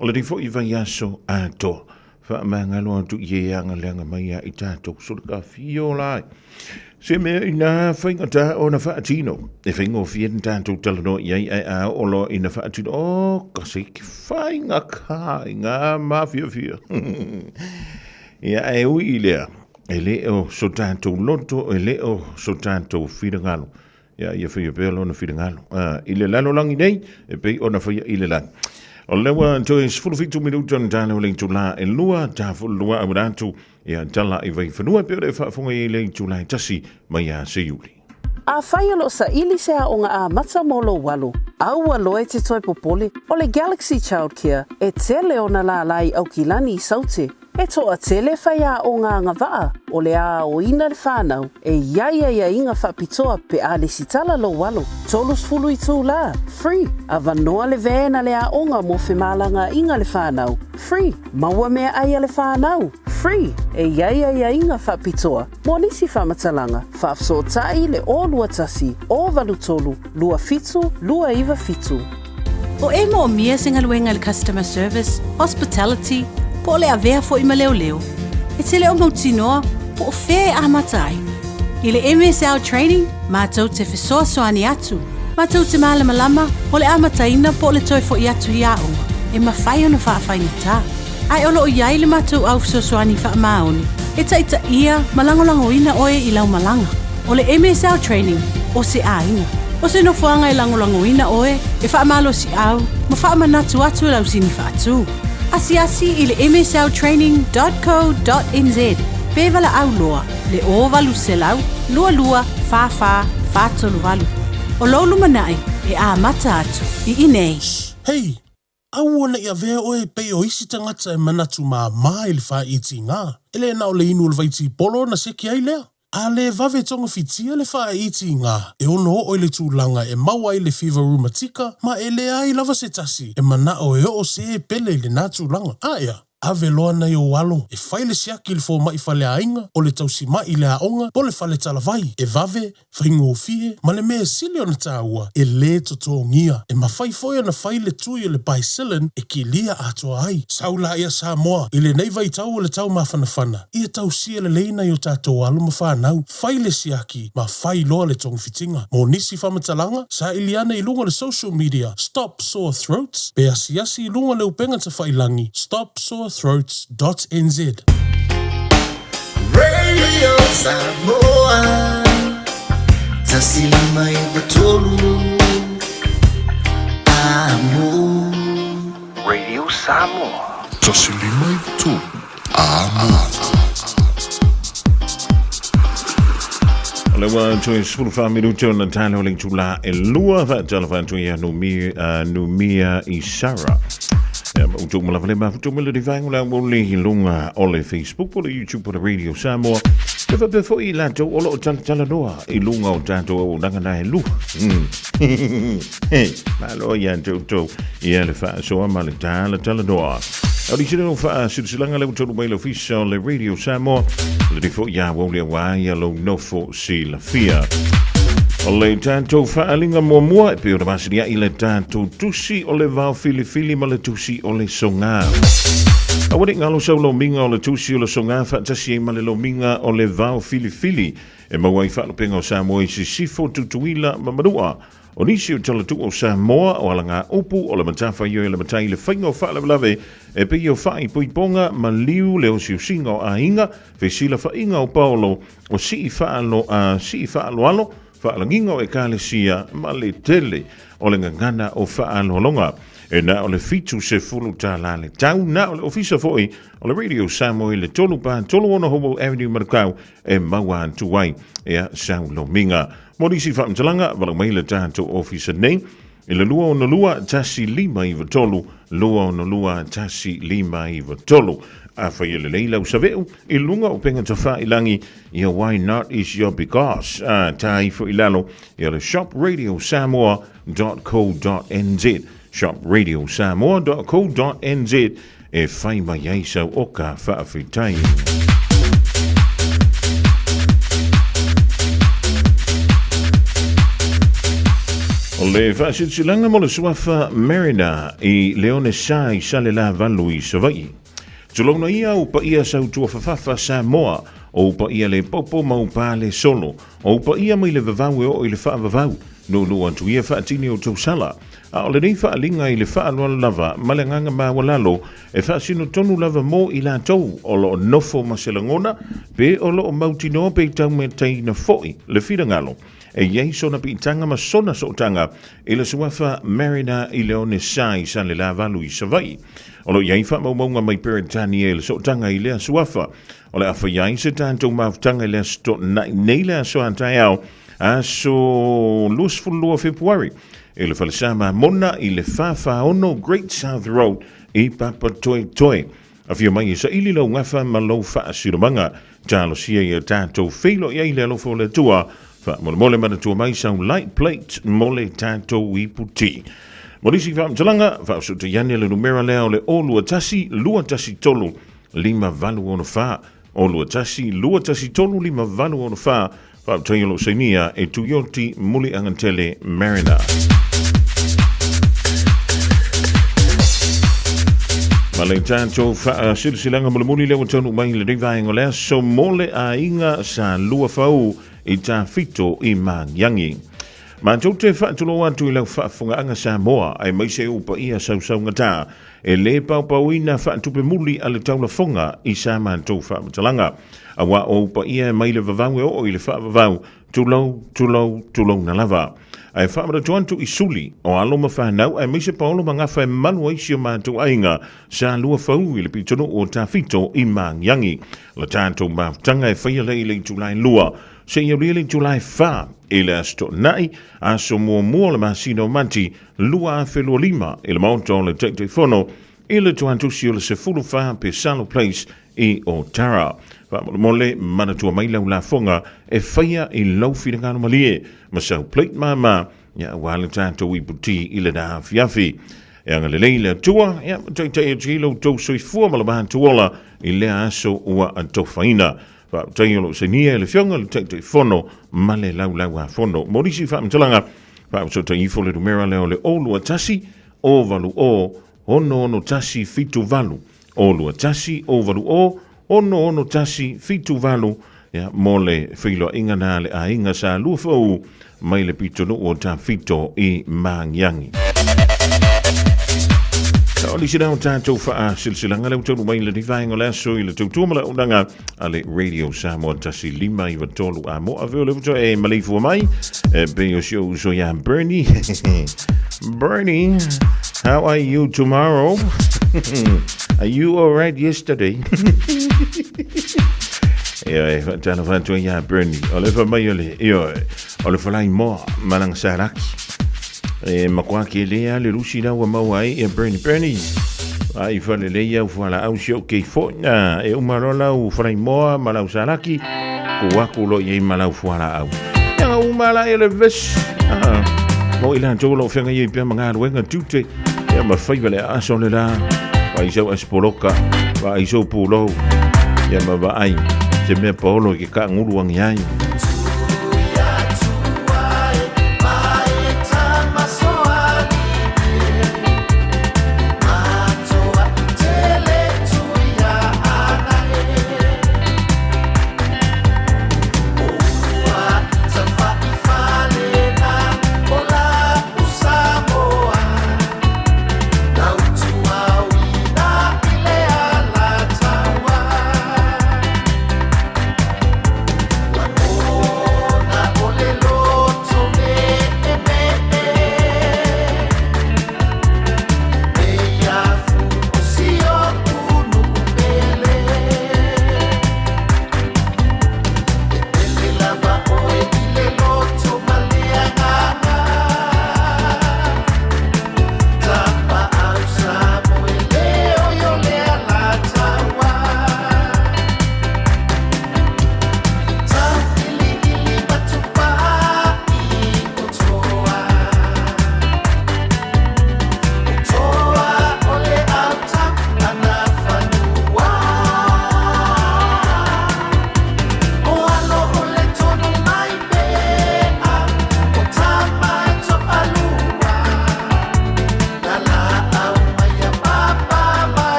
O le foi vaiaso atoa Faamagalo atu i e agaleaga mai ia i tatou solokafio la. Se mea ina faigata ona faatino. E faigofie na tatou talanoa i ai ae a oo loa ina faatino, o ka se ki faiga ka i ngā mafiafia. Ia ae ui i lea, e le o so tatou loto, e le o so tatou finagalo. Ia, ia faia pea lona finagalo. Ah, i le lalolagi nei, e pei ona faia i le lagi. O lea ua toe 17 minuta ona tala o le itula e lua, ta fulua au atu, ia tala i vaifanua, pe o le faafofoga i le itula e tasi mai a Seiuli. Afai o lo o saili se aoga amata mo lou alo, aua loa e te toe popole, o le Galaxy Childcare e tele ona lālā i Aukilani i Saute. E toatele faiaoga agavaa o le aoina le whanau e i ai aiaiga faapitoa pe a lesitala lou alo. 30 itulā, free, avanoa le van a le aoga mo femalagaaiga le whanau, free, maua meaai a le whanau, free, e i ai aiaiga faapitoa mo nisi faamatalaga, faafesootai le 021 083 27 297. O e moomia se galuega i le customer service, hospitality, po o le avea foi ma leoleo, e te le o mautinoa po o fea e amata ai. I le MSL Training, matou te fesoasoani atu, matou te malamalama o le amataina po o le toe foi atu i aoga, e mafai ona faafaigata. Ae o lo o i ai le matou au fesoasoani faamaoni e taitaia ma lagolagoina oe i lau malaga. O le MSL Training, o se aiga. O se nofoaga e lagolagoina oe, e faamalosiau ma faamanatu atu i lau sini faatu. Asiasi i le msltraining.co.nz pe valaau loa le 0800 22 44 438. O lou lumanai e amata atu i inei. Hei! Aua ne i avea oe e pei o isi tagata e manatu māmā i le whāitiga, e le na o le inu o le vaitipolo ona seke ai lea. A le vave togafitia le whāitiga, e ono oo i le tulaga e maua ai le fiva rumatika ma e leai lava se tasi e manao e oo se e pele i lenā tulaga. Aea, ave loa nai ou alo e fai le siaki i le fomai faleaiga, o le tausima'i i le aoga, po o le fale talavai, e vave, faigofie, ma le mea e sili ona taua, e lē totogia. E mafai foi ona fai le tui o le Bicillin e kilia atoa ai. Sau laia Samoa, i lenei vaitau o le tau mafanafana, ia tausia lelei nai o tatou alo ma fanau, fai le siaki ma fai loa le togafitiga. Mo nisi faamatalaga, saili ane i luga o le social media Stop Sore Throats pe asiasi i luga o le upega tafailangi stopsorethroats dot nz. Radio Samoa 153 Amo. Radio Samoa. 153 Amo. O le ua toe 14 minuti ona tala o le itula e lua faatalofa atu ia Numia i Sarah. Ia, ma outou malava le mafutu me le rivaenga o le aoauli i luga o le Facebook po o le YouTube po o le Radio Samoa. E faapea foi i latou o lo o talatalanoa i luga o tatou auaunaga na e lua. Malo ia te outou ia le faasoa ma le talatalanoa. O le sile o faasilasilaga le ua taunuu mai le ofisa o le Radio Samoa, le foi ia aoauli aua ia lou nofo silafia. O le tatou faaaliga muamua e pei ona masiniai le tatou tusi o le vao filifili ma le tusi o le soga. Aua ne i galo sau lomiga o le tusi o le soga faatasi ai ma le lomiga o le vao filifili e maua ai faalupega o Samoa i Sisifo, Tutuila ma Manua. O nisi o talatuu o Samoa, o alagaupu, o le matafaioi o le matai i le faiga o faalavelave e pei o faaipoipoga, maliu, le osiosiga o aiga, fesilafaiga o paolo, o sii faalo, a sii faaaloalo, faalagiga o ekalesia ma le tele o le gagana o faaaloaloga. E na o le $70 le tau, na o le ofisa foi o le Radio Samoa i le 3 pa 36 Howell Avenue Manukau e maua atu ai ea sau lomiga. Mo nisi faamatalaga, valaau mai le tatou ofisa nei i le 262 1593, 262 1593. Afai e lelei lau saveu i luga o upega tafailagi, ia why not is your because. Ta ifo i lalo ia le shopradiosamoa.co.nz. shopradiosamoa.co.nz e fai mai ai sau oka faafetai. O le faasilasilaga mo le suafa Mariner i Leone Sa i Salelavalu i Savaii. Tulouna ia ou paia sautuafafafa Samoa, ou paia le popo ma ou pale solo, ou paia mai le vavau e oo i le faavavau, nuunuu atu ia faatini o tausala. A o lenei faaaliga i le faaaloalo lava ma le agaga maualalo e faasino tonu lava mo i latou o lo o nofo ma se lagona pe o lo o mautinoa pe taumataiina foi le finagalo e i ai sona piitaga ma sona sootaga i le suafa Mariner i Leone Sa i Salelavalu i Savaii. O lo o i ai faamaumauga mai Peretania i le sootaga i lea suafa. O le a fai ai se tatou mafutaga i le Aso Toonai nei le aso a taeao, aso 22 Fepuari, i le falesa Mamona i le 446 Great South Road i Papatoetoe. Afio mai e saili lau gafa ma lou faasilomaga. Talosia ia tatou feiloai ai le alofa o le Atua. Faamolemole manatua mai sau light plate mo le tatou iputi. Mo nisi faamatalaga, faaosootai ane le numera lea o le 021 213 5864, 021 213 5864. Faafetai o lou sainia e Tuioti Muliagatele Mariner. Ma le tatou faasilasilaga mulimuli lea ua taunuu mai i lenei vaega o le aso mo le aiga sa lua fau i Tafito i Magiagi. Matou te faatulou atu i lau faafofogaaga Samoa aemaise ou paia sausaugata e lē paopaoina faatupe muli a le taulafoga i sa matou faamatalaga. Auā o ou paia e mai le vavau e oo i le faavavau, tulou, tulou, tulouna lava. Ae faamanatu atu i suli, o alo ma fanau aemaise paolo ma gafa e malu ai si o matou aiga sa lua fau i le pitonuu o Tafito i Magiagi. La tatou mafutaga e faia lea i le itula e 2 seia aulia le itula e 4 i le Aso Toonai, aso muamua o le masina o Mati 2025 i le Maota o le Taitaifono i le tuatusi o le 14 Pesalo Place i Otara. Faamolemole, manatua mai lau lafoga e faia i lou finagalo malie ma sau plate māmā, ia aua le tatou iputi i lena afiafi. E agalelei le Atua, ia ma taitai atu i lo outou soifua ma le matou ola i lea aso ua atofaina. Faafetai o lo o sainia e le Afioga i le Taitaifono ma le Laulau-a-Fono. Mo nisi faamatalaga, faaosootai ifo le numera lea o le 021 080 66178. 021 080 66178, ia, mo le feiloaiga na a le aiga sa lua fou mai le pitonuu o Tafito i Magiagi. O nisi na o tatou faasilasilaga lea ua taunuu mai i lenei vaega o le aso i le tautua ma le auaunaga a le Radio Samoa 1593 a mo ave o le uto e maleifua mai e pei o si ou uso iā Bernie. Bernie, how are you tomorrow? Are you all right yesterday? Ioe, faatalofa atu ai iā Bernie. O le fai mai o le, ioe, o le falaimoa ma lana salaki. E matua kele lava le lusi la ua maua ai ia Bernie. Bernie, vaai falelei au fualaau si ou keifo ina e uma loa lau falaimoa ma lau salaki, tuu atu loa i ai ma lau fualaau. Ia na uma la e le vesi. Ah, mo i latou o lo o feagai ai pea ma galuega tiute, ia ma faiva le aso le la, vaai sau asipoloka, vaai sou pulou, ia ma vaai se mea paolo i ke kaagulu agi ai.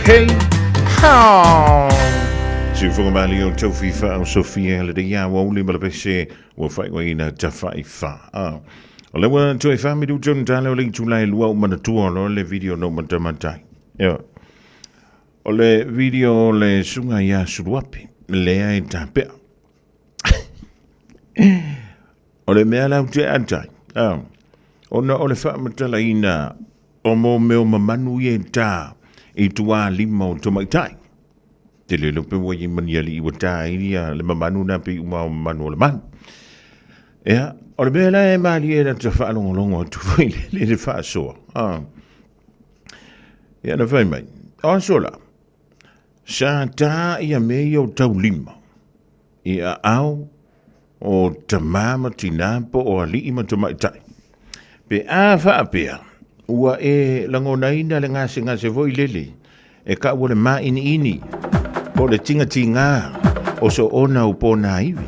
Hey, how! Siufoga malie o tau fifa o Sofia le dei aoauli ma le pese ua faaigoaina Tafai Fa. Ah. O le ua toe fa minuta ona tala o le itula e lua o manatua loa le video no matamatai. Ia. O le video o le suga ia Suluape, lea e tapea. O le mea lau te atai, ah, ona o le faamatalaina o mō mea o mamanu ia e tā i tuālima o tamaitai. Te le lope ua i mani ali'i ua tā ai ia le mamanu nā pei uma o mamanu o le manu. Ea, o le mea la e malie la te whaalongolongo atu foi le, le, le whaasoa. Ah. Ia na whai mai, o aso la, sa tā ia me ia o taulima i a ao o tamā ma tinā po o ali'i ma tamaitai. Pe a faapea, ua e lagonaina le gasegase foi lele e kaua le māʻiniʻini po o le tigatigā o so ona u pōnā iwi.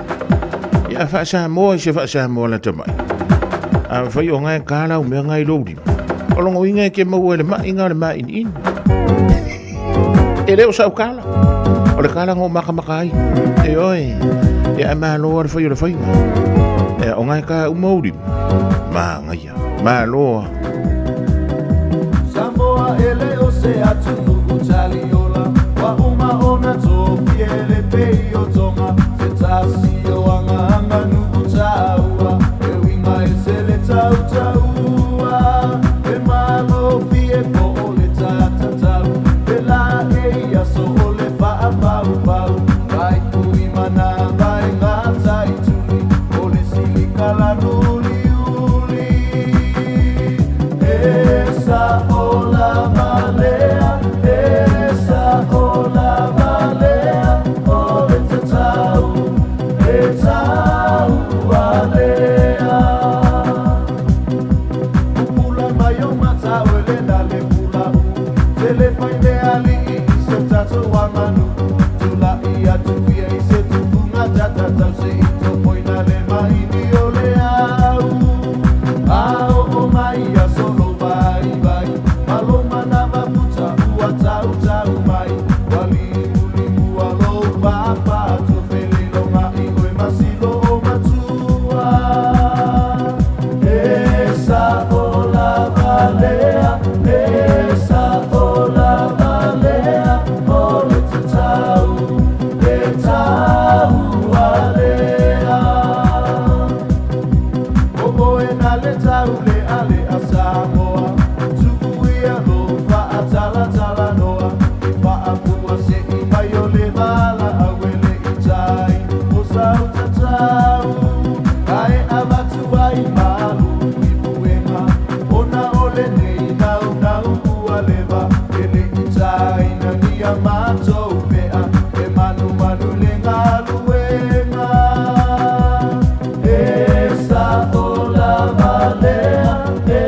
Ia a faa-Samoa i se faa-Samoa lata mai. A fai o ngae kā lau mea ngai lou lima. O logoina e ke maua e le maʻiga o le māʻiniʻini. E le o sau kala. O le kala ngo makamaka ai. E oe. Ia e malo a le fai o le faiga. E o ngai ka uma uri. Ma ngaia. Malo a. Samoa e le o se atunuu taliola Ua uma ona tofia e le pei o Tonga Se tasi o agaga nuu taua E uiga ese le tautaua E malofie po o le tatatau E la e i aso o le faapaupau Vai kui mana vai ngata i tuli O le silika la nuliuli E sa o la valea E sa o la valea O le tatau E tau alea Pupula mai o mata o le na le pula u Te le fai le ali'i i se tatou aganuu Tula'i atu ia i se tupuga tatatau Se i topoina le maini o le au A oo mai ia solo vaivai Ma lo manava puta ua tautau mai Ua limulimu a lou papa Tofeleloga'i oe ma silo o matua E sa o lava lea E sa o lava lea O le tatau E tau alea O oe na le tau le ale a Samoa Tu'u ia lou faatalatala noa I faafua se i mai o le vala Au e le i tai o sau tatau Ae avatu ai malu i puega Ona o lenei naunau ua leva E le i taina ni a matou pea E manumanu le galuega E sa o lava lea E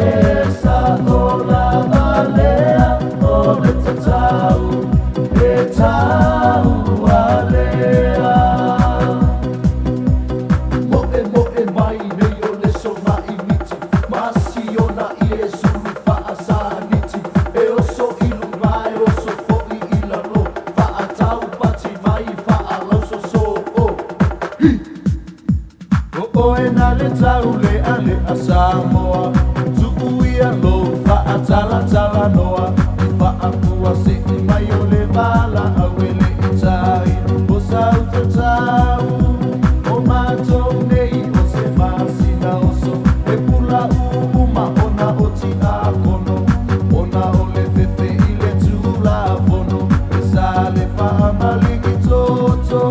sa o lava lea O le tatau E tau alea Moe moe mai nei o le soma'i miti Masiona i e sulu faasaniti E oso i luga e oso fo'i i lalo Faataupati mai faalausoso o Hi! O oe na le tau le'ale'a Samoa Tu'u ia lou faatalatala noa I faafua se'i mai o le valaau E le i tai o sau tatau O matou nei o se masina oso E pula uma ona o tiakono Ona o le fefe i le tulafono E sa le faamaligi toto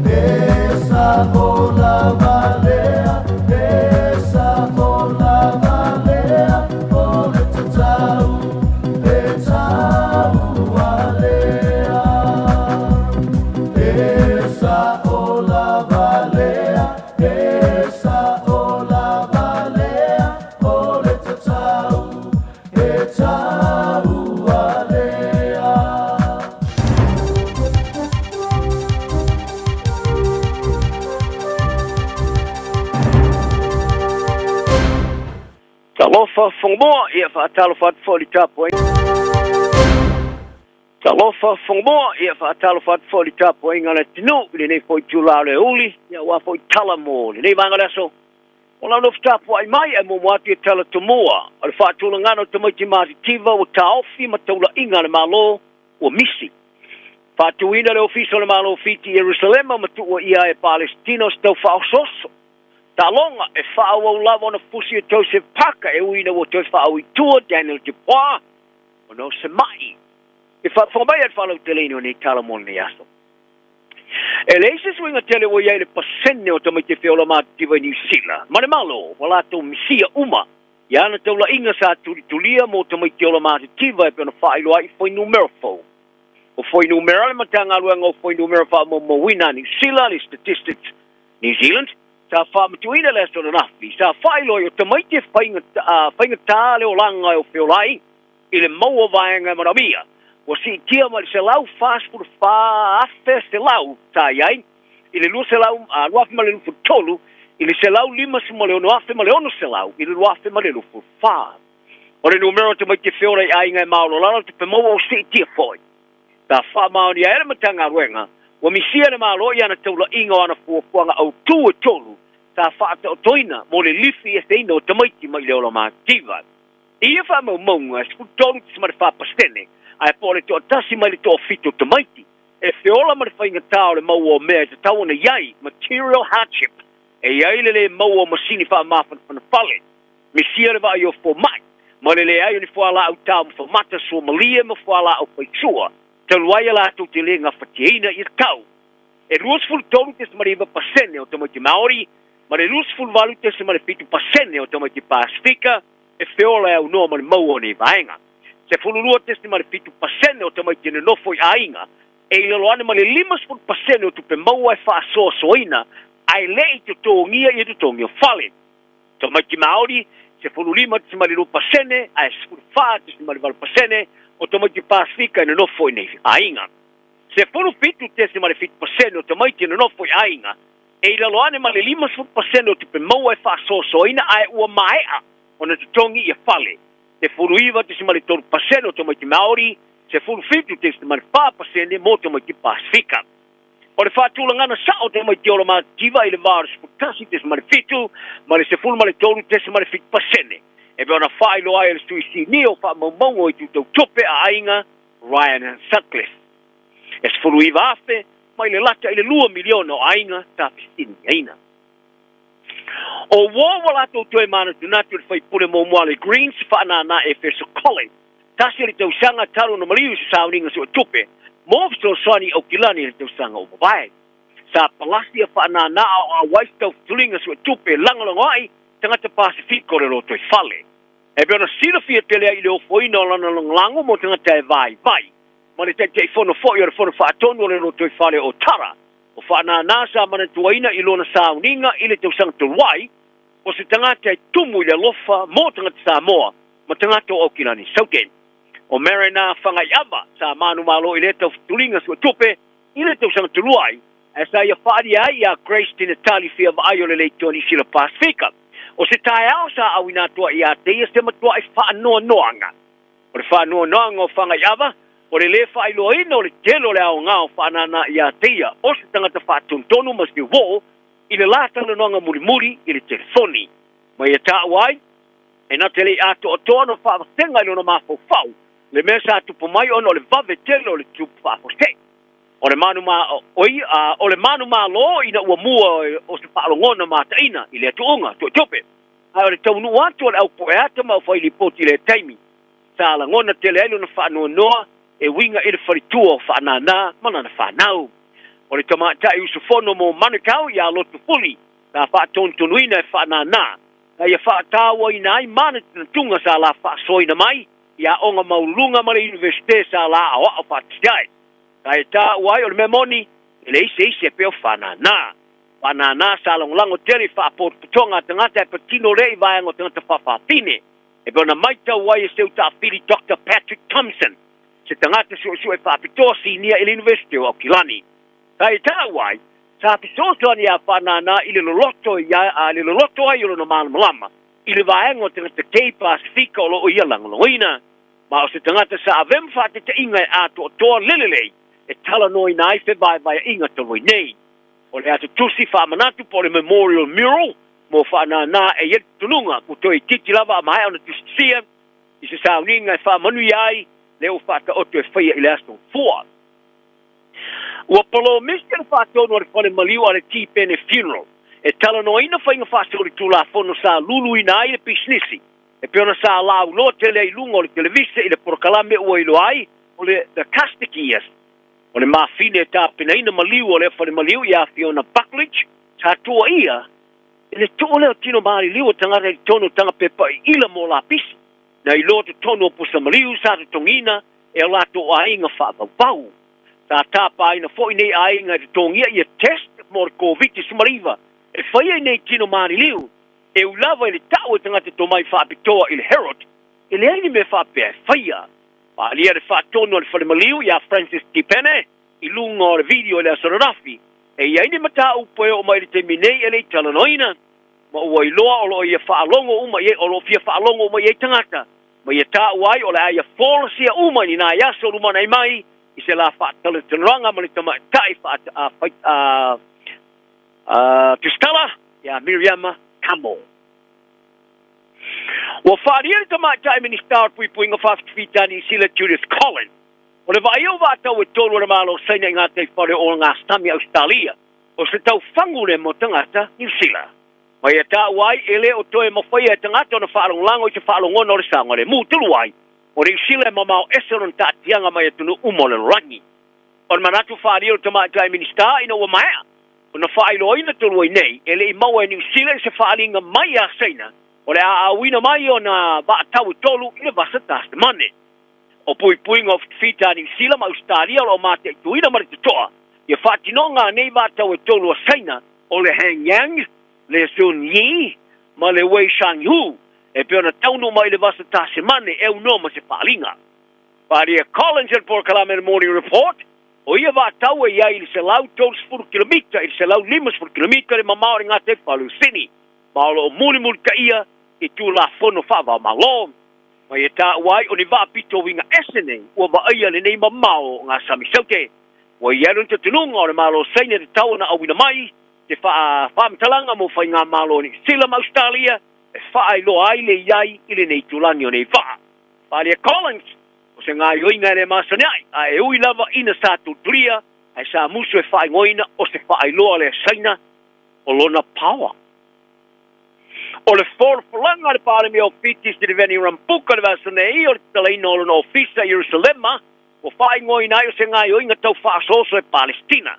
E sa o lava lea E sa o lava lea O le tatau E tau alea E sa o lava lea E sa o lava lea O le tatau E tau alea Talofa Fogomoa, ia faatalofa atu foi i le tapuaiga. Talofa Fogamoa, ia faatalofa atu foi i le tapuaiga a le atunuu i lenei foi itula o le aoauli, ia aua foi tala mo lenei vaega o le aso. O lau nofo tapuai mai ae muamua atu ia tala tomua o le faatulagana o tamaiti matitiva ua taofi ma taulaiga a le Malo ua misi. Faatuina le Ofisa o le Malo o Fiti i Ierusalema ma tuuaia ai e Palesitina o se tau faaosooso. Taaloga e faaauau lava ona fusi e Joseph Parker e ui ina ua toe faaui i tua Daniel Dubois ona o se ma'i. E faafofoga mai ai le faalauteleina o nei tala mo lenei aso. E leai se suiga tele ua i ai i le pasene o tamaiti e feola matitiva i Niu Sila ma le Malo ua latou misia uma i ana taulaiga sa tulitulia mo tamaiti ola matitiva e pei ona faailoa ai i fuainumera fou. O fuainumera a le Matagaluega o Fuainumera Faamaumauina a Niu Sila, le Statistics New Zealand, sa faamatuuina le aso ananafi, sa faailoa ai o tamaiti e faigata le olaga e ofeola ai i le maua vaega e manaomia, ua siitia mai le 144,100 sa i ai i le 2023 i le 156,600 i le 2024. O le numera o tamaiti e feola i aiga e maololalo tupe maua ua siitia foi. Sa faamaonia ai le Matagaluega, ua misia le Malo i ana taulaiga o ana fuafuaga autū e tolu sa faataotoina mo le lifi eseina o tamaiti mai le ola mativa. I ia faamaumauga, e 13.4% ae po o le toatasi mai le toafitu o tamaiti e feola ma le faigata o le maua o mea e tatau ona i ai, material hardship, e i ai le lē maua o masini faamafanafana fale, misia le vaai o fomai, ma le leai o ni fualaau taumafa mata suamalie ma fualaau faisua, talu ai a latou te lē gafatiaina ia tau. E 23.9% o tamaiti Māori ma le 28.7% o tamaiti Pasifika e feola e aunoa ma le maua o nei vaega. 12.7% o tamaiti e nonofo i aiga e i lalo ane ma le 50% o tupe maua e faasoasoaina ae le i totogia ia totogi o fale. Tamaiti Māori, 15.2% ae 14.8% o tamaiti Pasifika e nonofo i nei aiga. 17.7% o tamaiti e nonofo i aiga e i lalo ane ma le 50% o tupe maua e faasoasoaina ae ua maea ona totogi ia fale. 19.3% o tamaiti Māori, 17.4% mō tamaiti Pasifika. O le faatulagana sao o tamaiti ola matitiva i le va o le 11.7 ma le 13.7% e pei ona faailoa ai e le Sui Sinia o Faamaumauga o Itu Tau Tupe a Aiga, Ryan Sutcliffe. E 19,000 mai le lata i le 2 miliona o aiga sa fesiligaina. O uo ua latou toe manatunatu i le faipule muamua a le Greens faanānā Efeso Colley, tasi o le tausaga talu ona maliu i se sauniga suetupe mo fesoasoani i Aukilani i le tausaga ua mavae. Sa palasi a faanānā a o auai se taufutuliga suetupe lagolagoaʻi tagata Pasifika o le lotoifale. E pei ona silafia tele ai i le ofoina o lana lagolago mo tagata e vaivai ma le Taitaifono foi o le Fono Faatonu o le Lotoifale o Tara, o Faanānā sa manatuaina i lona sauniga i le tausaga talu ai, o se tagata e tumu i le alofa mo tagata Samoa ma tagata o Aukilani Saute. O Marina Fagaiava sa manumalo i lea taufutuliga suetupe i le tausaga talu ai, ae sa ia faaalia ai iā Grace Tinatali fia vaai o le Leitoa Niusila Pasifika. O se taeao sa auina atu ai iā te ia se matuaʻi faanoanoaga. O le faanoanoaga o Fagaiava, o le lē faailoaina o le tele o le aoga o Faanana iā te ia o se tagata faatonutonu ma se uō i le lā talanoaga mulimuli i le telefoni. Ma ia taua ai, e na te le i atoatoa ona faavasega i lona mafaufau le mea sa tupu mai ona o le vave tele o le tupu faafuasei. O le o le manumalo ina ua mua o se faalogona mataina i lea tuuga tuetupe. Ae o le taunuu atu o le au pueata ma au fai lipoti i lea taimi, sa lagona tele ai lona faanoanoa e uiga i le faletua o Faanana ma lana fanau. O le tamaitai usufono mo Manukau ia Lotufuli sa faatonutonuina e Faanana na ia faatauaina ai manatunatuga sa la faasoaina mai i aoga maualuluga ma le Iunivesite sa la aoao faatasi ai. Sa e taua ai o le mea moni, e leai se isi e pei o Faanana. Faanana sa lagolago tele i faapotopotoga a tagata e patino lea i vaega o tagata faafafine. E pei ona maitau ai e seu taafili Doctor Patrick Thompson, se tagata suesue faapitoa sinia i le Iunivesite o Aukilani. Sa e taua ai, sa fesoasoani ia Faanana i le loloto ia le loloto ai o lona malamalama i le vaega o tagata kei Pasifika o lo o ia lagolagoina. Ma o se tagata sa avea ma faatetaiga e atoatoa le lelei e talanoaina ai fevaevaeaiga talu ai nei. O le ata tusi faamanatu po o le Memorial Mural mo faanānā e i ai le tutunuga ua toe itiiti lava a maea ona tusitusia i se sauniga e faamanuia ai lea ua faataoto e faia i le Aso Gafua. Ua polomisi le faatonu a le fale maliu a le Tipene Funeral e talanoaina faiga faasolitulafono sa luluina ai le pisinisi e pei ona sa lauloa tele ai i luga o le televise i le polokalame ua iloa ai o le The Castic Years. O le mafine e tapenaina maliu o lea fale maliu ia Fiona Buckledge, sa tuuaia i le tuu lea o tino maliliu o tagata i totonu o tagapepa iila mo lapisi, na iloa totonu o pusa maliu sa totogiina e o latou aiga faavauvau. Sa tapaina foi nei aiga e totogia ia test mo le Koviti-19 e fai ai nei tino maliliu E ui lava i le tau e tagata tomai faapitoa i le Herald, e leai ni mea faapea e faia. Faaalia le faatonu a le fale maliu iā Francis Tipene i luga o le video i le aso ananafi, e i ai ni mataupu e oo mai i le taimi nei e le i talanoaina, ma ua iloa o lo o ia faalogo uma i ai, o lo o fia faalogo uma i ai tagata, ma ia taua ai o le a ia folasia uma i ni nai aso lumanai mai i se lā faatalatalanoaga ma le tamaitai faa, Tusitala iā Miriama Kamo. Ua faaalia le Tamaitai Minisita o le Puipuiga Faafitafita a Niu Sila Judith Collins, o le vaaia o vaatau e tolu a le Malo o Saina i gataifale o ogasami a Ausetalia, o se taufagu lea mo tagata Niu Sila. Ma ia taua ai e le o toe mafaia e tagata ona faalagolago i se faalogona o le saogalemu talu ai o Niu Sila e mamao ese lona taatiaga mai atunuu uma o le lalolagi. O le manatu faaalia o le Tamaitai Minisita ina ua maea ona faailoaina talu ai nei, e le i maua e Niu Sila se faaaliga mai ia Saina o le a auina mai ona vaatau e tolu i le vasa Tasmane. O puipuiga o fitafita a Niu Sila ma Ausetalia o lo o mataituina ma le totoa ia faatinoga a nei vaatau e tolu a Saina o le Hang Yang, le Sun Yi ma le Wei Shang Hu e pei ona taunuu mai i le vasa Tasemane e aunoa ma se faaaliga. Faaalia Collins i le polokalame Le Morning Report, O ia vaatau e i ai i le 130 kilomita i le 150 kilomita le mamao o le gataifale o Sini, ma o lo o mulimulitaia i Tulafono faava-o-Malo. Ma ia taua ai o ni vaa pito uiga ese nei ua vaaia lenei mamao o ngā sami saute. Ua i ai lona talitonuga o le Malo o Saina e tatau ona auina mai se faamatalaga mo faigamalo o Niu Sila ma Ausetalia e faailoa ai le i ai i lenei itulagi o nei vaa. Faaalia Collins, O se gaoioiga e le masani ai, a e ui lava ina sa tulitulia, ae sa musu e faaigoaina o se faailoa lea Saina o lona paoa. O le folafolaga a le Palemia o Fiti Sitiveni Rambuka i le vaiaso nei o le tatalaina o lona ofisa i Ierusalema, ua faaigoaina ai o se gaoioiga tau faaosooso e Palesitina.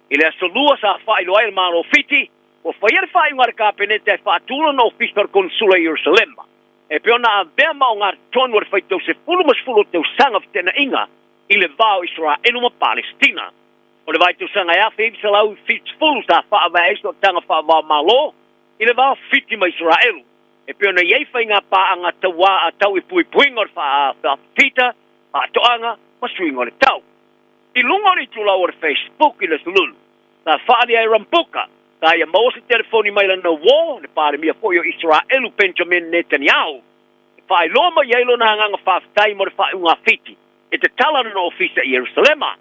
I le aso Lua sa faailoa ai e le Malo o Fiti, ua faia le faaiuga a le Kapeneta e faatu lona ofisa o le Konesula i Ierusalema. E pei ona avea ma ogatotonu o le faitau sefulu ma sefulu o tausaga feteenaiga i le va o Isaraelu ma Palesitina. O le vaitausaga e 1970 sa faavae ai sootaga faava-o-Malo i le va o Fiti ma Isaraelu, e pei ona i ai faiga paaga tauā a tau i puipuiga o le faafita, faatoaga ma suiga o le tau. I luga o le itulau o le Facebook i le Aso Lulu, sa faaalia ai Rambuka Sa ia maua se telefoni mai lana uō, le Palemia foi o Isaraelu Benjamin Netanyahu, e faailoa mai ai lona agaga faafetai mo le faaiuga a Fiti e tatala lona ofisa i Ierusalema.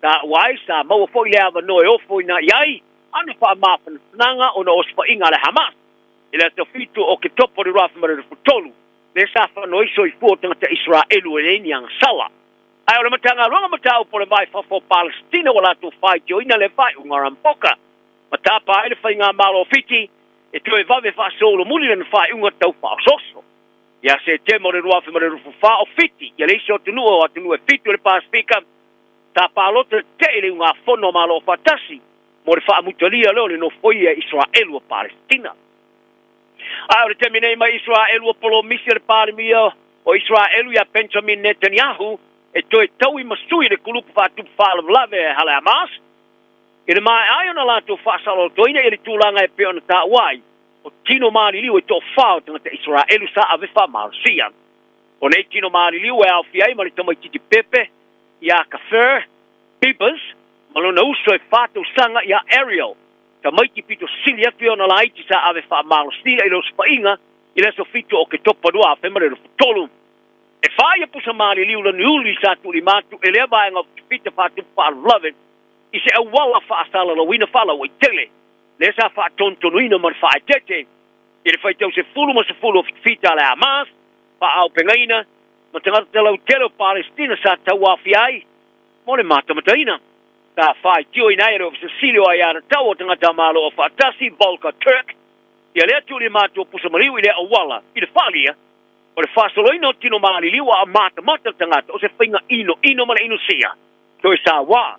Taua ai, sa maua foi le avanoa e ofoina i ai ana faamafanafanaga ona o osofaiga a le Hamas i le aso 7 o Oketopa o le 2023, lea sa fano ai soifua o tagata Isaraelu e leai ni agasala. Ae o le Matagaluega Mataupu o le Va i Fafo o Palesitina ua latou faitioina le faaiuga rampoka ma tapa ai le Faigamalo o Fiti e toe vave faasolomuli lana faaiuga tau faaosooso. Ia Setema o le 2024, o Fiti ia le isi o atunuu o atunuu e fitu o le Pasefika sa palota tetee i le Iugafono a Malo Afaatasi mo le faamutalia lea o le nofoia e Isaraelu o Palesitina. Ae o le taimi nei mai Isaraelu ua polomisi a le Palemia o Isaraelu ia Benjamin Netanyahu e toe taui ma sui le kulupu faatupu faalavelave a le Hamas i le maea ai ona latou faasaolotoina i le tulaga e pei ona taua ai o tino maliliu e toafa o tagata Isaraelu sa ave faamalosia. O nei tino maliliu e aofia ai ma le tamaititi pepe ia Kafir Bibas ma lona uso e fa tausaga ia Ariel, tamaiti pito sili atu ia ona laiti sa ave faamalosia i le osofaiga i le aso 7 o Oketopa 2023. E fā ia pusa maliliu laniuli sa tuulima atu e lea vaega o fitafita faatupu faalavelave i se auala faasalalauina faalauaitele lea sa faatonutonuina ma le faaeteete i le faitau 10 ma 10 o fitafita a le Hamas faaaupegaina ma tagata lautele o Palesitina sa tauaofia ai mo le matamataina. Sa faitioina ai e le Ofisa Sili o Aiatatau o Tagata Malo Aufaatasi, Volker Turk, ia lea tuulima atu o pusa maliu i lea auala i le faaalia o le faasoloina o tino maliliu a o matamata le tagata o se faiga inoino ma le inosia toe sauā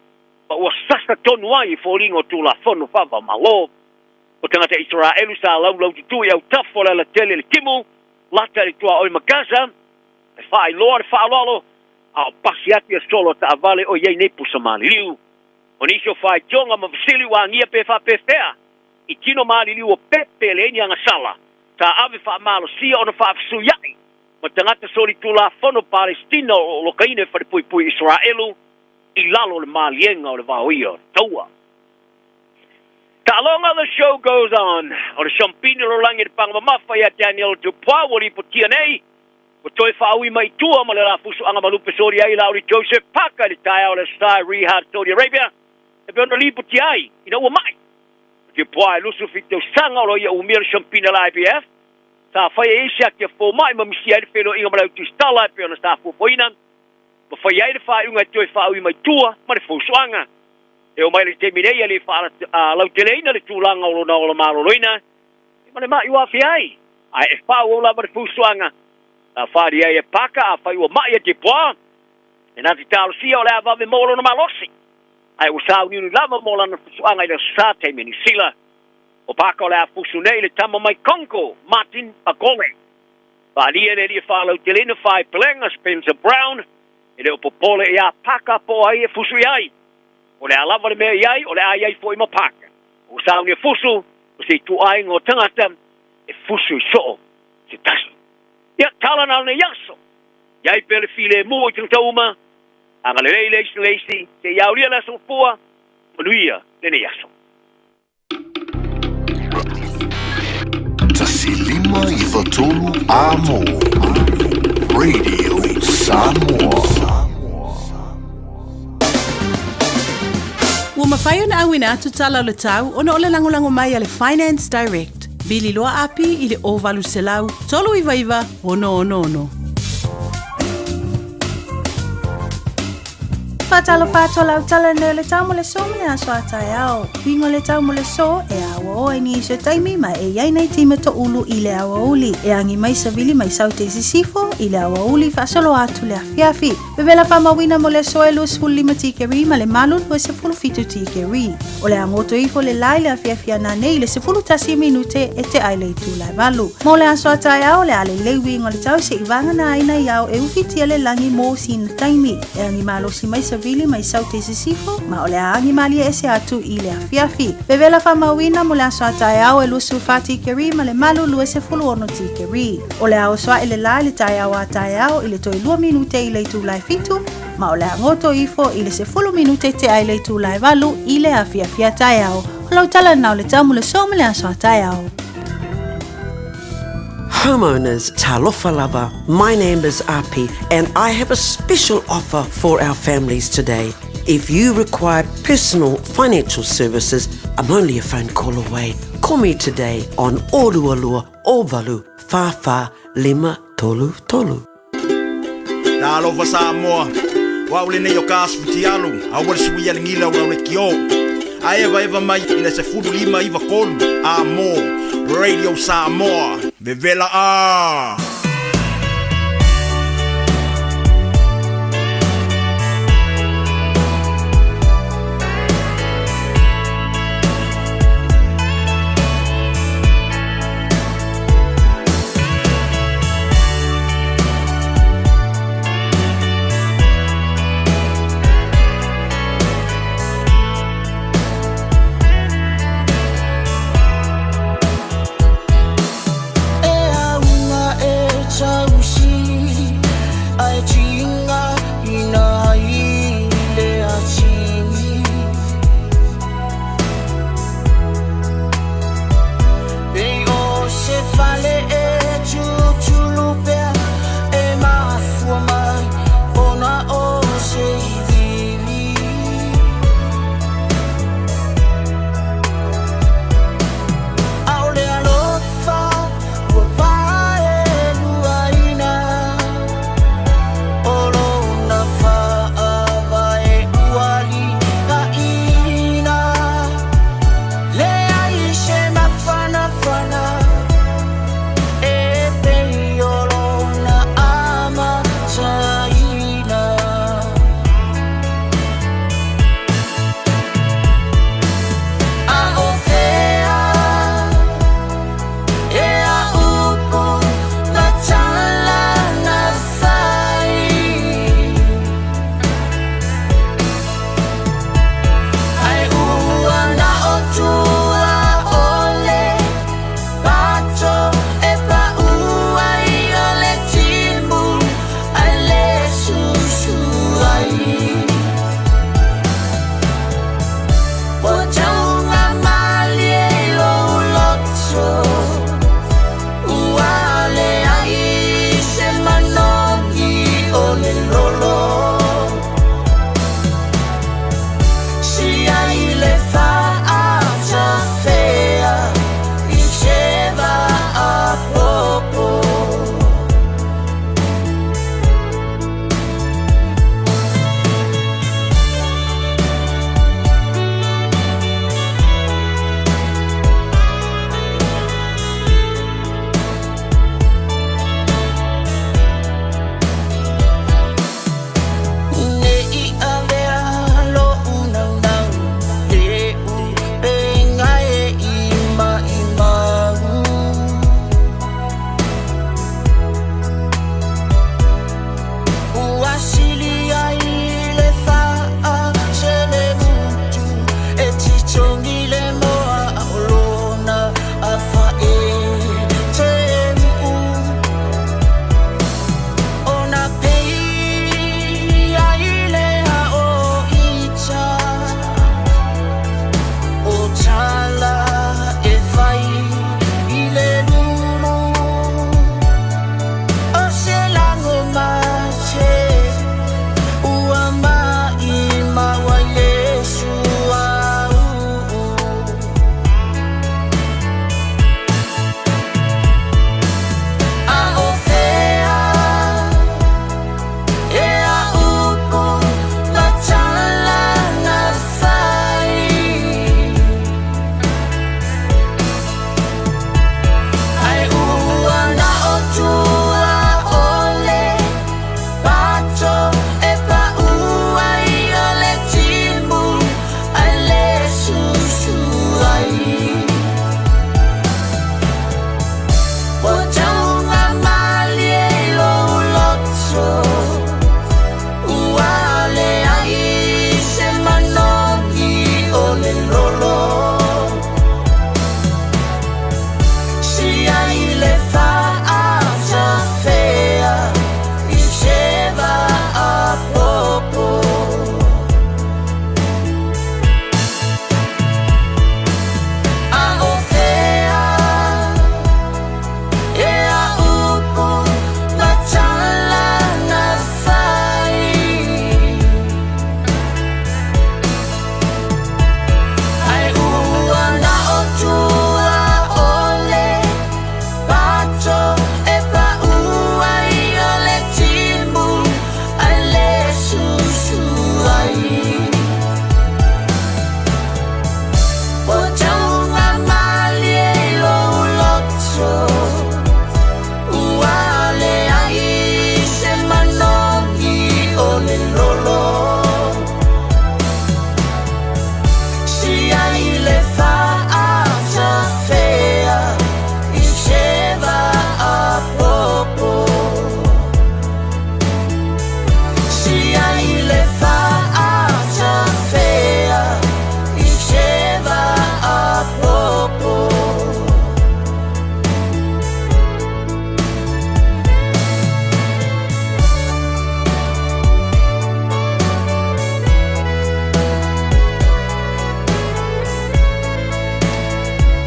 ma ua sasa tonu ai i foliga o Tulafono Faava-o-Malo. O tagata Isaraelu sa laulaututū i autafa o le alatele i le timu lata i le tuaoi ma Gaza e faailoa le faaaloalo a o pasi atu ia solo a taavale o i ai nei pusa maliliu. O nisi o faitioga ma fesili ua agia pe faapefea i tino maliliu o pepe e leai ni agasala sa ave faamalosia ona faafesuia'i ma tagata solitulafono Palesitina o lo o lokaina i falepuipui Isaraelu i lalo o le maliega o le vaoia o le taua. Taaloga The show goes on. O le siampini o le lalolagi i le paga mamafa ia Daniel Dupois ua lipotia nei ua toe faaui mai i tua ma le lafusuaga malupe soli ai Lauli Joseph Parker i le taeao o le Aso Sa i Riyadh, Saudi Arabia e pei ona lipotia ai ina ua ma'i. O Dupois e 27 tausaga o lo o ia umia le siampini a le IBF sa faia i ai se ati a fomai ma misia ai le feiloaiga ma le autusitala e pei ona sa fuafuaina ma faia ai le faaiuga e toe faaui mai tua ma le fousuaga. E oo mai le taimi nei e le faalauteleina le tulaga o lona ola maloloina ma le ma'i ua aafia ai, ae e faaauau lava le fusuaga sa faaalia ai e Parker afai ua ma'i a Dubois, e na te talosia o le a vave maua lona malosi, ae ua sauniuni lava mo lana fusuaga i le Aso Sa taimi a Niu Sila. O Parker o le a fusu nei i le tama mai Congo, Martin Bakole. Faaalia e le alii e faalauteleina faaipelega Spencer Brown, e le o popole iā Parker po o ai e fusu i ai. O le a lava le mea i ai, o le a i ai foi ma Parker. Ua saunia fusu, o se ituaiga o tagata e fusu i soo se tasi. Ia, tala na o lenei aso. I ai pea le filemu i tagata uma, agalelei le isi le isi, seia aulia le aso mapua, manuia lenei aso. 159 Amo Radio Samoa. Ua mafai ona auina atu tala o le tau ona o le lagolago mai a le Finance Direct. Vili loa api i le 0800 399 666. Faatalofa atu lau tala nei o le tau mo le so ma le aso a taeao. Uiga o le tau mo le so e auaoa i nisi o taimi ma e iai nai tima toulu i le aoauli. E agi mai savili mai saute i sisifo i le aoauli faasolo atu le afiafi. Vevela faamauina mo le aso e 25 tikeri ma le malu 27 tikeri. O le a goto ifo le la i le afiafi ana nei i le 11 minute e te ai le itula e valu. Mo le aso a taeao o le a lelei uiga o le tau se'i vagana ai nai ao e ufitia le lagi mo sina taimi. E agi malosi mai savili mai saute i sisifo ma o le a agi malie ese atu i le afiafi. Vevela faamauina mo le aso a taeao e 24 tikeri ma le malu 26 tikeri. O le a oso aʻe le la i le taeao a taeao i le toe lua minute i le itula e fitu, ma o le a goto ifo i le sefulu minute tea i le itula e valu i le afiafi a taeao. O lau tala lena o le tau mo le so ma le aso a taeao. Homeowners, talofa lava, my name is Api and I have a special offer for our families today. If you require personal financial services, I'm only a phone call away. Call me today on 022 08 44 533. Talofa Samoa, o au lenei o ka asu fitialu, aua le suia le gila o lau lekiō. A evaeva mai i le 15 93 a mo Radio Samoa. Vevela a! E auga e.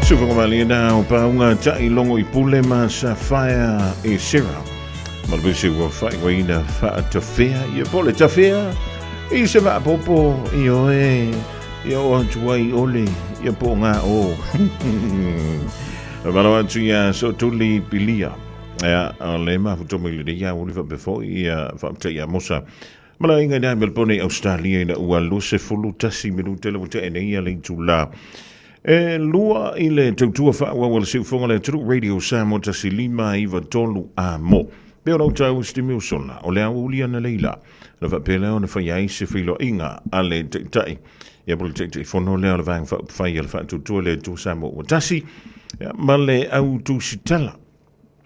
Sufangomalie na o pauga taʻi logo i pule ma Sapphire e Sarah. Ma le pese ua faaigoaina faatafea ia po o le tafea i se vaapopo ioe ia oo atu ai ole ia po o gā o. Malo atu ia Sootuli Pilia. Ia, o le mafutoa mai lenei aoauli faapea foi ia faafetai ia Mosa. Ma le aiga i le Melbourne i Ausetalia ina ua 21 minute le ua tea nei ia le itula. E lua i le tautua faaauau a le siufoga o le atunuu Radio Samoa 1593 a mo. Pe o lau tau se taimi ua sola, o le aoauli analeila na faapea lea ona fai ai se feiloaiga a le Taitai ia po o le Taitaifono lea o le Vaega Faaupufai a le Faatuatua i le Atua Samoa ua tasi ia, ma le au tusitala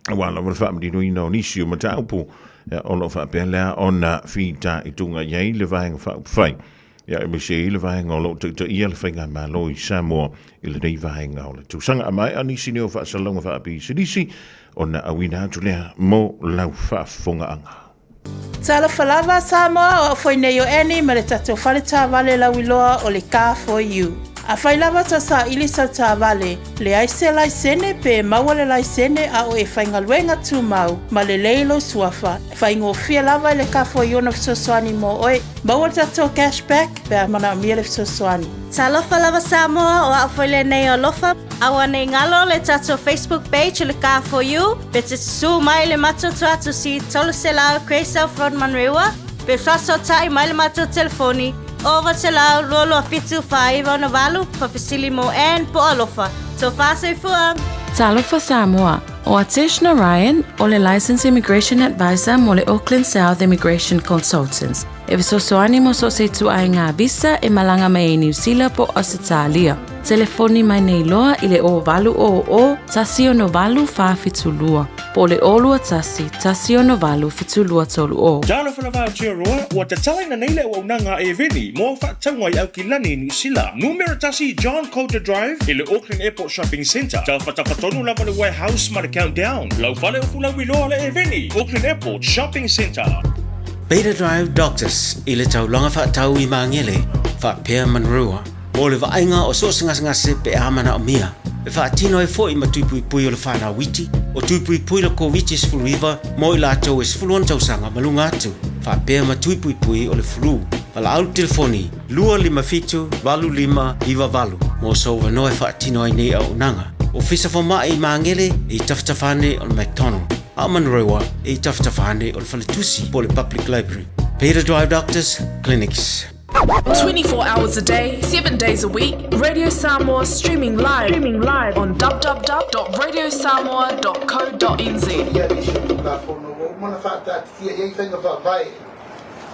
aua lava le faamaninoina o nisi o mataupu ia, o lo o faapea lea ona fitaituga i ai le Vaega Faaupufai ia, aemaise ai le vaega o lo o taitaia le Faigamalo i Samoa i lenei vaega o le tausaga. A maea nisi nei o faasalalauga faapisinisi ona auina atu lea mo lau faafofogaaga. Talofa lava Samoa, o au foi nei o Annie ma le tatou fale taavale lauiloa o le Car For You. Afai lava tau saili sau taavale, leai se laisene pe maua le laisene a o e faigaluega tumau ma lelei lou suafa, faigofie lava i le Car For You ona fesoasoani mo oe. Maua le tatou cash back pe a manaomia le fesoasoani. Talofa lava Samoa, o au foi lenei o Alofa. Aua nei galo le tatou Facebook page o le Car For You, pe te susu mai le matou tuatusi 300 Grey South Road Manurewa, pe faasootai mai le matou telefoni 0900 22 7 48 faafesili mo Ann po o Alofa. Tofa soifua! Talofa Samoa, O Atesh Narayan, o le Licensed Immigration Advisor mo le Auckland South Immigration Consultants, e fesoasoani mo so o se ituaiga visa e malaga mai ai Niu Sila po o Ausetalia. Telefoni mai nei loa i le 0800 168 472 po o le 021 168 7230. Talofa lava Aotearoa, ua tatalaina nei le auaunaga a Airveni mo au faatauga i Aukilani, Niu Sila. Numera 1 John Coulter Drive i le Auckland Airport Shopping Centre. Tafatafa tonu lava le warehouse ma le Countdown. Lau fale o Fulauiloa le Airveni, Auckland Airport Shopping Centre. Beta Drive Doctors i le taulaga faatau i Magele, faapea Manurewa, mo le vaaiga o so o se gasegase pe a manaomia. E faatino ai foi ma tui puipui o le whanau iti, o tui puipui le Koviti-19 mo i latou e 16 tausaga ma luga atu, faapea ma tui puipui o le flu. Valaau le telefoni 257 8598 mo sou avanoa e faatino ai nei auaunaga. Ofisa Fomai i Magele e i tafatafa ane o le McDonald, a o Manurewa e i tafatafa ane o le Faletusi po o le Public Library. Beta Drive Doctors Clinics. 24 hours a day, 7 days a week, Radio Samoa streaming live, streaming live on www.radiosamoa.co.nz. Ia nisi o Tulafono ua uma ona faataatitia i ai faiga faavae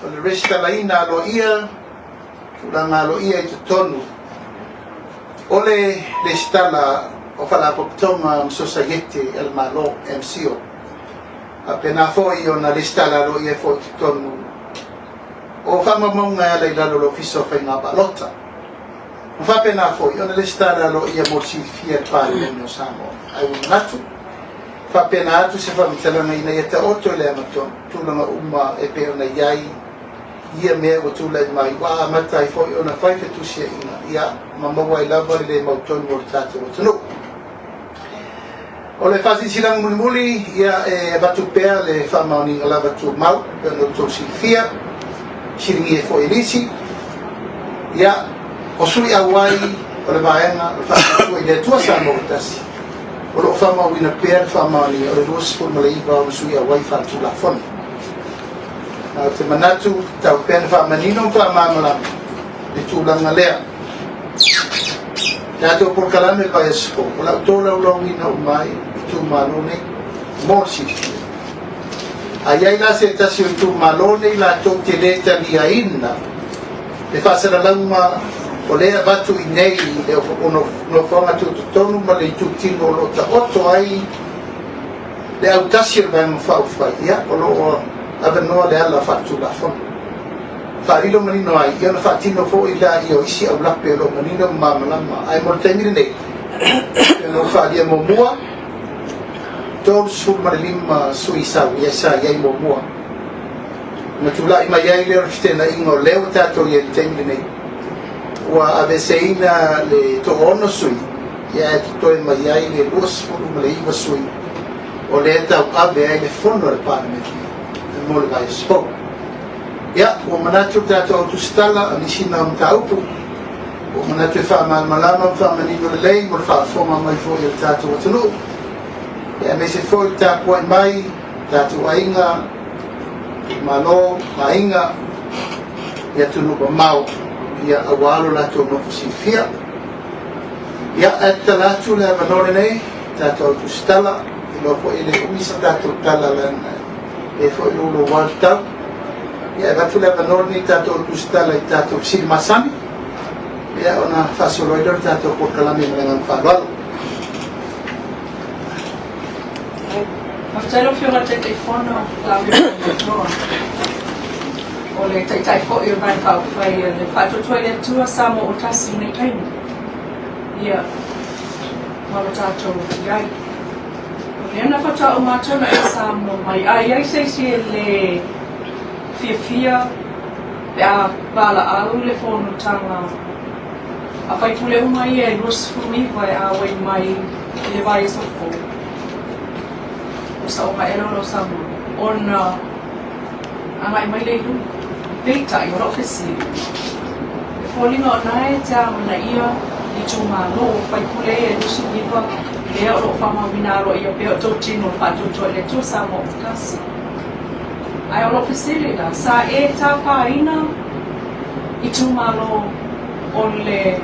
o le resitalaina aloaia, tulaga aloaia i totonu o le resitala o Faalapotopotoga ma Sosaiete a le Malo, MCIL. Faapena foi ona resitala aloaia foi i totonu o faamaumauga e ala i lalo o le Ofisa o Faiga Palota. Ma faapena foi ona resitala aloaia mo le silafia e le Palemene o Samoa. Ae ua manatu, faapena atu se faamatalaga ina ia taoto i le amiotonu tulaga uma e pei ona i ai ia mea ua tulai mai, ua amata ai foi ona fai fetusiaiga, ia, ma maua ai lava le le mautonu o le tatou atunuu. O le faasilasilaga mulimuli, ia, e avatu pea le faamaoniga lava tumau, e pei ona outou silafia, siligia foi e nisi, ia, o sui auai o le Vaega o le Faatuatua i le Atua Samoa ua Tasi, o lo o faamauina pea le faamaoniga o le 29 o ona sui auai faaletulafono. Ma ou te manatu, tatau pea ona faamanino ma faamalamalama le tulaga lea. Tatou polokalame i le vaiaso fou, o le a ou tolaulauina uma ai itumalo nei mo le silafia. A i ai la se tasi o itumalo nei latou te le taliaina le faasalalauga o lea e avatu i inei i le nofoaga tutotonu ma le itutino o lo o taoto ai le autasi o le Vaega Faaupufai, ia, o lo o avanoa le ala faaletulafono. Faalilo manino ai, ia ona faatino foi lea o isi aulape o lo o manino ma malamalama. Ae mo le taimi lenei, pei ona ou faaalia muamua, 35 sui sa i ai muamua. Ona tulai mai ai lea o le feteenaiga o lea ua tatou i ai i le taimi lenei, ua aveeseina le toaono sui, Ia ae totoe mai ai le 29 sui o lea e tauave ai le fono a le Palemene mo le vaiaso fou. Ia, ua manatu le tatou au tusitala o nisi na o mataupu ua manatu e faamalamalama ma faamanino lelei mo le faafofoga mai foi a le tatou atunuu, ia aemaise foi le tapuai mai tatou aiga, itumalo ma aiga i atunuu mamao, ia aua lo latou nofo silafia. Ia, ae tatala atu le avanoa lenei, tatou au tusitala, iloa foi e le umi sa tatou tala leaga e le foi louloua le tau. Ia, e avatu le avanoa lenei tatou au tusitala i tatou fesili masani, ia ona faasolo ai lea o le tatou polokalame ma le agaga faaaloalo. Faafetai lau Afioga i le Taitaifono Lavea Malietoa, o le Taitai foi o le Vaega Faaupufai a le Faatuatua i le Atua Samoa ua tasi i lenei taimi, ia, ma lo tatou i ai. O lea na faatoa uma atu ona e saunoa mai, a i ai se isi e le fiafia pe a valaau le fonotaga a faipule uma ia e 29 e auai mai i le vaiaso fou, o saoga ea o lau saunoaga ona agai mai lea i luma. Peitai, o lau fesili, e foliga o na e te amanaia itumalo o faipule ia e 29 lea o lo o faamauina aloaia pea o tou tino o le faatuatua i le Atua Samoa ua tasi. Ae o lau fesili la, sa e tapaina itumalo o le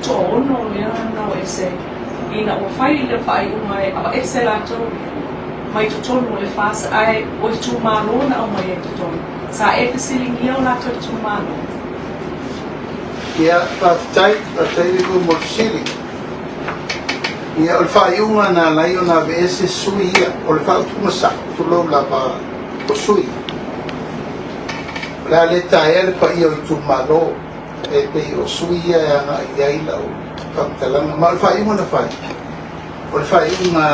toaono lea na o ese ina ua fai le faaiuga e aveese latou mai totonu o le FAST ae o itumalo na aumai ai totonu. Sa e fesiligia o latou itumalo? Ia, faafetai, faafetai le mo le fesili. Ia, o le faaiuga na ala ai ona aveese sui ia, o le faaupuga sao, tulou lava o sui. O le a le taea le paia o itumalo. E pei o sui ia e agai i ai lau faamatalaga. Ma o le faaiuga na fai, o le faaiuga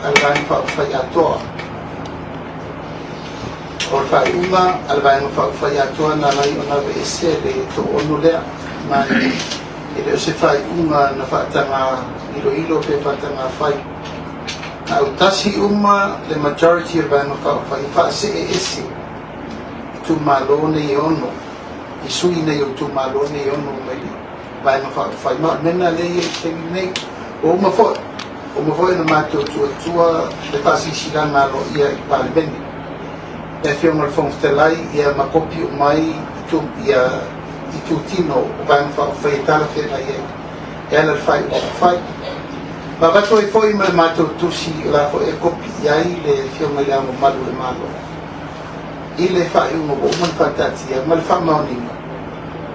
a le Vaega Faaupufai Atoa. O le faaiuga a le Vaega Faaupufai Atoa na ala ai ona aveese le toaono lea, ma e le o se faaiuga na faataga iloilo pe faataga fai. Na autasi uma le majority o le Vaega Faaupufai e faasee ese itumalo nei e ono. i sui nei o itumalo nei e ono mai le Vaega Faaupufai. Ma o le mea lena lea e i ai i le taimi lenei. Ua uma foi, ua uma foi ona matou tuatua le faasilasilaga aloaia i le Palemene. Le Afioga i le Fofoga Fetalai, ia ma kopi uma ai ia itutino o Vaega Faaupufai e talafeagai ai e ala i le faaiuga ua fai. Ma avatu ai foi ma le matou tusi o la foi e kopi i ai le Afioga i Le Ao Mamalu o le Malo. i le faaiuga ua uma ona faataatia ma le faamaoniga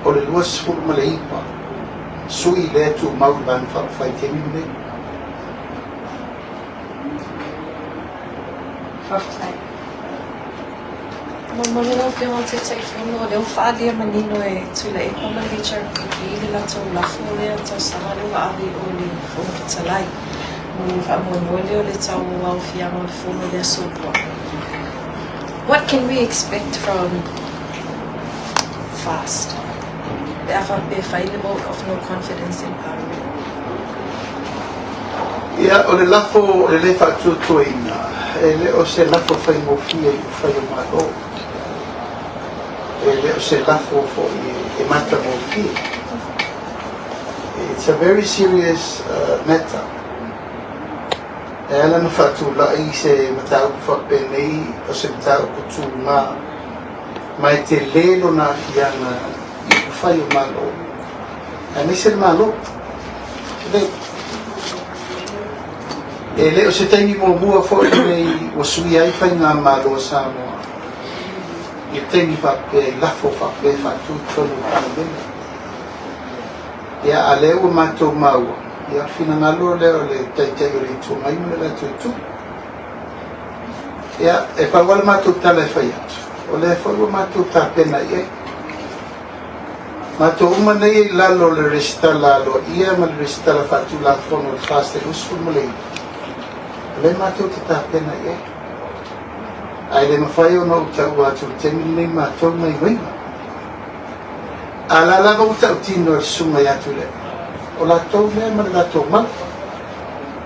o le 29 sui lea e tumau i le Vaega Faaupufai i le taimi lenei. Faafetai. Momoli lau Afioga i le Taitaifono, o lea ua faaalia manino e Tuilaepa ma le HRPP le latou lafo lea tausaga lea ua ave i o i le Fofoga Fetalai mo le faamoemoe lea o le tauaofiaga o le Fono i le Aso Lua. What can we expect from fast pe a faapea e fai le vote of no confidence in parliament? Ia, o le lafo o le le faatuatuaina, e le o se lafo faigofie i upufai o Malo. E le o se lafo foi e matagofie. It's a very serious matter. E ala ona faatulai se mataupu faapenei o se mataupu tūgā ma e telē lona aafiaga i upufai o Malo aemaise le Malo. Lelei. E le o se taimi muamua foi lenei ua suia ai faigamalo a Samoa i le taimi faapea i lafo faapea e faatu i totonu o le Palemene. Ia, a lea ua matou maua, ia, o le finagalo lea o le Taitai o le Itu Agai ma le latou Itu. Ia, e pau lava le matou tala e fai atu, o lea foi ua matou tapena i ai. Matou uma nei e i lalo o le resitala aloaia ma le resitala faatulafono o le 49, o lea matou te tapena i ai. Ae le mafai ona ou taua atu i le taimi lenei matou gaioiga. A la lava ua tautino e le susuga ia Tuilaepa. o latou lea ma le latou mau.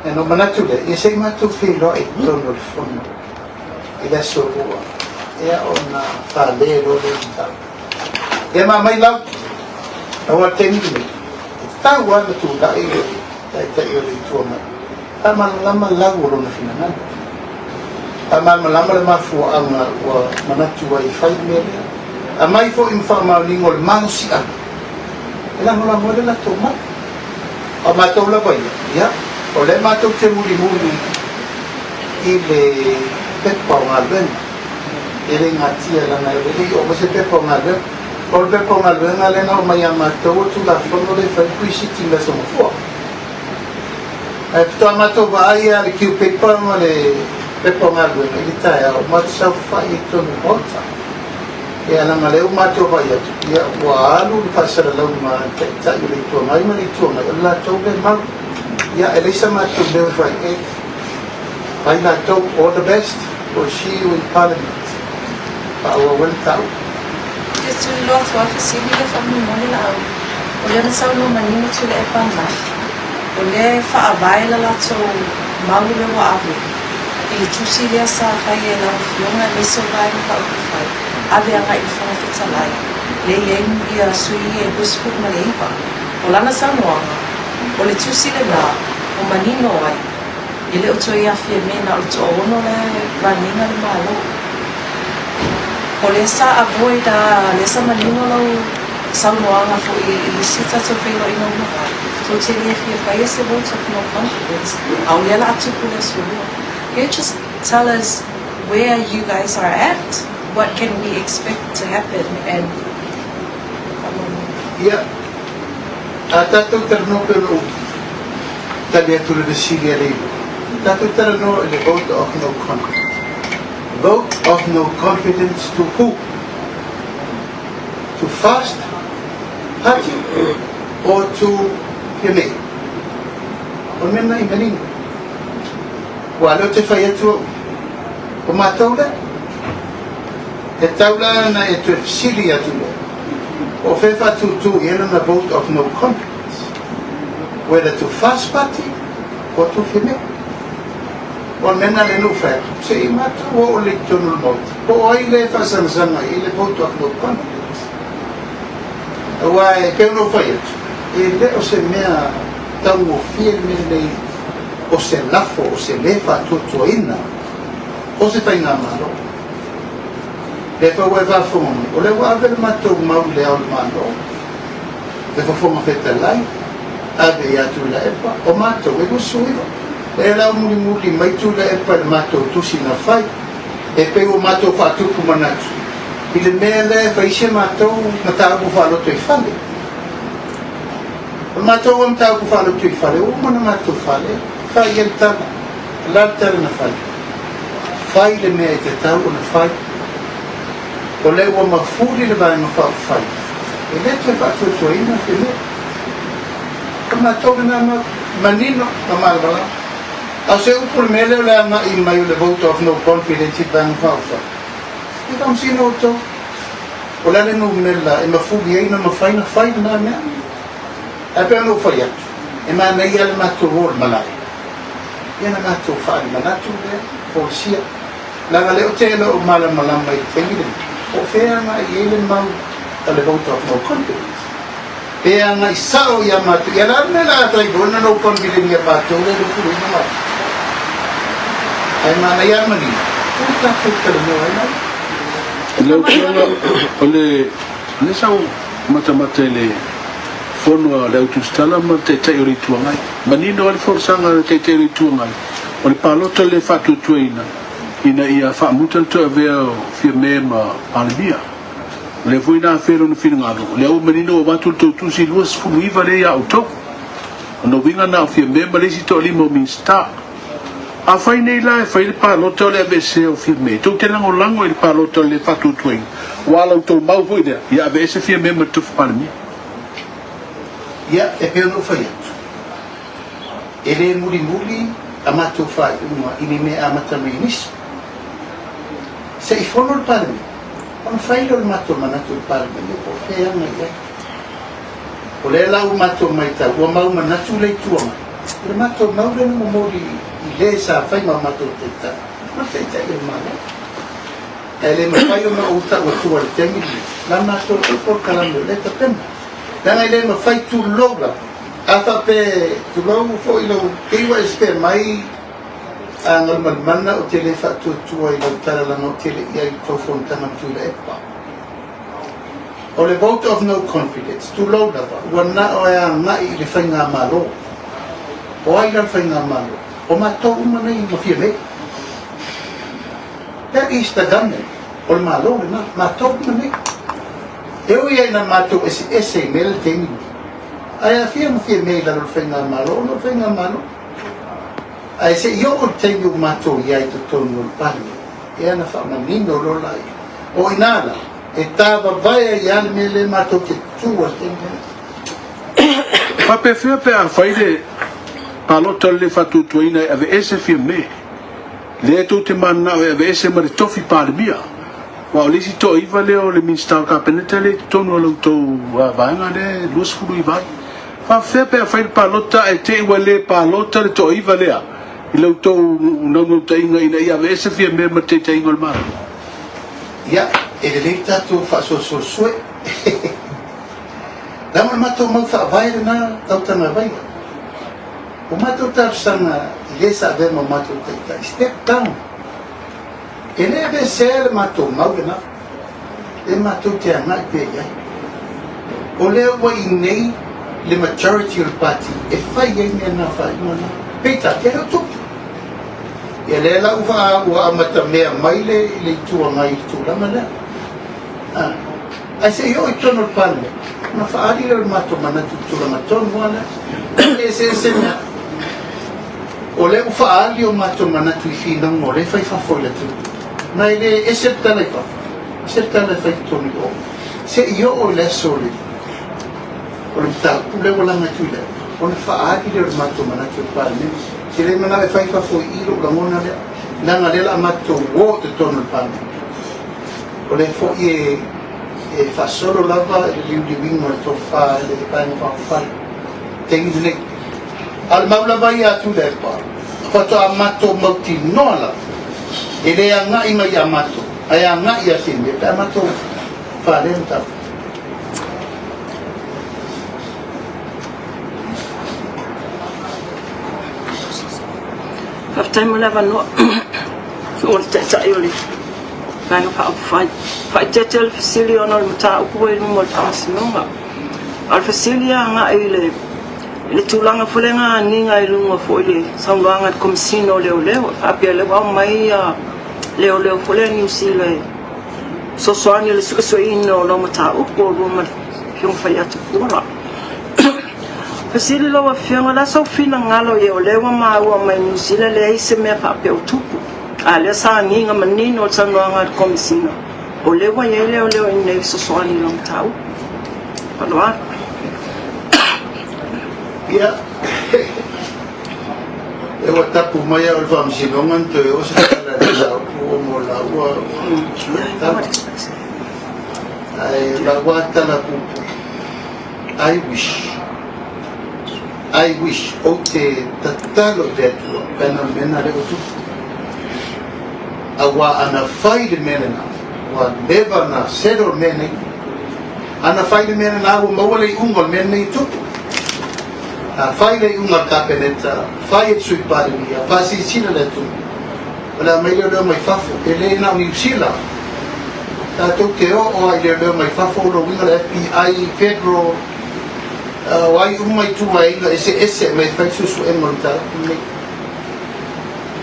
Ia ona ou manatu lea, ia se i matou feiloai i totonu o le fono i le aso Lua, ia ona fale loa lea o le mataupu. Ia ma aumai lau, aua o le taimi lenei, e tatau lava ona tulai le Taitai o le Itu Agai, faamalamalama lau o lona finagalo. Faamalamalama le mafuaaga ua manatu ai e fai le mea lea. Aumai foi ma faamaoniga o le malosiaga e lagolago ai le latou mau. A o matou lava ia, ia, o lea matou te mulimuli i le pepa o galuega. E le gatia leaga e le i oo mai se pepa o galuega. O le pepa o galuega lea na aumai ia matou o le Tulafono lea e fai le Pre-Sitting i le Aso Gafua. Ae faatoa matou vaai lava i le Q paper ma le pepa o galuega i le taeao, matou saofafai ai i totonu o le Maota. Ia leaga o lea ua matou vaai atu, ia ua alu le faasalalauga a le Taitai o le Itu Agai ma le Itu Agai, o le latou lea mau. Ia e leai sa matou leo e fai e fai latou, all the best, we'll see you in Parliament. Faaauau ai le mataupu. Te tuliloa atu a fesili lea faamolemole Laauli. O lea na saunoa manino Tuilaepa ananafi, o lea e faavae la latou mau lea ua ave i le tusi lea sa fai e lau Afioga aemaise o Vaega Faaupufai, ave agai i le Fofoga Fetalai, lea e i ai ia sui e 29. O lana saunoaga, o le tusi lena ua manino ai, e le o toe ia Fiame na o le toaono la e run ina le Malo. O lea sa avoid a, lea sa manino lau saunoaga foi i isi tatou feiloaiga ua mavae, tou te le fia faia se vote of no confidence, a o lea la a tupu le aso lua. Can you just tell us where you guys are at, what can we expect to happen and faamolemole. Ia, a tatou talanoa pei ona ou tali atu i le fesili a Leiloa, tatou talanoa i le vote of no confidence. Vote of no confidence to who? To Fast Party or to Fiamē? O le mea lena i manino. Aua o lea ou te fai atu au, o matou lea. E tau la ona e toe fesili atu lea, po o fea e faatūtū i ai lana vote of no confidence, whether to Fast Party or to Fiamē. O le mea lena lea na ou fai atu, se i matou oo lelei i totonu o le Maota, po o ai lea e faasangasaga i ai le vote of no confidence. Aua e pei ona ou fai atu, e le o se mea taugofie le mea lenei o se lafo, o se le faatuatuaina o se faigamalo. Lea foi ua e faafofoga mai, o lea ua ave le matou mau i le Ao o le Malo, le Fofoga Fetalai, ave ia Tuilaepa, o matou e 29. E lau mulimuli mai Tuilaepa i le matou tusi na fai, e pei ua matou faatupu manatu i le mea lea e fai se matou mataupu faalotoifale. O le matou lava mataupu faalotoifale, ua uma ona matou fale, fai ai le tala. O le a le tala na fai? Fai le mea e tatau ona fai. O lea ua mafuli le Vaega Faaupufai, e le toe faatuatuaina se mea. O matou lena mau, manino ma malamalama. A o se upu le mea lea o le agai mai o le vote of no confidence i le Vaega Faaupufai, e faamasino outou. O le a le numera e mafuli ai ona mafai ona fai lena mea? Ae pei ona ou fai atu, e manaia lava le matou o i le malae, ia ona matou faalimanatu lea, folasia. Leaga lea ou te le o malamalama i le taimi lenei, po o fea e agai i ai le mau a le vote of no confidence. Pe agai sao ia matou, ia o le a le mea o le a try foi ona no confident ia matou lea e lufuluina matou. Ae manaia lava le manino, ua tatou talanoa ai lava. Lau Afioga, o le lea sa ou matamata i le fono a le Au Tusitala ma le Taitai o le Itu Agai. Manino ai le folasaga a le Taitai o le Itu Agai, o le palota le faatuatuaina ina ia faamuta le toe avea o Fiame ma Palemia. O lea foi na afea lona finagalo, o lea ua manino ua avatu le tou tusi 29 lea ia outou. O lona uiga na o Fiame ma le isi toalima o Minisita. Afai nei la e fai le palota o le aveesea o Fiame, tou te lagolago i le palota o le faatuatuaina, aua o la outou mau foi lea, ia aveese Fiame ma le tofi Palemia. Ia, e pei ona ou fai atu, E le mulimuli a matou faaiuga i ni mea e amata mai e nisi. Se i fono le Palemene, ona fai lea o le matou manatu i le Palemene po o fea e aga i ai. O lea la ua matou maitau, ua mau manatu le Itu Agai i le matou mau lea na momoli i le sa fai ma matou taitai, ma le Taitai o le Malo. Ae le mafai ona ou tau atua i le taimi lenei la matou foi polokalame o lea e tapena. Leaga e le mafai tulou lava, a faapea, tulou foi lou, pei ua e spare mai a Galumalemana ou te le faatuatua i lau tala leaga ou te le i ai i le tou fonotaga ma Tuilaepa. O le vote of no confidence, tulou lava, ua na o e agai i le Faigamalo. O ai la le Faigamalo? O matou uma nei ma Fiamē. That is the government. O le Malo lena, matou uma nei. E ui ai ina matou eseese i mea le taimi lenei, ae aafia ma Fiamē i lalo o le Faigamalo ona o le Faigamalo. Ae se i oo i le taimi ua matou i ai i totonu o le Palemene, ia ona faamanino loa laia. O i ina la, e tavavae ai lava le mea lea matou te tutū ai i le taimi lenei. Faapefea pe a fai le palota o le le faatuatuaina e aveese Fiame? Lea tou te mananao e aveese ma le tofi Palemia. Aua o le isi toaiva lea o le Minisita o le Kapeneta lea i totonu o la outou vaega lea e 29 ai. Faapefea pe a fai le palota ae te i ua le palota le toaiva lea i la outou naunautaiga ina ia aveese Fiame ma le taitaiga o le Malo? Ia, e lelei le tatou faasoasoa sue. Leaga o le matou mau faavae lena tautagavaia. O matou talosaga i le sa avea ma matou taitai, step down. E le aveesea le matou mau lena, lea matou te agai pea i ai. O lea ua i inei le majority o le pati e fai ai mea na, faaiuga na. Peitai, e le o tupu. Ia lea la ua ua amatamea mai le le Itu Agai i le tulaga lea. A, ae se i oo i totonu o le Palemene, ona faaali lea o le matou manatu i le tulaga tonu lava lea. E eseese mea. O lea ua faaali o matou manatu i finauga o lea e fai fafo i le atunuu. Ma e le ese le tala i fafo, ese le tala e fai i totonu i o. Se i oo i le aso o le o le mataupu lea ua laga e Tuilaepa, ona faaali lea o le matou manatu i le Palemene. Ou te le manao e fai i fafo i i lou lagona lea, leaga o lea o le a matou o i totonu o le Palemene. O lea foi e e faasolo lava i le liuliuina o le tofa i le Vaega Faaupufai i le taimi lenei. A o le mau lava ia a Tuilaepa, faatoa matou mautinoa lava, e le agai mai ia matou, ae agai ia Fiamē pe a matou faalea le mataupu. Faafetai mo le avanoa o le Taitai o le Vaega Faaupufai. Faaeteete le fesili ona o le mataupu ua i luma o le Faamasinoga. A o le fesili e agai i le I le tulaga foi lea na aniga i luga foi i le saunoaga a le Komesina o Leoleo e faapea o lea ua aumai ia leoleo foi lea a Niu Sila e fesoasoani i le suesueina o lau mataupu oulua ma le Afioga Faiata Fuola. Fesili lau Afioga, o le a sou finagalo i ai o lea ua maua mai Niu Sila e leai se mea faapea o tupu, a o lea sa agiga manino le saunoaga a le Komesina o lea ua i ai leoleo i inei e fesoasoani i lau mataupu. Faaaloalo. Ia, e ua tapu mai au i le faamasinoga na toe oo se tala i le mataupu ona o laua tala. Ae o laua tala puupuu. I wish, I wish, ou te tatalo i le Atua pe ana o le mea lena lea ua tupu. Aua ana fai le mea lena, ua leva ona settle le mea nei. Ana fai le mea lena ua maua le iuga o le mea lenei e tupu. A fai le iuga a le Kapeneta, fai e le Sui Palemia, faasilasila le atunuu, o le a aumai leoleo mai fafo, e le na o Niu Sila. Tatou te oo lava i leoleo mai fafo, o lona uiga le FBI, Federal, o ai uma ituaiga eseese e aumai e fai le suesuega o le mataupu lenei.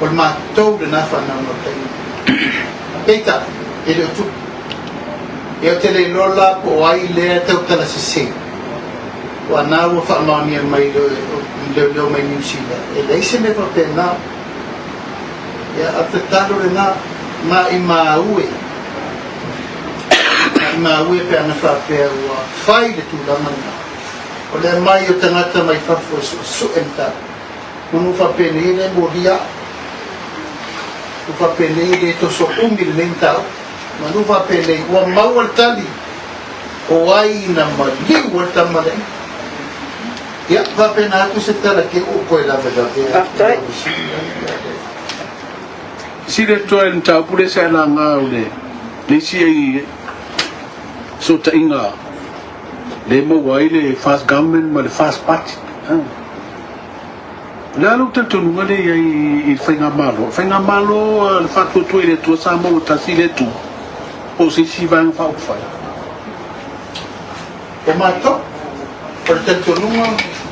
O le matou lena faanaunautaiga. Peitai, e le o tupu. Ia ou te le iloa la po o ai lea e tautala sese, aua na ua faamaonia mai e leoleo mai Niu Sila, e leai se mea faapena. Ia, a o le tatalo lena, maimau e, maimau e pe ana faapea ua fai le tulaga lena, o le aumai o tagata mai fafo e suesue mataupu. Manu faapenei e le molia au. Manu faapenei e le toso umi lenei mataupu. Manu faapenei ua maua le tali o ai na maliu ai le tama lea. Ia, faapena atu se tala ke uu koe lavelave atu Faafetai. lau fesili ai ia le. Fesili atu ai i le mataupu lea sa e laga o le le isi ai fesootaiga lea e maua ai le Fast Government ma le Fast Party. O le a lou talitonuga lea i ai i le Faigamalo? O le Faigamalo a le Faatuatua i le Atua Samoa ua tasi le Atua, po o se isi Vaega Faaupufai? O matou, o le talitonuga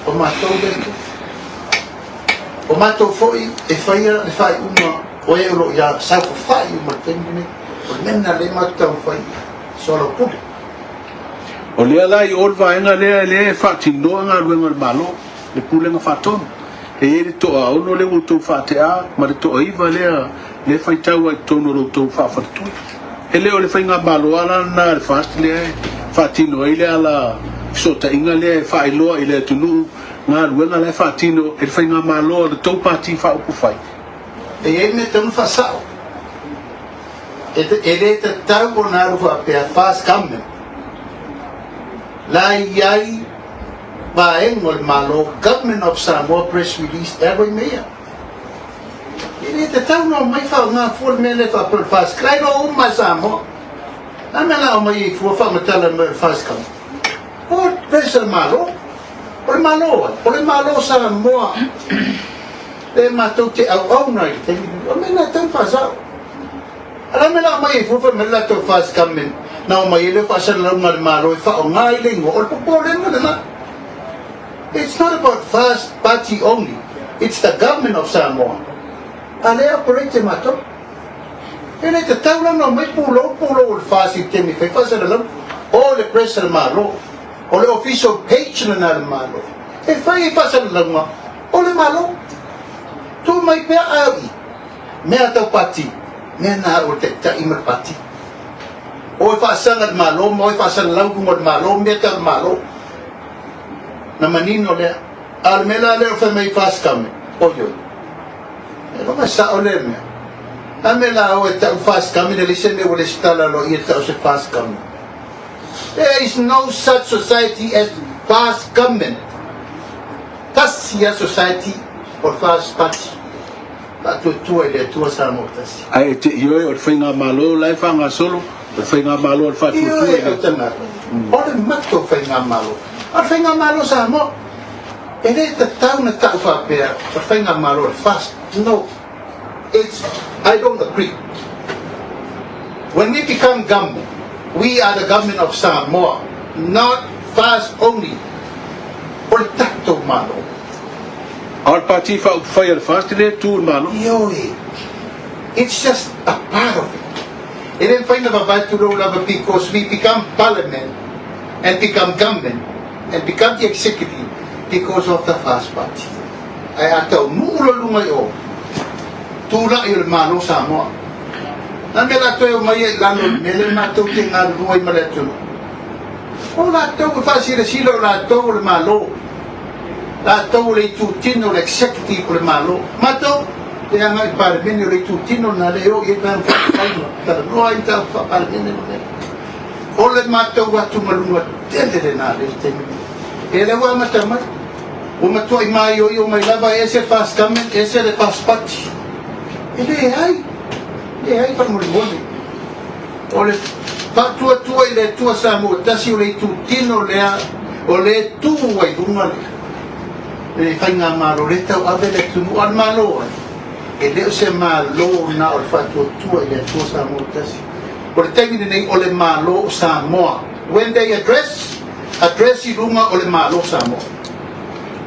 o matou le Atua. O matou foi e faia le faaiuga o e o lo o ia saofafai uma i le taimi lenei. O le mea lena lea matou taumafai i soalaupule. O lea la i o le vaega lea lea e faatinoa galuega a le Malo. le Pulega Faatonu. E i ai le toaono lea ua outou faatea ma le toaiva lea lea e faitau ai i totonu o lo outou faafaletui. E le o le faigamalo lava la lena a le FAST lea e faatino ai le ala fesootaiga lea e faailoa i le atunuu galuega la e faatino e le faigamalo a le tou Pati Faaupufai. E i ai mea tatau ona faasao. E le tatau ona alu faapea FAST Government la e i ai Vaega o le Malo, Government of Samoa Press Release e alu ai me ia. E le tatau ona omai faaaoga fua le mea lea faapea o le FASC. La e iloa uma e Samoa. A mea la omai ai fua faamatala mai o le FASC. O le press a le Malo. O le Malo ai? O le Malo o Samoa lea matou te auauna ai i le taimi lenei. O le mea lena e tatau ona faasao. A o le a le mea la aumai ai fua fai mai le latou FAST Government na omai ai lea faasalalauga a le Malo e faaaoga ai le igoa o le popolega lena. It's not about FAST party only, it's the government of Samoa. A lea e operate e matou. E le tatau la ona omai pulou pulou o le FAST i le taimi e fai faasalalauga. O le press a le Malo, o le official page lena a le Malo e fai ai faasalalauga o le Malo. Tuu mai pea au i. Mea tau pati, mea na au o le taitai ma le pati. O e faasaga i le Malo ma o e faasalalau i luga o le Malo, mea tau le Malo. Na manino lea. A o le mea la lea o fai mai fast government, oi oi. E loga e sao lea mea. A mea la o e tau fast government e leai se mea ua lesitala aloaia e tau se fast government. There is no such society as fast government. Tasi a society o le fast party. Faatuatua i le Atua Samoa Tasi. Ae e te ioe o le Faigamalo la e faagasolo, o le Faigamalo a le Faatuatua i le Atua. O le matou Faigamalo, a o le Faigamalo Samoa, e le tatau ona tau faapea o le Faigamalo a le FAST. No, it's, I don't agree. When we become government, we are the government of Samoa, not FAST only. O le tatou Malo. A o le Pati Faaupufai a le FAST lea e tu i le Malo. Ioe. It's just a part of it. E le mafai ona vavae tulou lava because we become parliament and become government and become the executive because of the FAST party. Ae a taunuu loa i luga i o, tulai o le Malo o Samoa. Na mea latou e omai ai i lalo i le mea lea matou te galulue ai ma le atunuu. O latou e faasilasila o latou o le Malo. Latou o le itutino, le executive o le Malo. Matou, e agai i Palemene, o le itutino lena lea e o i ai Vaega Faaupufai ma talanoa ai mataupu faa-Palemene ma mea. O le matou atugaluga tele lena lea i le taimi lenei. E lea ua amata mai, ua matuai maioio mai lava e ese le Fast Government, ese le Fast Party. E leai, leai faamolemole. O le faatuatua i le Atua Samoa tasi o le itutino lea o lea e tu ai luga le le faigamalo lea e tauave le atunuu. A o le Malo ai, e le o se Malo na o le faatuatua i le Atua Samoa tasi. O le taimi lenei o le Malo o Samoa. When they address, address i luga o le Malo o Samoa.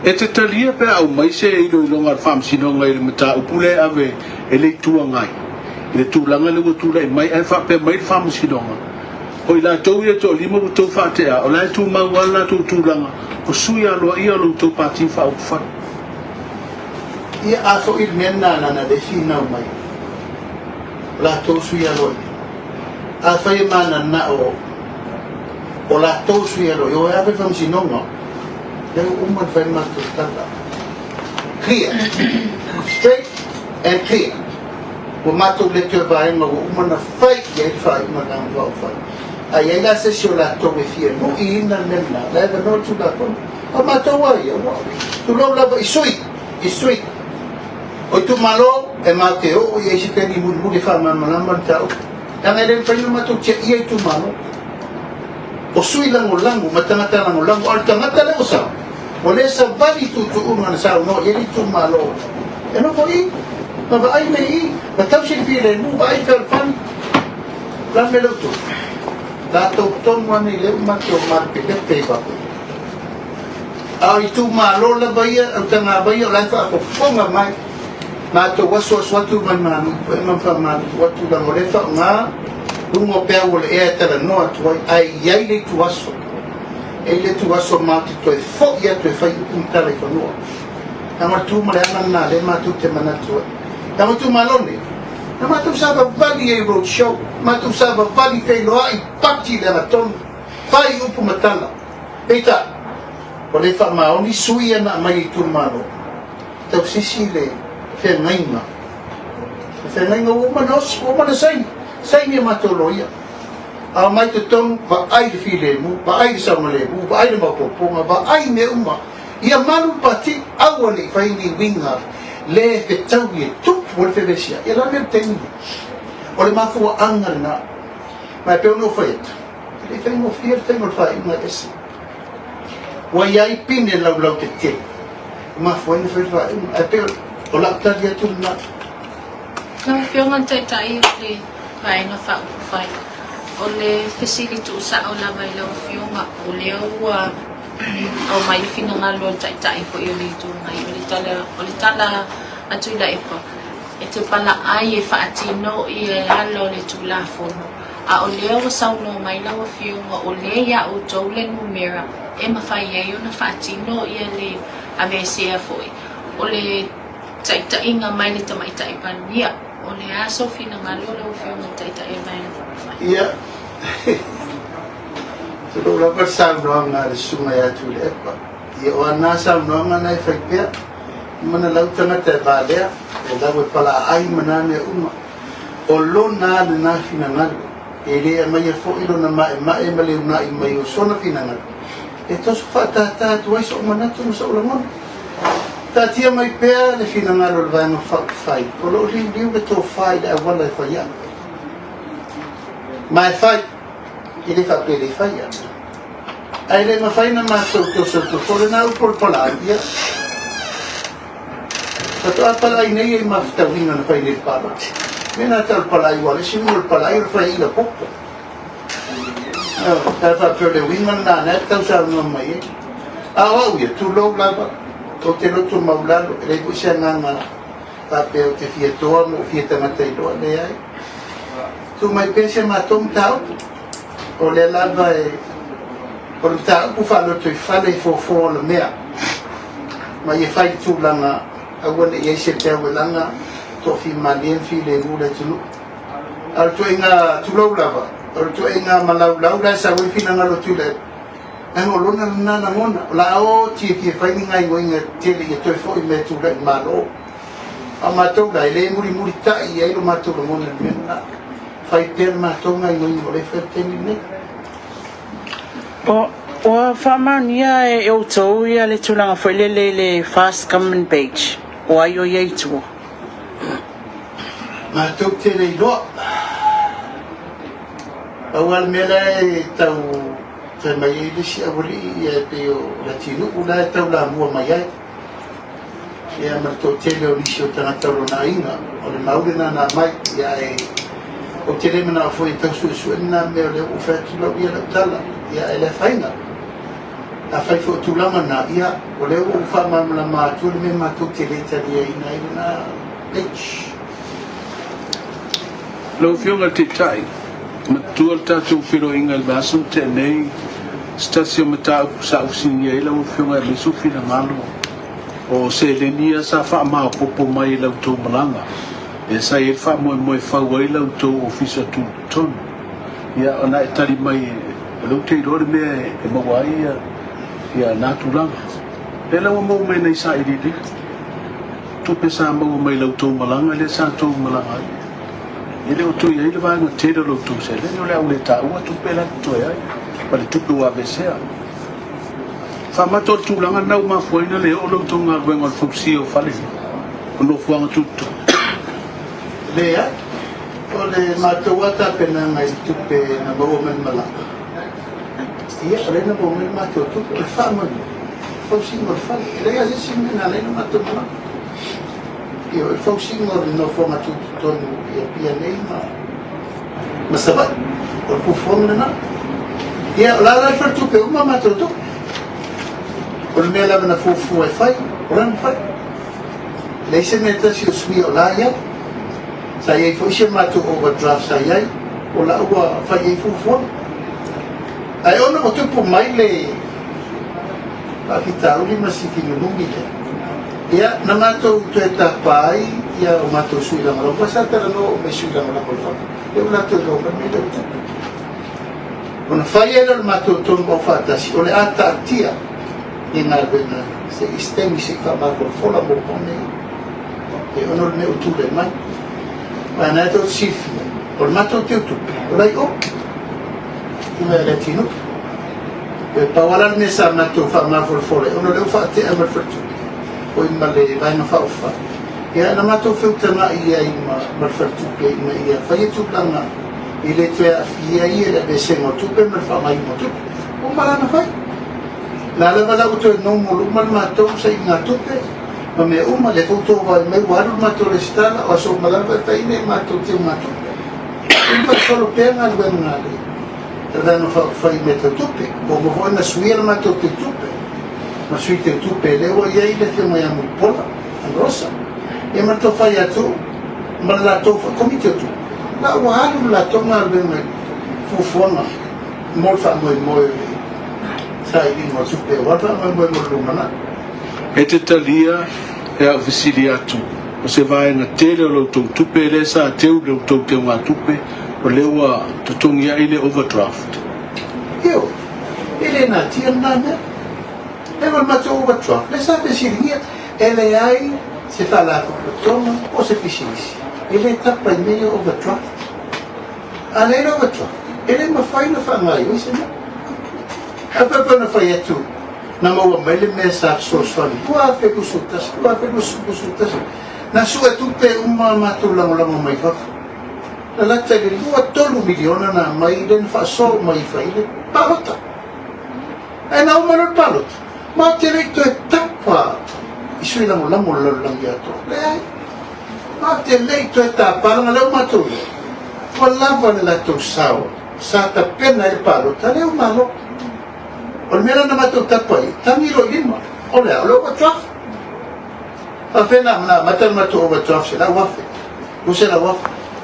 E te talia pe a aumai se iloiloga a le Faamasinoga i le mataupu lea e ave e le Itu Agai i le tulaga lea ua tulai mai ae faapea mai le Faamasinoga, o i latou ia e toalima ua outou faatea, o la e tumau lava le latou tulaga o sui aloaia o lo outou Pati Faaupufai. Ia, a foi le mea lena leaga lea e finau mai o latou sui aloaia. Afai e mananao o latou sui aloaia, o e ave i le Faamasinoga, lea ua uma ona fai le matou tala. Clear. Straight and clear. Ua matou le toe vaega ua uma ona fai i ai le faaiuga a le Vaega Faaupufai. A i ai la se isi o latou e fia nuiina le mea lena, la e avanoa le Tulafono. O matou lava ia, ua tulou lava i sui, i sui o itumalo e matou te oo i ai se taimi mulimuli e faamalamalama le mataupu, leaga e le mafai ona matou tiaia itumalo. O sui lagolago ma tagata lagolago, a o le tagata lea ua sau, ua le savali i tuutuuga na saunoa i ai le itumalo e nofo i i, ma vaai mea i i, ma tausi le filemu, vaai le fealofani. O le a le mea lea ua tupu? Latou tonu ane i lea ua matou malepelepe i fafo. A o itumalo lava ia, au tagava ia o la e faafofoga mai, matou asuasu atu mai malu ma faamalu atu leaga o lea e faaaoga luga o peau o le ea e talanoa atu ai, ae i ai le ituaso, e i ai le ituaso matou te toe foi atu e fai upu ma tala i fanua. Leaga o le tu ma le aga lena lea matou te manatu ai. Leaga o itumalo nei, na matou savavali ai i road show, matou savavali feiloai, pati i le agatonu, fai upu ma tala. Peitai, ua le faamaoni sui ia na aumai e itumalo, tausisi le feagaiga. Le feagaiga ua uma ona osi, ua uma ona saini, saini e matou loia. A omai totonu, vaai le filemu, vaai le saogalemu, vaai le maopoopoga, vaai mea uma. Ia malu le pati, aua ne i fai ni uiga le fetaui e tupu ai le fevesiai. Ia o le a le mea o le taimi lenei? O le mafuaaga lena. Ma e pei ona ou fai atu, E le i faigofie le faiga o le faaiuga e ese. Ua i ai pine laulau tetele e mafua ai ona fai le faaiuga, ae pei o lau tali atu lena. Lau Afioga i le Taitai o le Vaega Faaupufai, o le fesili tuusao lava i lau Afioga, o lea ua aumai le finagalo o le Taitai foi o le Itu Agai, o le tala, o le tala a Tuilaepa, e te palaai e faatino e ala o le Tulafono. A o lea ua saunoa mai lau Afioga o lea ia outou le numera e mafai ai ona faatino ia le aveesea foi o le taitaiga mai le Tamaitai Palemia. O le a sou finagalo lau Afioga i le Taitai o le Vaega Faaupufai? Ia, tulou lava le saunoaga a le Susuga ia Tuilaepa. Ia, o ana saunoaga na e fai pea, uma na lau tagata e valea, e lau e palaai ma na mea uma. O lona lena finagalo, e le aumaia foi lona maemae ma le uunai mai o sona finagalo, e toso faatātā atu ai so'u manatu ma so'u lagona. Taatia mai pea le finagalo o le Vaega Faaupufai o lo o liuliu le tofa i le auala e fai ai. Ma e fai, e le faapea e le fai ai. Ae le mafai ona matou toso i totonu, o lena upu o le palaau, ia. Faatoa palai nei ai ma fetauiga na fai nei le palota. Mea na tau le palai ua le isi uiga o le palai o le fai ila popo. Pe a faapea o le uiga lena na e tau saunoa mai ai. A o au ia, tulou lava, ou te loto maulalo, e leai foi se agaga faapea ou te fia toa ma ou fia tagata iloa, leai. Tuu mai pea si a matou mataupu. O lea lava e, o le mataupu faalotoifale e fofo alamea, ma ia fai i tulaga aua ne i i ai se peau e laga toafimalie ma filemu le atunuu. A o le ituaiga, tulou lava, o le ituaiga malaulau la e sau ai le finagalo o Tuilaepa, leaga o lona lena lagona, o le a oti e fia fai ni gaoioiga tetele ia toe foi mai e tulai i le Malo. A o matou la, e le mulimulitai i ai lo matou lagona i le mea lena. Fai pea le matou gaoioiga o lea e fai i le taimi lenei. Ua faamaonia e outou ia le tulaga foi lele i le Fast Government Page, o ai o i ai i tua? Matou te le iloa. Pau lava le mea la e tau fai mai ai le isi aualii ia e pei o Leatinuu la e taulamua mai ai. Ia ma le toatele o nisi o tagata o lona aiga, o le mau lena na aumai, ia ae ou te le manao foi e tau suesue lena mea o lea ua ou fai atu lau ia lau tala, ia ae le afaina. Afai foi o tulaga na, ia o lea ua ou faamalamalama atu le mea matou te le taliaina ai lena page. Lau Afioga i le Taitai, matua le tatou feiloaiga i le vaiaso na tea nei, se tasi o mataupu sa ou fesiligia ai lau Afioga e aumai sou finagalo, o seleni ia sa faamaopoopo mai i la outou malaga, lea sa i ai le faamoemoe e fau ai la outou ofisa tutotonu. Ia, ona e tali mai, o lea ou te iloa le mea e maua ai ia na tulaga. Lea la ua maua mai nei sailiiliga, tupe sa maua mai i la outou malaga lea sa outou malaga ai. E le o toe i ai le vaega tele o la outou seleni, o le a ou le taua tupe la e totoe ai, ma le tupe ua aveesea. Faamata o le tulaga lena ua mafua ai ona le oo la outou galuega o le fausia o fale o nofoaga tutotonu? Leai. O le matou lava tapenaga i tupe na maua mai le malaga, ia o lea na maua mai le matou tupe, o le faamoemoe, fausiga o le fale. E leai lava se isi mea na ala ai ona matou malaga. Ia o le fausiga o le nofoaga tutotonu i Apia nei ma ma Savaii. O le fuafuaga lena. Ia, o la la le faletupe uma a matou tupe. O le mea lava na fuafua e fai, o la na fai. E leai se mea e tasi o suia o la i ai. Sa i ai foi si a matou overdraft sa i ai, o la ua fai i ai fuafuaga. Ae ona ua tupu mai le faafitauli ma si finunumi lea, ia, na matou toe tapa ai ia o matou sui lagolago, aua sa talanoa uma i sui lagolago i fafo, lea ua latou iloa mai le mea lea ua tupu. Ona fai ai lea o le matou tonu aufaatasi, o le a taatia i galuega se i se taimi se i faamafolafola mo mea nei, e ono le mea ua tulai mai. Aua na e tou te silafia, o le matou teutupe, o la i o, i mea Leatinu'u. E pau lava la le mea sa matou faamafolafola ai, ona o lea ua faatea ma le faletupe, oi ma le Vaega Faaupufai, ia na matou feutaga'i ai ma le faletupe ina ia faia tulaga e le toe aafia ai le aveesega o tupe ma le faagaioga o tupe. Ua uma la ona fai. O la lava la ua toe normal uma le matou sailiga tupe ma mea uma, lea foi ua outou vaai mai ua alu le matou resitala, o aso uma lava e fai ai matou teugatupe. Ia faasolo pea galuega a le Vaega Faaupufai i mea tau tupe. Ua uma foi ona suia le matou teutupe ma sui teutupe lea ua i ai le Afioga ia Mulipola Anarosa ia ma le Tofa ia Tuuu ma le latou foi Komiti o Tupe. La ua alu le latou galuega i fuafuaga mo le faamoemoe o le sailiga o tupe aua le faamoemoe mo le lumanai. E te talia e au fesili atu, o se vaega tele o la outou tupe lea sa teu i la outou teugatupe, o lea ua totogi ai le overdraft. Ioe, e le natia lena mea. E o le matou overdraft lea sa fesiligia, e leai se faalapotopotoga po o se pisinisi e le tapa i mea ia o overdraft. A leai le overdraft, e le mafai ona faagaoioi se mea. Ae pei ona fai atu, na maua mai le mea sa fesoasoani 2021, 2021, na sue tupe uma a matou lagolago mai fafo. Lalata i le 2, 3 miliona na aumai lea na faasoa uma ifo i le palota. Ae na uma loa le palota, matou te le i toe tapa i sui lagolago o le lalolagi atoa. Leai. Matou te le i toe tapa leaga lea ua matou iloa, ua lava le latou sao sa tapena ai le palota, lea ua malo. O le mea la na matou tapa ai, tagi loa i lima. O le a? O le overdraft. Faafefea na amata le matou overdraft 100,000, 200,000.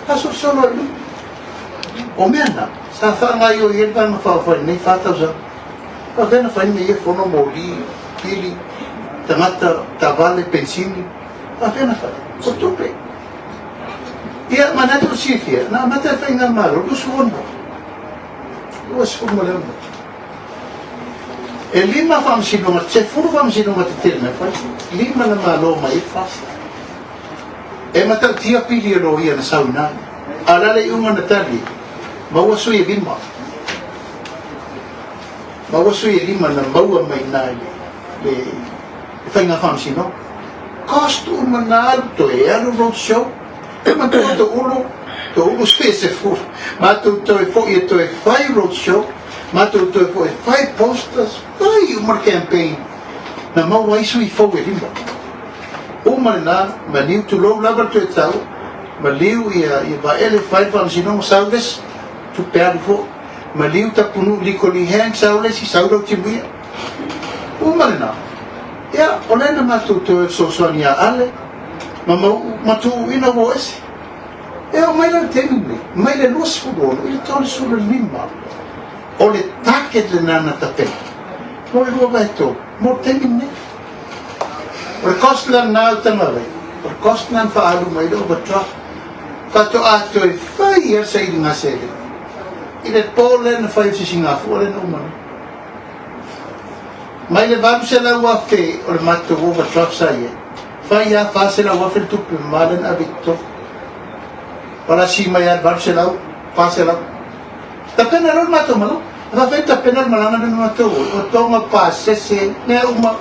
Faasolosolo ai i luma. O mea na, sa faagaoioi ai le Vaega Faaupufai i lenei fa tausaga. Faafefea na fai mea ia, fono, moli, pili, tagata, taavale, penisini. Faafefea na fai? O tupe. Ia, manatu o silafia, na amata le Faigamalo 26. 26. E lima faamasinoga, sefulu faamasinoga tetele na fai, lima na malo mai ai le FAST. E matautia pili e loia na sau ina. A la le iuga na tali, maua sui e lima. Maua sui e lima na maua mai ina i le, le faiga faamasinoga. Cost uma na alu toe alu road show. E manatua to ulu, to ulu sui e sefulu. Matou toe foi e toe fai road show, matou toe foi e fai posters, fai uma le campaign. Na maua ai sui fou e lima. Uma lena, maliu tulou lava le toe tau, maliu ia, ia Vaele fai le faamasinoga, sau le isi, tupe alu foi. Maliu Tapunuu Liko Lee Hang, sau le isi, sau Lautimuia. Uma lena, ia, o lea na matou toe fesoasoani ia Ale, ma Mauu, ma tuuina ua o ese. E oo mai la le taimi lenei, mai le 26 i le 35, o le target lena na tapena mo le 2/3 mo le taimi lenei. O le cost la lena o Tagavai, o le cost lena na faaalu mai le overdraft, faatoa toe fai ai le sailiga seleni i le po lea na fai o le sisigafua lea na uma nei. Mai le 800,000 o le matou overdraft sa i ai, fai lava 400,000 le tupe mama lea na ave i totonu. Palasi mai lava le 800, 400. Tapena loa le matou malaga. E faafeai tapena le malaga lea na matou o, ua toga pasese, mea uma.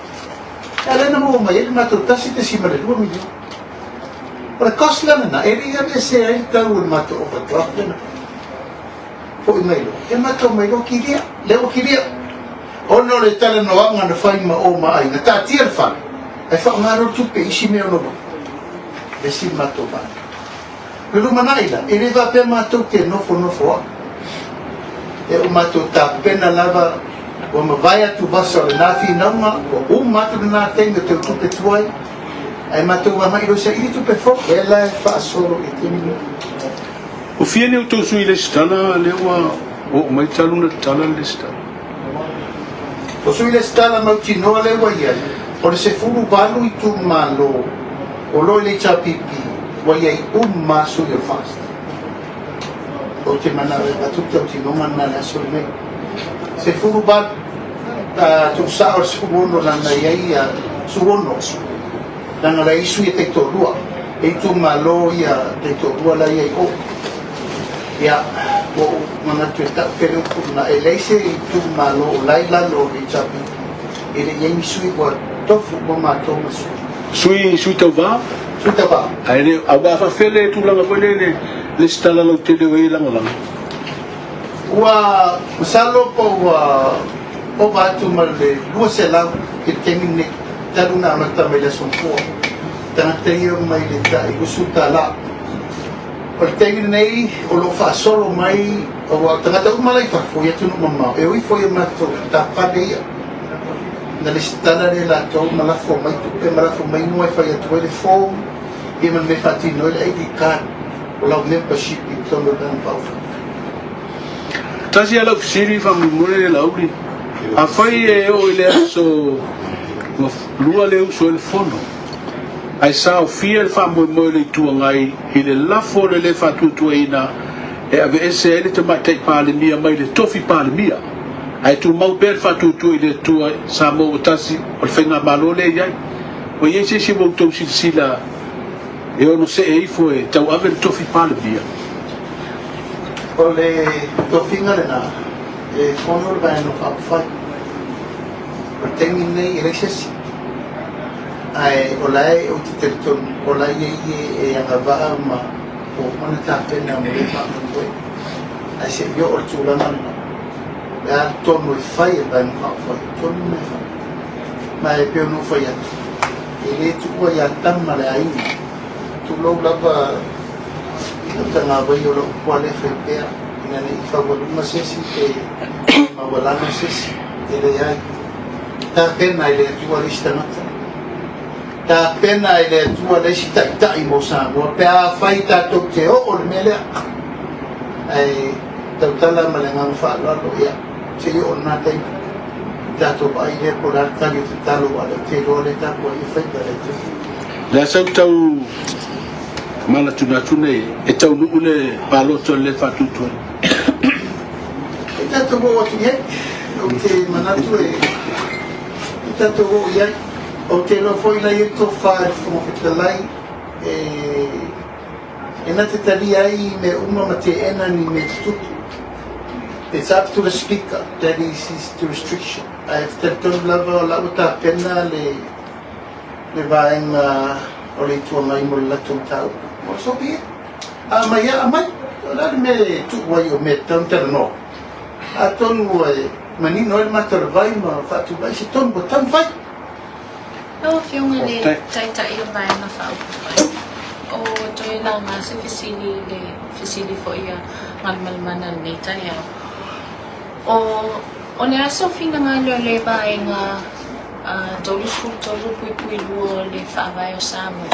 A lea na maua mai ai le matou $1.2 miliona. O le cost la lena, e le i aveesea ai le tau o le matou overdraft lea na fai. Foi mai loa, ia matou omai loa kilia, lea ua kilia. Ona o le talanoaga na fai ma o ma aiga, taatia le fale, ae faaaoga loa le tupe i isi mea o lo o esi le matou vaega. Le lumanai la, e le faapea matou te nofonofo ai. E o matou tapena lava, ua mavae atu vasa o lena finauga, ua uma atu lena taimi o teutupe tuai, ae matou agai loa e saili tupe fou. Lea la e faasolo i le taimi lenei. Ua fia nei outou sui lesitala lea ua oo mai talu ona tatala le lesitala? O sui lesitala mautinoa lea ua i ai, o le 18 itumalo o lo o i le HRPP ua i ai uma lava sui o le FAST. Ou te manao e avatu le tautinoga lena i le aso lenei. 18, tuusao le 16 leaga e i ai 16, leaga la e i ai sui e taitoalua, e itumalo ia taitoalua la e i ai o. Ia, ua ou manatu e tau pea le upu lena, e leai se itumalo o la e i lalo o le HRPP e le i i ai ni sui ua tofu uma matou ma sui. Sui, sui tauva? Sui tauva. Ae le, aua a faafefea le tulaga foi lea i le lesitala lautele o e lagolago? Ua, masalo po ua ova atu ma le 200 i le taimi lenei, talu ona amata mai le Aso Gafua, tagata ia mai le tai $20. O le taimi lenei o lo o faasolo mai aua o tagata uma la i fafo i atunuu mamao e o ifo i a matou matafale ia na lesitala lea latou ma lafo mai tupe ma lafo mai igoa e fai atu ai le form ia ma le mea e faatino ai le ID card o lau membership i totonu o le Vaega Faaupufai. Tasi lava lau fesili faamolemole Laauli, afai e oo i le aso lua le uso ai le fono, ae saofia le faamoemoe o le Itu Agai i le lafo o le le faatuatuaina e aveese ai le Tamaitai Palemia mai le tofi Palemia, ae tumau pea le faatuatua i le Atua Samoa ua tasi o le Faigamalo lea e i ai. Ua i ai se isi ua outou silasila e ono see ifo e tauave le tofi Palemia? O le tofiga lena e fono le Vaega Faaupufai. O le taimi lenei e leai se isi. Ae o la e ou te talitonu o la e i ai e e agavaa ma ua uma ona tapena mo lea faamoemoe. Ae se i oo i le tulaga lena, o le a le tonu e fai e le Vaega Faaupufai, o tonu mea e fai. Ma e pei ona ou fai atu, e le tuua ia Tama le aiga, tulou lava lau tagavai o lau upu lea e fai pea, ina ne i faualuga se isi pe maualalo se isi, e leai. Tapena e le Atua le isi tagata. Tapena e le Atua le isi taitai mo Samoa pe afai tatou te oo i le mea lea. Ae tautala ma le agaga faaaloalo, ia, se i oo i lena taimi, tatou vaai lea po o le a le tali o tatalo aua o lea ou te iloa o lea e tapuai e faiva e le Atua. Le a sau tau manatunatu nei e taunuu le palota o le le faatuatuaina. E tatou oo atu i ai. Ou te manatu e e tatou oo i ai. Ou te iloa foi la i ai le tofa i le Fofoga Fetalai e e na te talia ai mea uma ma teena ni mea tutupu. It's up to the Speaker, that is his jurisdiction. Ae ou te talitonu lava o la ua tapena le le vaega o le Itu Agai mo le latou mataupu. Well, so be it. A aumai lava, aumai. O le a le mea e tuu ai o mea e tatau ona talanoa? Atonu e manino ai le mata o le vai ma faatulai se tonu ua tatau ona fai. Lau Afioga i le Taitai o Vaega Faaupufai, o toe laga se fesili i le fesili foi a Galumalemana i lenei taeao. O, o le a sou finagalo i le vaega 33.2 o le Faavae o Samoa,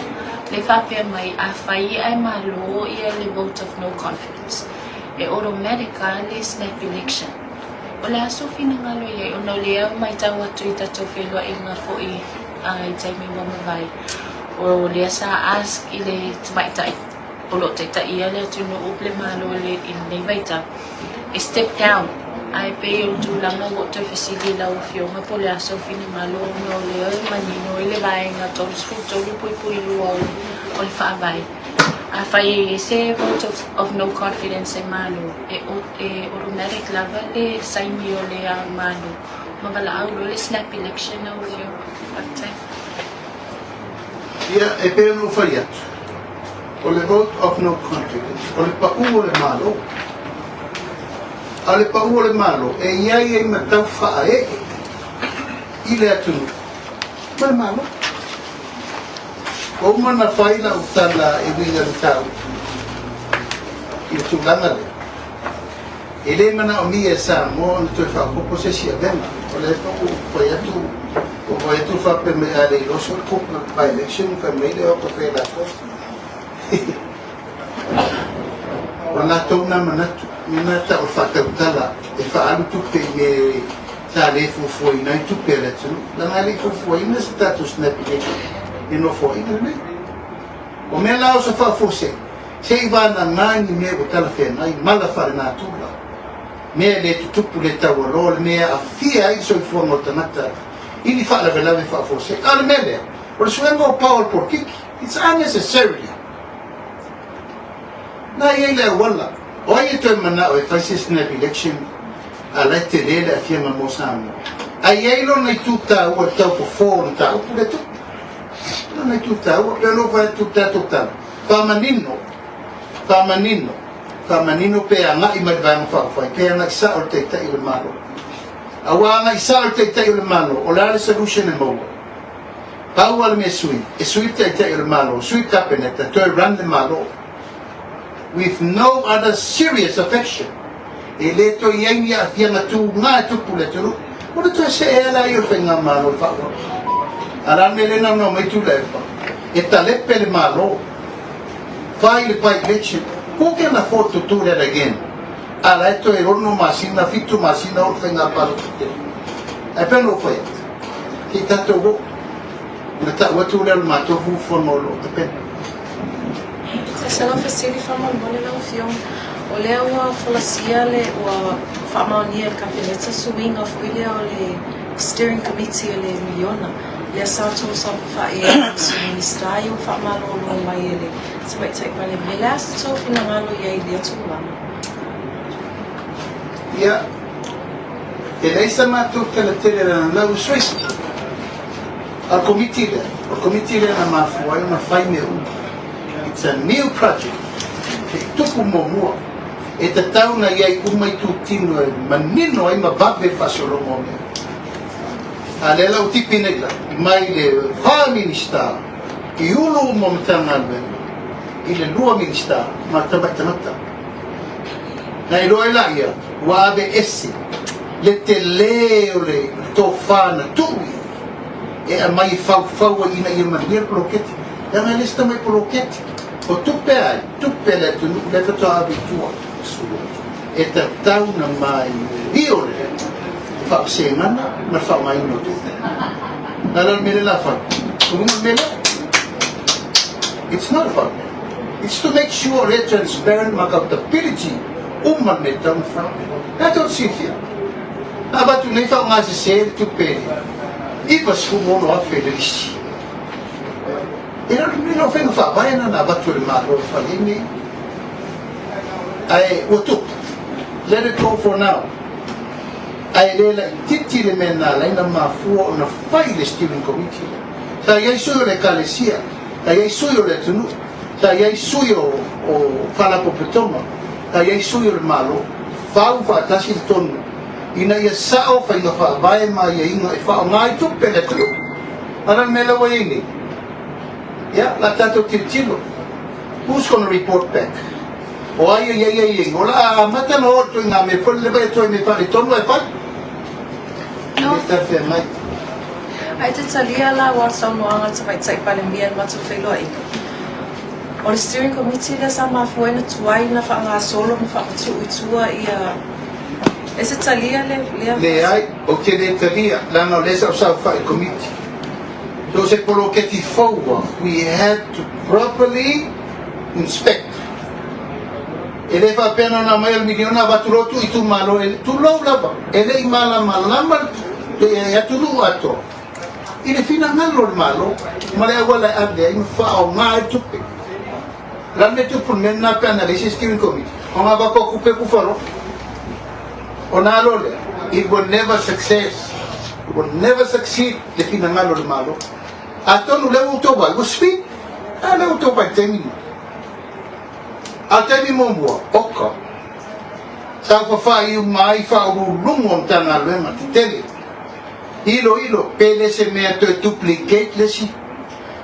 lea faapea mai, afai ae malo ia le vote of no confidence, e automatic lava le snap election. O le a sou finagalo i ai, ona o lea e matau atu i tatou feiloaiga foi i taimi ua mavae, o lea sa ask i le tamaitai o lo o taitaia le atunuu pe le Malo i lenei vaitau e step down ae pei o le tulaga ua ou toe fesili i lau Afioga po o le a sou finagalo ona o lea e manino ai le vaega 33.2 o le Faavae. Afai e i ai se vote of no confidence e Malo, e e automatic lava le saini o le ao Malo ma valaau loa le snap election lau Afioga. Faafetai. Ia, e pei ona ou fai atu, o le vote of no confidence, o le pau o le Malo. A o le pau o le Malo, e i ai ai ma tau faaee i le atunuu ma le Malo. Ua uma ona fai lau tala e uiga i le mataupu i le tulaga lea. E le manaomia e Samoa ona toe faaopoopo se isi avega. O lea foi ua ou fai atu, ua ou fai atu faapea mai a le iloa se upu by-election fai mai le o kafe latou. O latou na manatu, mea na tau o le faatautala e faaalu tupe i mea sa le fuafuaina ai tupe a le atunuu. Leaga e le i fuafuaina se tatou snap election i le Nofoaiga lenei. O mea la o se faafuasei, se i vagana ni mea ua talafeagai, mala faalenatura, mea e le tutupu le taualoa, le mea e aafia ai le soifuaga o tagata i ni faalavelave faafuasei. A o le mea lea, o le suega o power o le polokiki, it's unnecessarily. Na i ai le auala, o ai e toe manao e fai se snap election a la e tele le aafiaga mo Samoa? A i ai lona itu taua i le tau fofo o le mataupu lea tupu. Lona itu taua, pei ona ou fai atu i le tatou tala, faamanino, faamanino, faamanino pe agai mai le Vaega Faaupufai, pe agai sao i le Taitai o le Malo. Aua a agai sao i le Taitai o le Malo, o le a le solution e maua? Pau lava le mea e sui, e sui le Taitai o le Malo, sui le Kapeneta, toe run le Malo. With no other serious affection. E le toe i ai ni aafiaga tuga e tupu i le atunuu. Ona toe see lava lea o le Faigamalo i le faaauau. A o le a le mea lea na naunau mai Tuilaepa? E talepe le Malo. Fai le by-election. Who can afford to do that again? A la e toe ono masina, fitu masina o le faiga palota tele. Ae pei ona ou fai atu, se i tatou oo, ona tau atu lea o le matou fuafuaga o lo o tapena. Se lau fesili faamolemole lau Afioga, o lea ua folasia le, ua faamaonia e le Kapeneta suiga foi lea o le Steering Committee o le miliona, lea sa outou saofafai ai ma Sui Minisita ia ua faamalolo mai e le Tamaitai Palemia. O le a se tou finagalo i ai i lea tulaga? Ia, e leai sa matou tala tele leaga ua sui a o le Komiti lea, o le Komiti lea na mafua ai ona fai mea uma. It's a new project, e tupu muamua. E tatau ona i ai uma itutino e manino ai ma vave le faasologa o mea. A lea la ua tipi nei la, mai le fa Minista i ulu uma o Matagaluega i le lua Minista ma tamai tagata. Na iloa ai laia ua ave ese le tele o le tofa na tuu i ai e aumai e faufau ai ina ia manuia le poloketi. Leaga e le se tamai poloketi. O tupe ai, tupe a le atunuu lea faatoa ave i tua. E tatau ona maioio le faavasegana ma le faaaogaina o tupe. O le a la le mea lea o le a fai? O luga o le mea lea. It's not about that. It's to make sure o lea e transparent ma accountability uma le mea e tatau ona fai. O lea tou te silafia, na avatu nei faaaoga sese le tupe $96,000 i le lisi. E le o le mea o faiga faavae na na avatu e le Malo e fai ai mea ia. Ae ua tupu. Let it go for now. Ae le laitiiti le mea na ala ai ona mafua ona fai le steering committee lea. Sa i ai sui o le Ekalesia, sa i ai sui o le atunuu, sa i ai sui o Faalapotopotoga, sa i ai sui o le Malo, fau faatasi le tonu ina ia sao faiga faavae ma aiaiga e faaaoga ai tupe a le atunuu. A o le mea lea ua i ai nei, ia, o le a tatou tilotilo, who's gonna report back? O ai e i ai aiaiga? O le a amata ona o atu i ngā mea foi lele vai atu ai mea faaletonu ae fai. No. E talafeagai. Ae te talia la aua saunoaga a Tamaitai Palemia i le matou feiloaiga. O le Steering Committee lea sa mafua ai ona tuai ona faagasolo ma faamatuu i tua ia E se talia le lea Leai, ou te le talia, leaga o lea sa ou saofai i le Komiti. So o se poloketi fou lava, we had to properly inspect. E le faapea na ona aumai o le miliona avatu loa tuu i itumalo, e tulou lava, e le i malamalama le atunuu atoa i le finagalo o le Malo ma le auala e ave ai ma faaaoga ai tupe. Le a le mea tupu i le mea lena pe ana leai se steering committee? O ngā vaka o kupe ku wharo. O nā lo lea, it will never success. It will never succeed le finagalo o le Malo. Atonu lea ua outou vaai, ua speed. A lea ua outou vaai i le taimi lenei. A o le taimi muamua, oka. Sa fafa'i uma ai faauluuluga o Matagaluega tetele. Iloilo pe le se mea toe duplicate le isi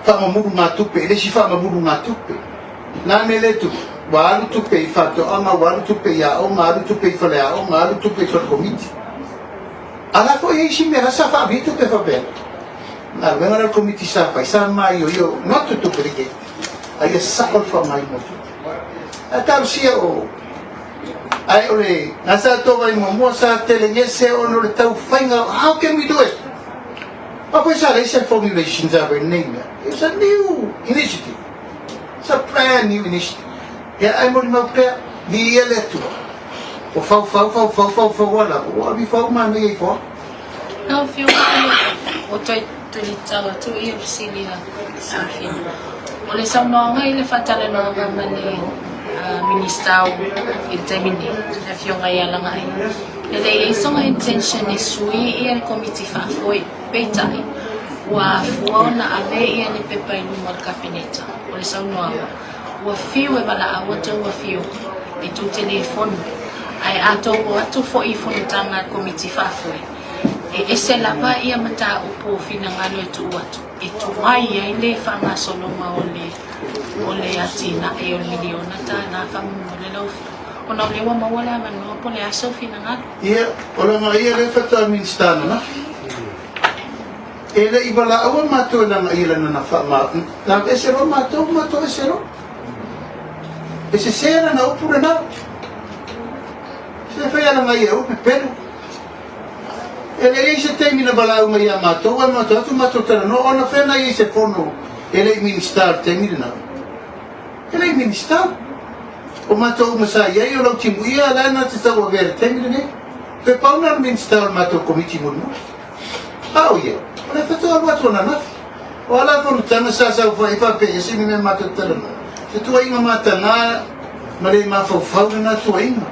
faamamulugatupe i le isi faamamulugatupe. Na mea lea e tupu, ua alu tupe i faatoaga, ua alu tupe i aoga, alu tupe i faleaoga, alu tupe i falekomiti. A la foi e i ai isi mea la sa faaalu ai tupe faapena. Galuega lea a le komiti sa fai, sa maioio not to duplicate, a ia sao le faaaogaina o tupe. Ae talosia o Ae o le na sa tovai muamua sa telegese ona o le taufaiga how can we do it? A foi sa leai se formulation sa fai nei mea. It's a new initiative. It's a brand new initiative. Ia ae molimau pea, viia le Atua. Ua faufau, faufau, faufau a lava, ua avifau manaia ifo a. Lau Afioga o toe talitau atu ia fesili a Safina. O le saunoaga i le faatalanoaga ma le Minista o i le taimi nei, le Afioga ia Lagaai, e le i ai sona intention e sui ia le Komiti Faafoe, peitai, ua afua ona ave ia le pepa i luma o le Kapeneta. O le saunoaga, ua fiu e valaau a tou afioga i tou telefoni, ae a tou o atu foi i fonotaga a le Komiti Faafoe, e ese lava ia mataupu o finagalo e tuu atu e tuai ai le faagasologa o le o le atinae o le miliona tala faamolemole lau Afioga, ona o lea ua maua le avanoa po o le a sou finagalo. Ia, o lana ia lea faatoa Minisita ananafi. E le i valaau a matou e lana ia lana na faama, na ese loa matou, matou ese loa. E sese lana upu lena. Se fai a lana ia upu pelu. E le i ai se taimi na valaau mai ia matou, ae matou atu matou talanoa, ona fea na i ai se fono e le i Minisita i le taimi lena. E le i Minisita. O matou uma sa i ai, o Lautimuia la na te tauavea i le taimi lenei. Toe pau na o le Minisita o le matou Komiti mulimuli. A o ia, o le faatoa alu atu ananafi. O a la fonotaga sa saofai ai faapea ese ni mea matou te talanoa? Se tuuaiga mataga ma le mafaufau lena tuuaiga.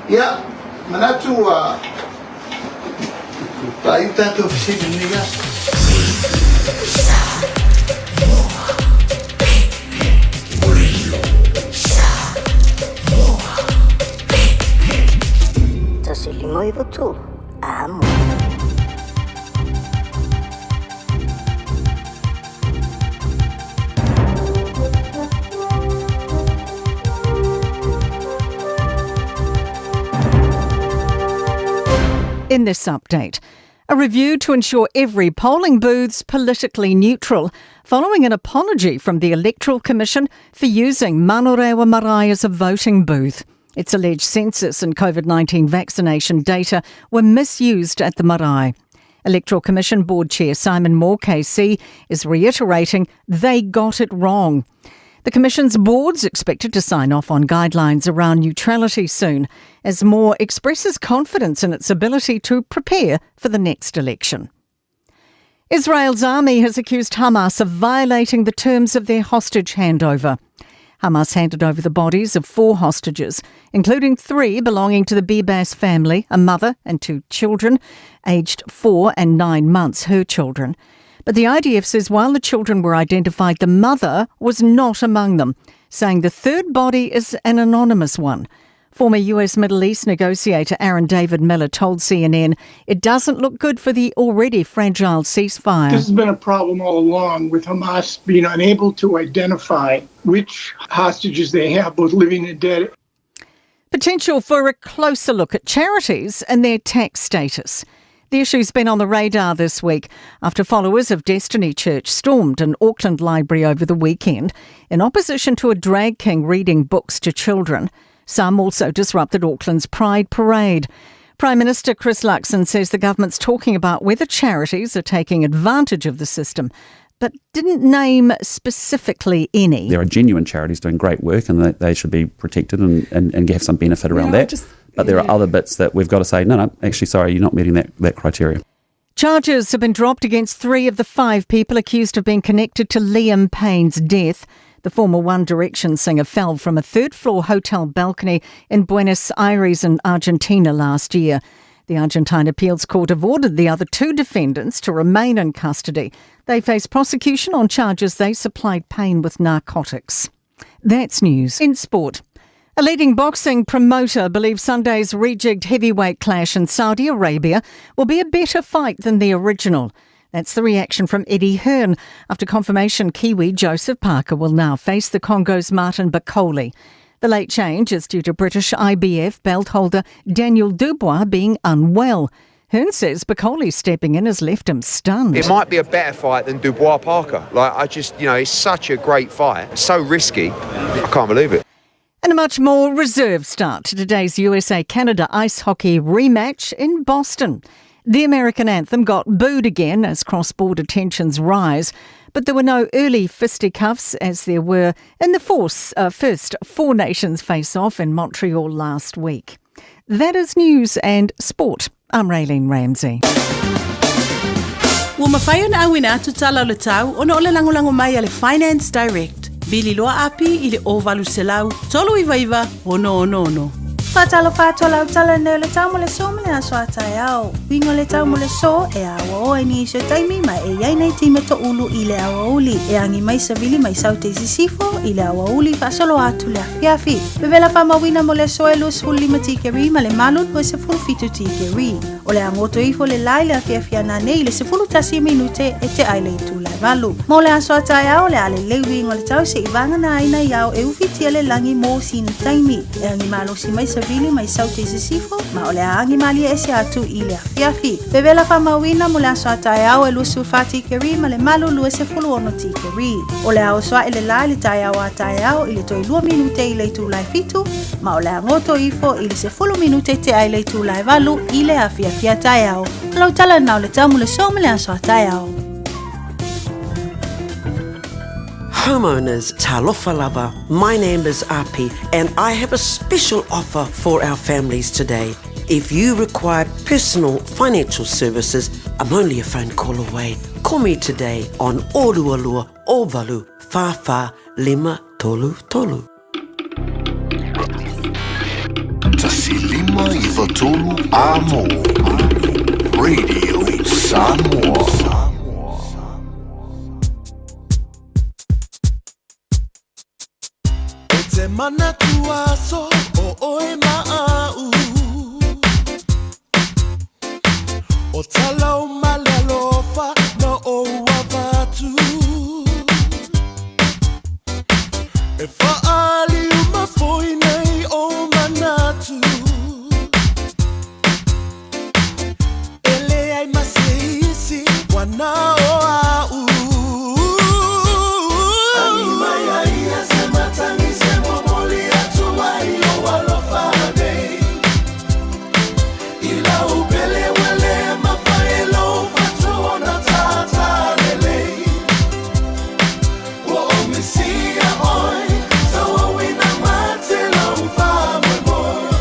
Ia, manatu ua faaiu tatou fesili i lenei aso. 1 5 9 3, amo. In this update, a review to ensure every polling booth's politically neutral, following an apology from the Electoral Commission for using Manurewa Marae as a voting booth. It's alleged census and COVID 19 vaccination data were misused at the marae. Electoral Commission Board Chair Simon Moore KC is reiterating they got it wrong. The Commission's board's expected to sign off on guidelines around neutrality soon, as Moore expresses confidence in its ability to prepare for the next election. Israel's army has accused Hamas of violating the terms of their hostage handover. Hamas handed over the bodies of four hostages, including three belonging to the Bibas family, a mother and two children, aged 4 and 9 months, her children. But the IDF says while the children were identified, the mother was not among them, saying the third body is an anonymous one. Former US Middle East negotiator Aaron David Miller told CNN it doesn't look good for the already fragile ceasefire. This has been a problem all along with Hamas being unable to identify which hostages they have, both living and dead. Potential for a closer look at charities and their tax status. The issue's been on the radar this week after followers of Destiny Church stormed an Auckland library over the weekend in opposition to a drag king reading books to children. Some also disrupted Auckland's Pride Parade. Prime Minister Chris Luxon says the government's talking about whether charities are taking advantage of the system, but didn't name specifically any. There are genuine charities doing great work and they, they should be protected and, and, and have some benefit around yeah, that. Just, but there yeah. are other bits that we've got to say, no, no, actually, sorry, you're not meeting that, that criteria. Charges have been dropped against three of the five people accused of being connected to Liam Payne's death. The former One Direction singer fell from a third floor hotel balcony in Buenos Aires in Argentina last year. The Argentine Appeals Court have ordered the other two defendants to remain in custody. They face prosecution on charges they supplied Payne with narcotics. That's news. In sport, a leading boxing promoter believes Sunday's rejigged heavyweight clash in Saudi Arabia will be a better fight than the original. That's the reaction from Eddie Hearn after confirmation Kiwi Joseph Parker will now face the Congo's Martin Bakole. The late change is due to British IBF belt holder Daniel Dubois being unwell. Hearn says Bakole stepping in has left him stunned. It might be a better fight than Dubois Parker. Like, I just, you know, it's such a great fight. So risky. I can't believe it. And a much more reserved start to today's USA Canada ice hockey rematch in Boston. The American anthem got booed again as cross border tensions rise, but there were no early fisticuffs as there were in the force, first Four Nations face off in Montreal last week. That is news and sport. I'm Raylene Ramsey. Ua mafai ona auina atu tala o le tau ona o le lagolago mai a le Finance Direct. Vili loa api i le 0800 399 666. Faatalofa atu a lau tala nei o le tau mo le so ma le aso a taeao. Uiga o le tau mo le so e auaoa i nisi o taimi ma e iai nei time toulu i le aoauli. E agi mai savili mai saute i sisifo i le aoauli faasolo atu le afiafi. Vevela faamauina mo le aso e 25 tikeri ma le malu 27 tikeri. O le a goto ifo le la i le afiafi ana nei i le 11 minute e tea i le itula e valu. Mo le aso a taeao o le a lelei uiga o le tau se'i vagana ai nai ao e ufitia le lagi mo sina taimi. E agi malosi mai savili mai saute i sisifo ma o le a agi malie ese atu i le afiafi. Vevela faamauina mo le aso a taeao e 24 tikeri ma le malu 26 tikeri. O le a oso aʻe le la i le taeao a taeao i le toe lua minute i le itula e fitu, ma o le a goto ifo i le sefulu minute tea i le itula e valu i le afiafi a taeao. O lau tala na o le tau mo le so ma le aso a taeao. Homeowners, talofa lava. My name is Api and I have a special offer for our families today. If you require personal financial services, I'm only a phone call away. Call me today on Orualua Ovalu Whawha Lima Tolu Tolu. Tasilima i Vatolu Amo. Radio Samoa. E te manatu aso o oe ma au O talau ma le alofa na ou avatu E whaali uma foi nei o manatu E leai ma se isi wana o au. Agi mai a ia se matangi se momoli atu ai o alofa nei. I lau pele wele mapae lou fatu ona tātā lelei. Ua ou misia oe, tauauina mate lau faamoemoe.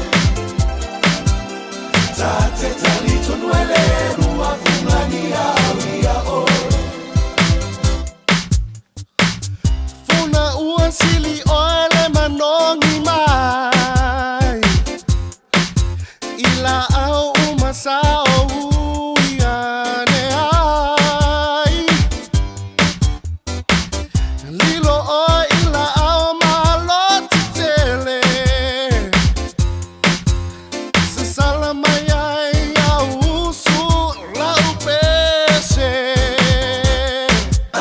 Ta te tali tonu e le rua fungani au ia oe. Funa ua sili oe le manogi mai I laau uma sa ou i ane ai Lilo oe i laau malosi tele Sasala mai ai au usu lau pese.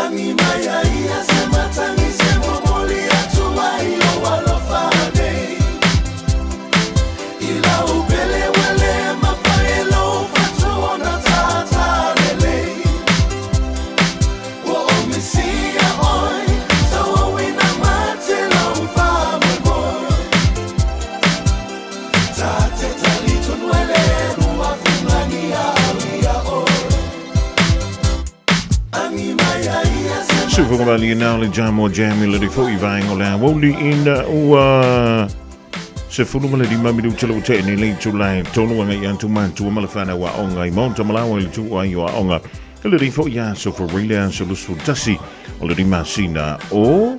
Agi mai a ia se matangi se momoli atu ai o alofa nei. I lau pele wele mapae lou fatu ona tātā lelei. Ua ou misia oe, tauauina mate lau faamoemoe. Ta te tali tonu e le rua fungani au ia oe. Agi mai a ia se Sufokovali nao le Jamo Jam i le rifo i vaenga o le aoauli ina ua 15 minuta le ua tea nei le itula e tolu agai atu matua ma le fanau aoga i Maota Malawa i le tuuai o aoga i lenei foi aso February le aso 21 o le masina o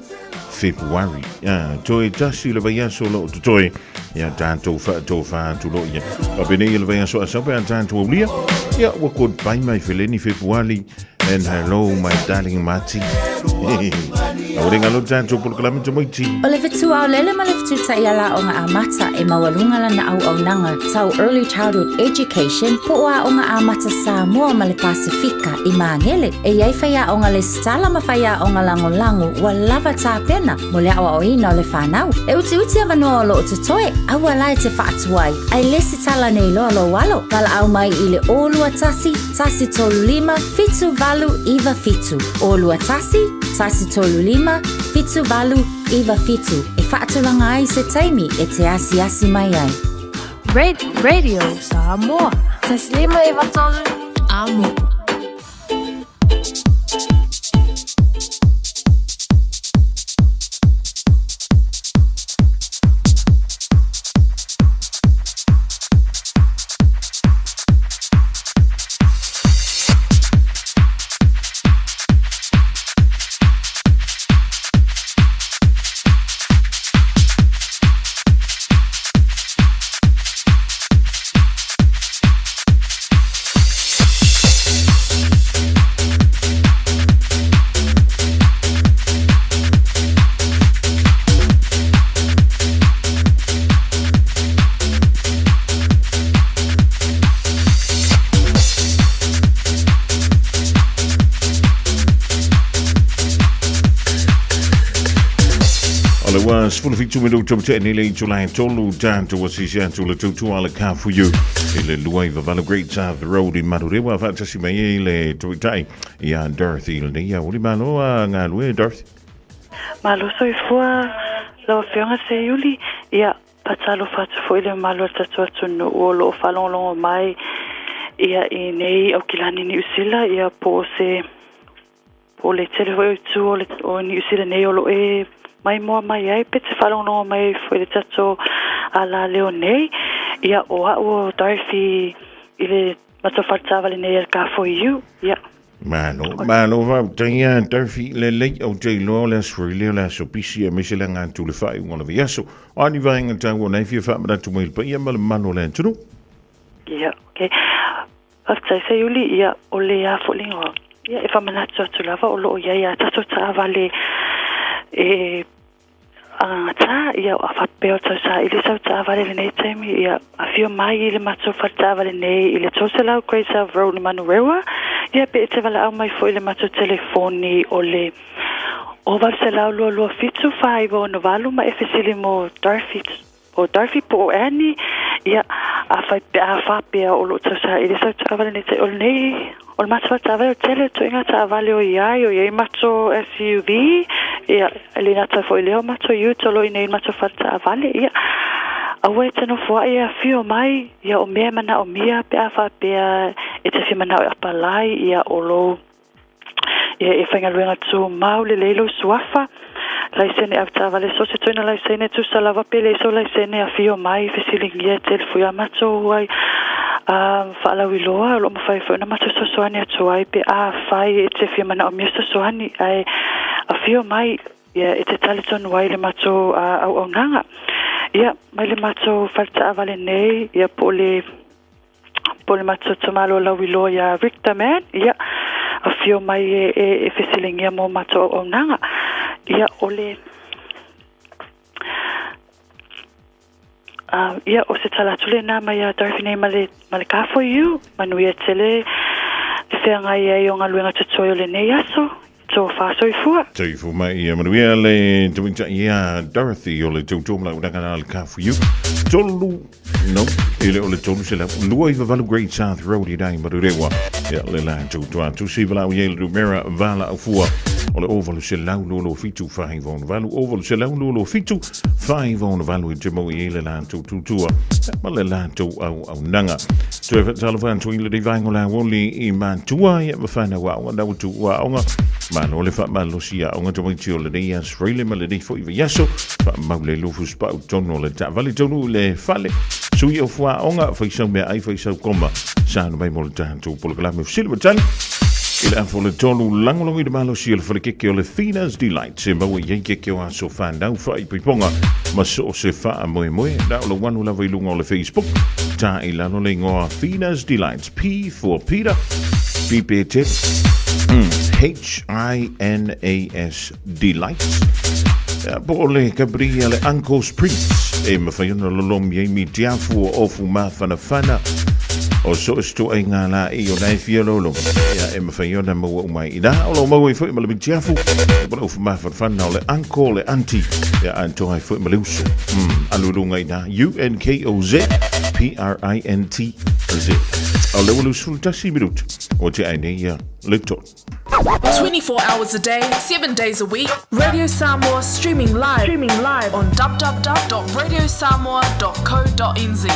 February. Ah, toe tasi le vaiaso o loo totoe ia tatou faatofa atu loa ia. Faapena le vaiaso asau pe a tatou aulia. Ia ua goodbye my feleni February and hello my darling Marty. Aua le galo tatou polokalame tamaiti. O le fetuaolele ma le fetutaiala aoga amata e maualuga lana auaunaga tau Early Childhood Education po o Aoga Amata Samoa ma le Pasefika i Magele. E i ai faiaoga lesitala ma faiaoga lagolago ua lava tapena mo le aoaoina o le fanau. E utiuti avanoa o loo totoe, aua la e te faatuai, ae lesitala nei loa lou alo. Valaau mai i le 021 135 7897. 021 135 7897 e faatulaga ai se taimi e te asiasi mai ai. Radio Samoa. 153 Amo. O le ua 17 minuta ua tea nei le itula e tolu tatou asiasi atu le tautua le Car4U i le 28 Great South Road i Manurewa faatasi mai ai le tamaitai ia Dorothy lenei aoauli. Malo a galue Dorothy. Malo soifua lau Afioga Seiuli. Ia, Faatalofa atu foi i le mamalu o le tatou atunuu o lo o faalogologo mai ia i nei Aukilani Niu Sila ia po o se po o le tele foi o itu o le o Niu Sila nei o lo o e maimoa mai ai pe te faalogologo mai foi i le tatou alaleo nei. Ia o a'u o Dorothy i le matou faletaavale nei a le Car4U. Ia. Malo, malo faafetai a Dorothy lelei ou te iloa o le aso foi lea o le aso pisi aemaise le aga atu i le faaiuga o le vaiaso. O a ni vaega taua o na e fia faamanatu mai i le paia ma le mamalu o le atunuu? Ia, okay. Faafetai Seiuli, ia, o le a foi le igoa. Ia, e faamanatu atu lava o lo o i ai a tatou taavale e Agagata, ia, a faapea o tau saili sau taavale i lenei taimi, ia, afio mai i le matou fale taavale nei i le 300 Great South Road i Manurewa, ia, pe e te valaau mai foi i le matou telefoni o le 0822 74968 ma e fesili mo Dorothy, o Dorothy po o Annie, ia, afai pe a faapea o lo o tau saili sau taavale i lenei taimi, o lenei O le matou taavale o le tele o ituaiga taavale o i ai, o i ai matou SUV, ia, e le gata foi i lea o matou ute o lo o i inei i le matou fale taavale, ia, aua e te nofoai e afio mai, ia, o mea e manaomia pe a faapea e te fia manao e apalai, ia, o lou, ia, e faigaluega tumau lelei lou suafa, laisene avetaavale, so o se ituaiga laisene tusa lava pe leai sou laisene, afio mai, fesiligia e tele foi a matou ai faalauiloa o lo o mafai foi ona matou fesoasoani atu ai pe afai e te fia manaomia fesoasoani ae afio mai ia e te tali tonu ai le matou auaunaga ia mai le matou fale taavale nei ia po o le po o le matou tamaloa lauiloa ia Rick the Man ia afio mai e e, e fesiligia mo matou auaunaga ia o le Uh, ia, o se tala atu lena mai a Dorothy nei ma le, ma le Car4U, manuia tele le feagai ai o galuega totoe o lenei aso, tofa soifua. Soifua mai ia manuia le tamaitai ia Dorothy o le tautua ma lau na le Car4U. Tolu, no, e le o le tolu se lau, 28 Great South Road i Marurewa. Ia le la tautua atu si valau i le numera vala afua. O le 0800 27 49 0800 27 49 e te mau i ai le latou tutua ma le latou auaunaga. Toe faatalofa atu i lenei vaega o le aoauli i matua ia ma fanau aoga na ua tuua aoga. Malo le faamalosi aoga tamaiti o lenei Aso Faraile ma lenei foi vaiaso. Faamau le lufu spau tonu o le taavale taunuu i le fale. Sui o fuaoga, faisau meaai, faisau koma. Sa mai mo le tatou polokalame fesili ma tali. I le afa o le tolu lagolago i le malosi o le falekeke o le Fina's Delight e maua i ai keke o aso whanau whaipoiponga ma so o se faamoemoe. Na o le wanu lava i lunga o le Facebook. Tā i lalo le ingoa Fina's Delights. P for Peter. P P T H I N A S Delights. Ia, po o le kapri a le Uncle's Prince e mawhai ona lolomi ai mi te afu o ofu māwhanawhana o so o sto ai ngā la i o nai fia lolo. Ia, e mawhai ona maua umai i nā o lo maua i fo i ma le mi te afu e po le ofu māwhanawhana o le uncle le auntie. Ia, antoa i fo i ma le uso. Alulunga i nā U-N-K-O-Z P-R-I-N-T-Z. O le ulu sul tasi minuta o te ai nei ia le tolu. 24 hours a day, 7 days a week. Radio Samoa streaming live, streaming live on www.radiosamoa.co.nz.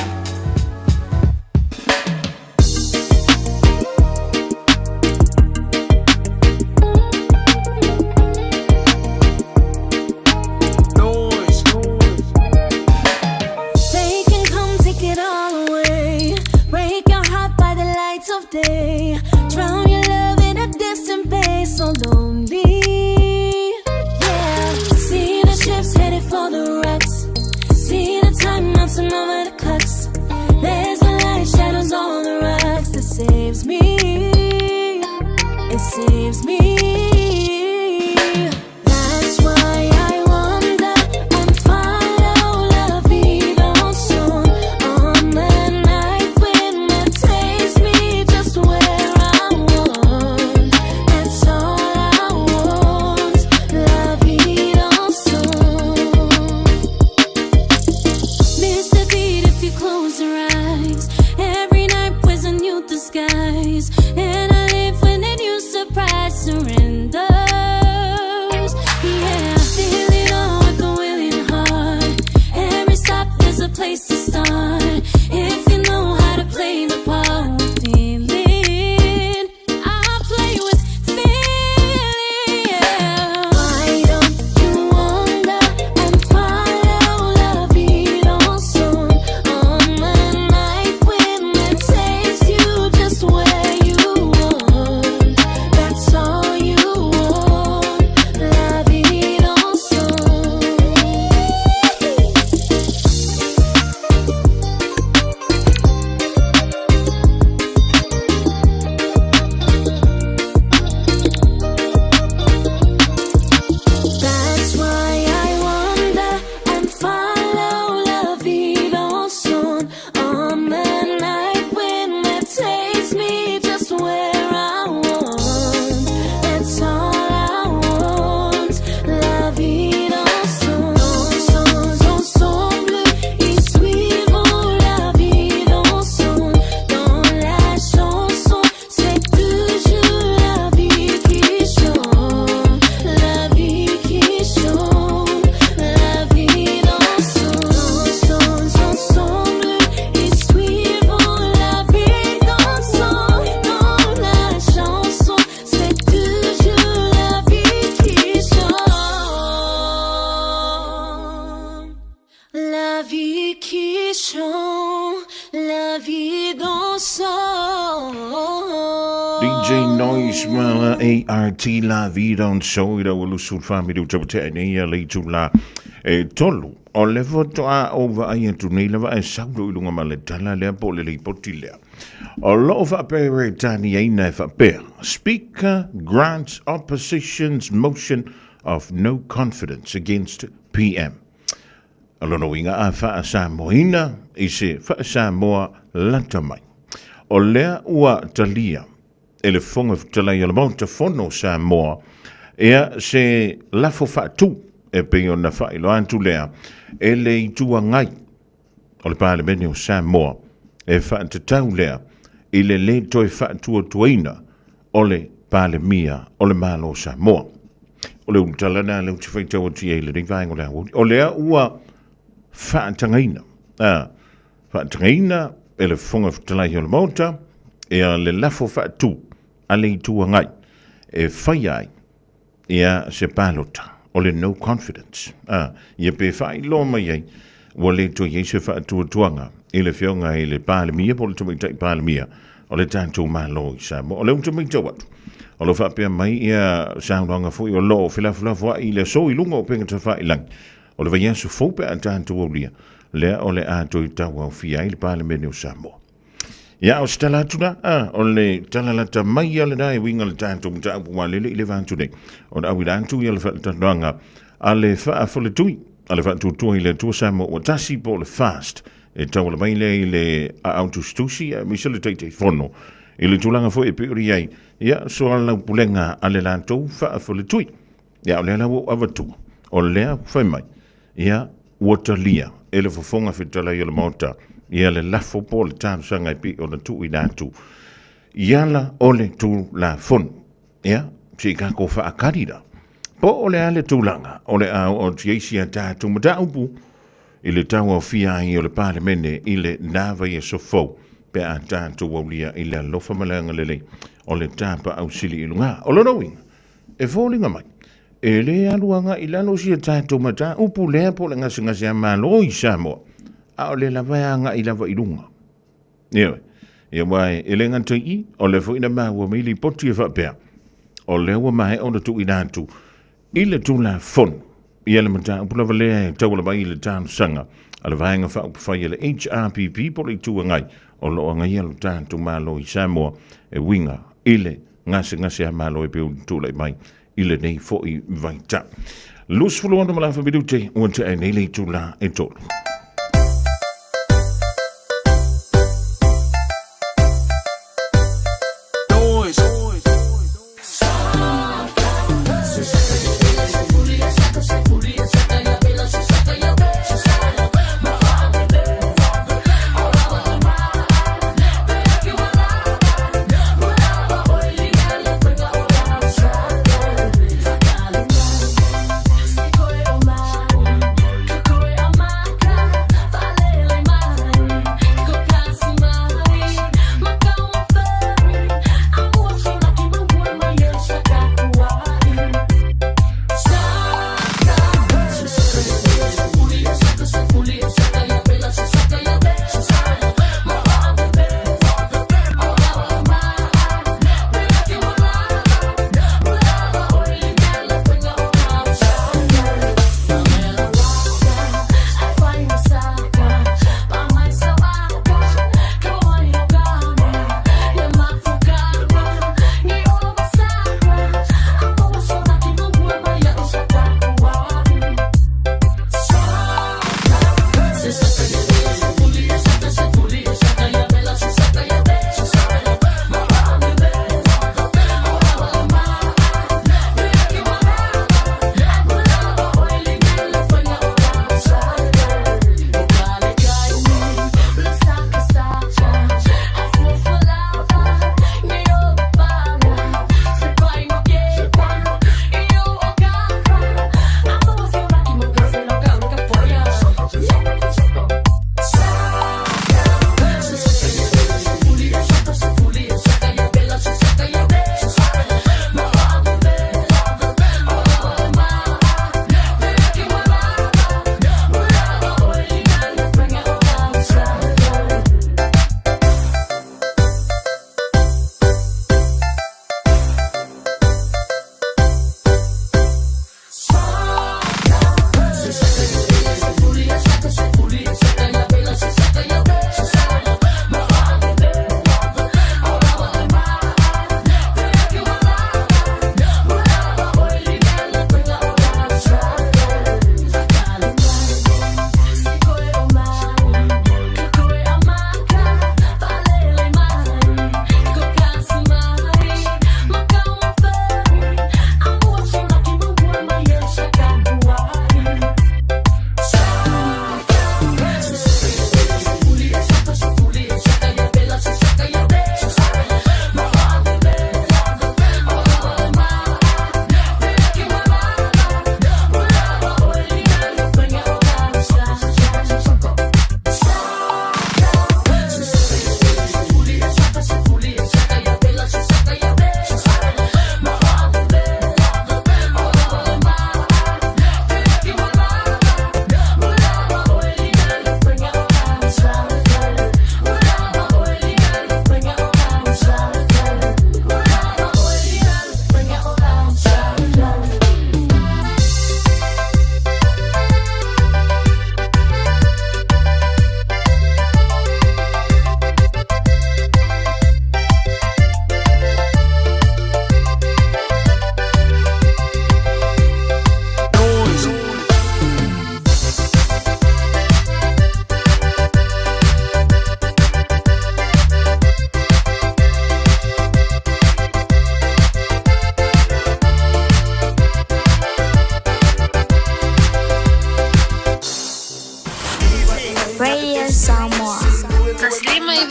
They can come take it all away. Break your heart by the lights of day. Drown your love in a distant bay, so lonely. Yeah. See the ships headed for the rocks. See the time melting over the clocks. There's a light shadows on the rocks that saves me. It saves me. That's why I wonder and follow la vida on on the night when it takes me just where I want. That's all I want. La vida Miss the beat if you close your eyes. Every night wears a new disguise, and I live when a new surprise surrenders. Yeah, feel it all with a willing heart. Every stop is a place to start. If you know how to play the part with feeling, I play with feeling. Yeah. Why don't you wander and follow la vida on on the night when it takes you just where you want? That's all you want. La vida That's why I wonder and follow la vida on on the night when it takes me just where I want. That's all I want. La vida Ensemble, ensemble, ils suivront la vida ensemble. Dans la chanson, c'est toujours la vie qui chante, la vie qui chante, la vie ensemble, ensemble, ils suivront la vie ensemble. Dans la chanson, c'est toujours la vie qui chante. La vie qui chante, la vie dansante. DJ Noise ma la ART La Vida on Show i rau lusu whamiri u tapu te nei a leitu la e tolu. O le foto a o vaai atu nei lava e saulo i lunga ma le tala lea po le leipoti lea. O loo whaapea e tani aina e whaapea. Speaker grants opposition's motion of no confidence against PM. O lona uiga a faasamoaina i se faasamoa lata mai. O lea ua talia e le Fofoga Fetalai o le Maota Fono o Samoa ia se lafo faatu e pei ona faailoa atu lea e le Itu Agai o le Palemene o Samoa e faatatau lea i le lē toe faatuatuaina o le Palemia o le Malo o Samoa. O le ulutala lena lea ou te faitau atu i ai i lenei vaega o le aoauli. O lea ua faatagaina, a, faatagaina e le Fofoga Fetalai o le Maota ia le lafo faatu a le Itu Agai e faia ai ia se palota o le no confidence, a, ia pe faailoa mai ai ua le toe i ai se faatuatuaga i le Afioga i le Palemia po o le Tamaitai Palemia o le tatou Malo i Samoa. O lea ou te matau atu, o lo o faapea mai ia saunoaga foi o lo o felafolafoai i le aso i luga o upega tafailagi o le vaiaso fou pe a tatou aulia, lea o le a toe tauaofia ai le Palemene o Samoa. Ia, o se tala atu la, a, o le tala lata mai ia lena e uiga le tatou mataupu walele i le va atu nei. O le auila atu ia le faatalanoaga a le faafoletui, a le faatuatua i le Atua Samoa ua tasi po o le FAST, e tauala mai lea i le aao tusitusi aemaise le Taitaifono i le tulaga foi e pei ona i ai, ia, soalaupulega a le latou faafoletui. Ia, o lea la ua ou avatua, o lea fai mai, ia, ua talia e le Fofoga Fetalai o le Maota ia le lafo po o le talosaga e pei ona tuuina atu i ala o le Tulafono. Ia, se i tatou faatali la, po o le a le tulaga o le a oo atu i ai si a tatou mataupu i le tauaofia ai o le Palemene i le na vaiaso fou pe a tatou aulia i le alofa ma le agalelei o le Tapaau Sili i luga. O lona uiga, E foliga mai, e le alu agai i lalo sia tatou mataupu lea po o le gasegase a Malo i Samoa, a o lea lava e agai lava i luga. Ioe. Ia aua e le gata i i, o lea foi na maua mai lipoti e faapea, o lea ua maea ona tuuina atu i le Tulafono ia le mataupu lava lea e tauala mai i le talosaga a le Vaega Faaupufai a le HRPP po o le Itu Agai o lo o agaia lo tatou Malo i Samoa e uiga i le gasegase a Malo e pei ona tulai mai i lenei foi vaitau. 26 ma le afa minute ua tea nei le itula e 3.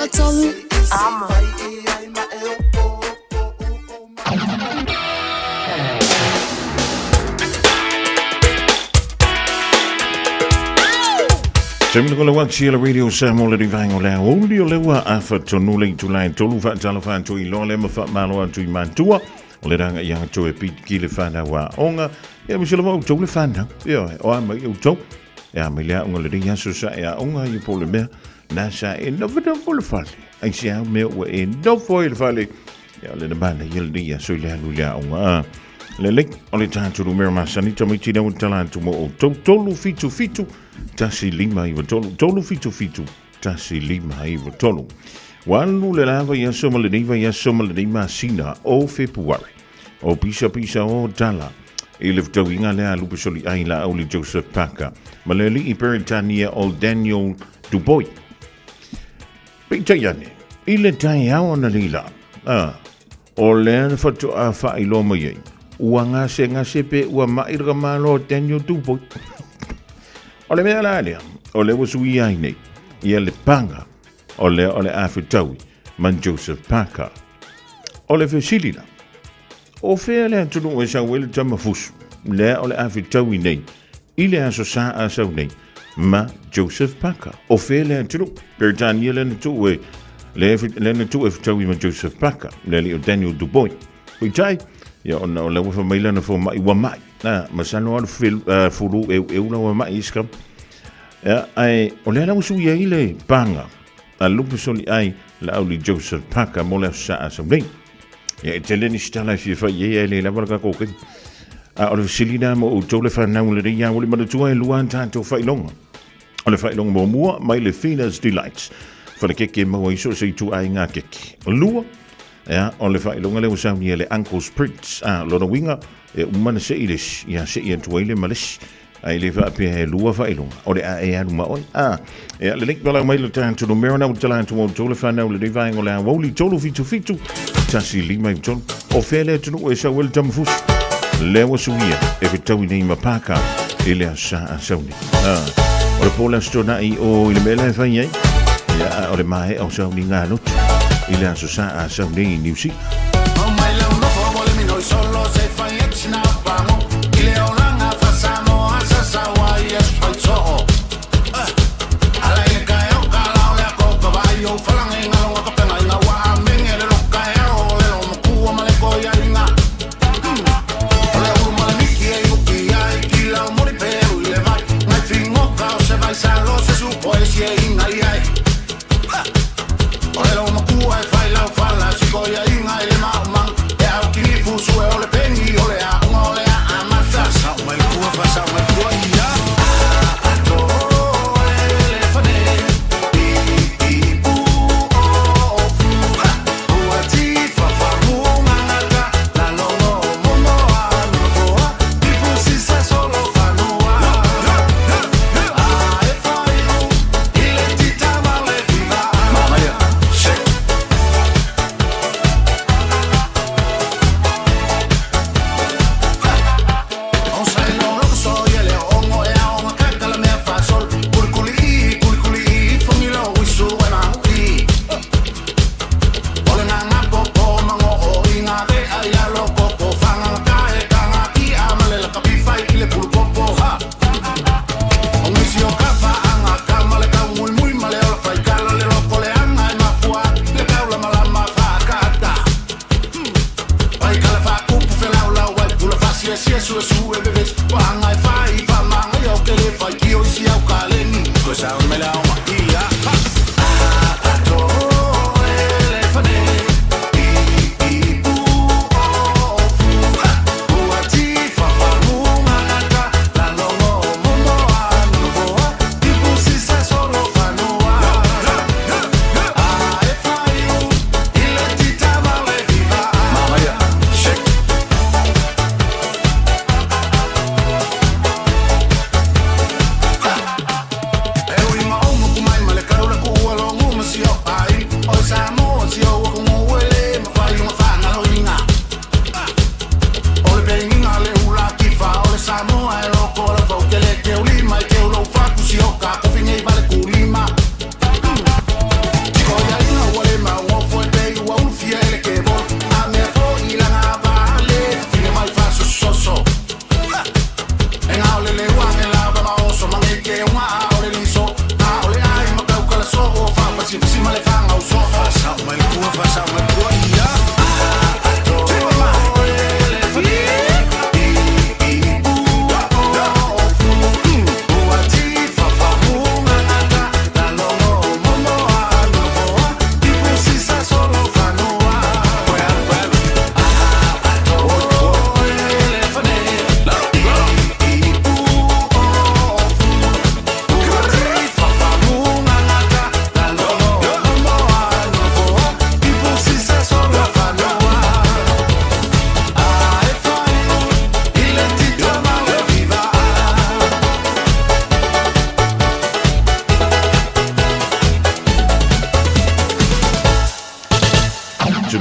93 Amo. Taimi le wak la radio Samoa le rivaenga o le aoauli o le ua afa tonu le itula e tolu faatalofa atu i loa le ma faamalo atu i matua o le ranga ia atu e piti le whanau a onga ia ma sila outou le whanau ia o a mai outou e a mai le aonga le rei aso sa e aonga i po le mea nā sa e nofo nofo le fale ai se au mea ua e nofo i le fale ia o le na mana ia le rei aso i le alu i le aonga a lelei o le tātou numera masani tamaiti na ua tala atu mo outou tolu fitu fitu 1593 377 1593. Ua alu le la vaiaso ma lenei vaiaso ma lenei masina o Fepuari. O pisa pisa o tala i le fetauiga lea a Lupe Soliai Laauli Joseph Parker ma le alii Peretania o Daniel Dubois. Peitai ane, i le taeao analeila, a, o lea na faatoa faailoa mai ai, ua gasegase pe ua ma'i le tamaloa o Daniel Dubois. O le mea la lea, o lea ua suia ai nei, ia le paga o lea o le a fetaui ma Joseph Parker. O le fesili la, o fea le atunuu e sau ai le tama fusu, lea o le a fetaui nei i le Aso Sa a sau nei ma Joseph Parker. O fea le atunuu? Peretania lea na tuu e lea na tuu e fetaui ma Joseph Parker, le alii o Daniel Dubois. Peitai, ia ona o lea ua fai mai lana fomai ua mai. Na, masalo lava le fulu eueu la ua mai isi kama. Ia, ae o lea la ua sui ai le paga a Lupe Soliai Laauli Joseph Parker mo le Aso Sa a sau nei. Ia, e tele nisi tala e fia fai i ai, ae le lava le tatou taimi. A o le fesili lena mo outou le fanau lelei ia ua le manatua e lua a tatou faailoga. O le faailoga muamua mai le Fina's Delights, falekeke e maua ai so o se ituaiga keke. Lua, ia, o le faailoga lea ua saunia e le Uncle's Prince. A, lona uiga, e uma na sei le isi, ia sei atu ai le ma le isi. Ae le faapea e lua faailoga, o le a e alu ma oe. A, ia, lelei, valaau mai le tatou numera na ua tala atu outou le fanau lenei vaega o le aoauli, 377 1593. O fea le atunuu e sau ai le tamafusi? Lea ua suia e fetaui nei ma Pākā i le Aso Sa a sau nei. A, o le po le Aso Toonai o i le mea la e fai ai, ia, a o le maea o sauniga lotu i le Aso Sa a sau nei i Niu Sila.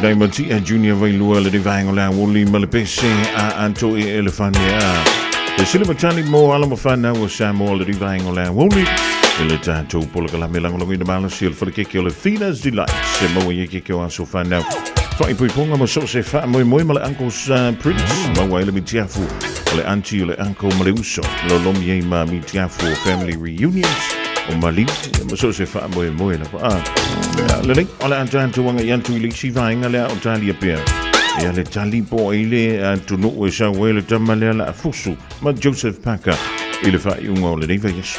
Tamaitai Matia Junior Vailua le vaega o le aoauli ma le pese a Anto e Elefane a. Le sila matani mo ala ma whanau o Samoa le vaega o le aoauli i le tātou polokalame lagolagoina malosi o le falekeke o le Fina's Delight se maua i e keke o aso whanau. Whaipoiponga ma so se whaamoemoe ma le Uncle Prince maua ai le mitiafu o le auntie o le uncle ma le uso lolomi ai ma mitiafu o family reunions o maliu ma so se faamoemoe lava a lelei o le a tatou agai atu i le isi vaega lea o talia pea ia le tali po o ai le atunuu e sau ai le tama lea la fusu ma Joseph Parker i le faaiuga o lenei vaiaso.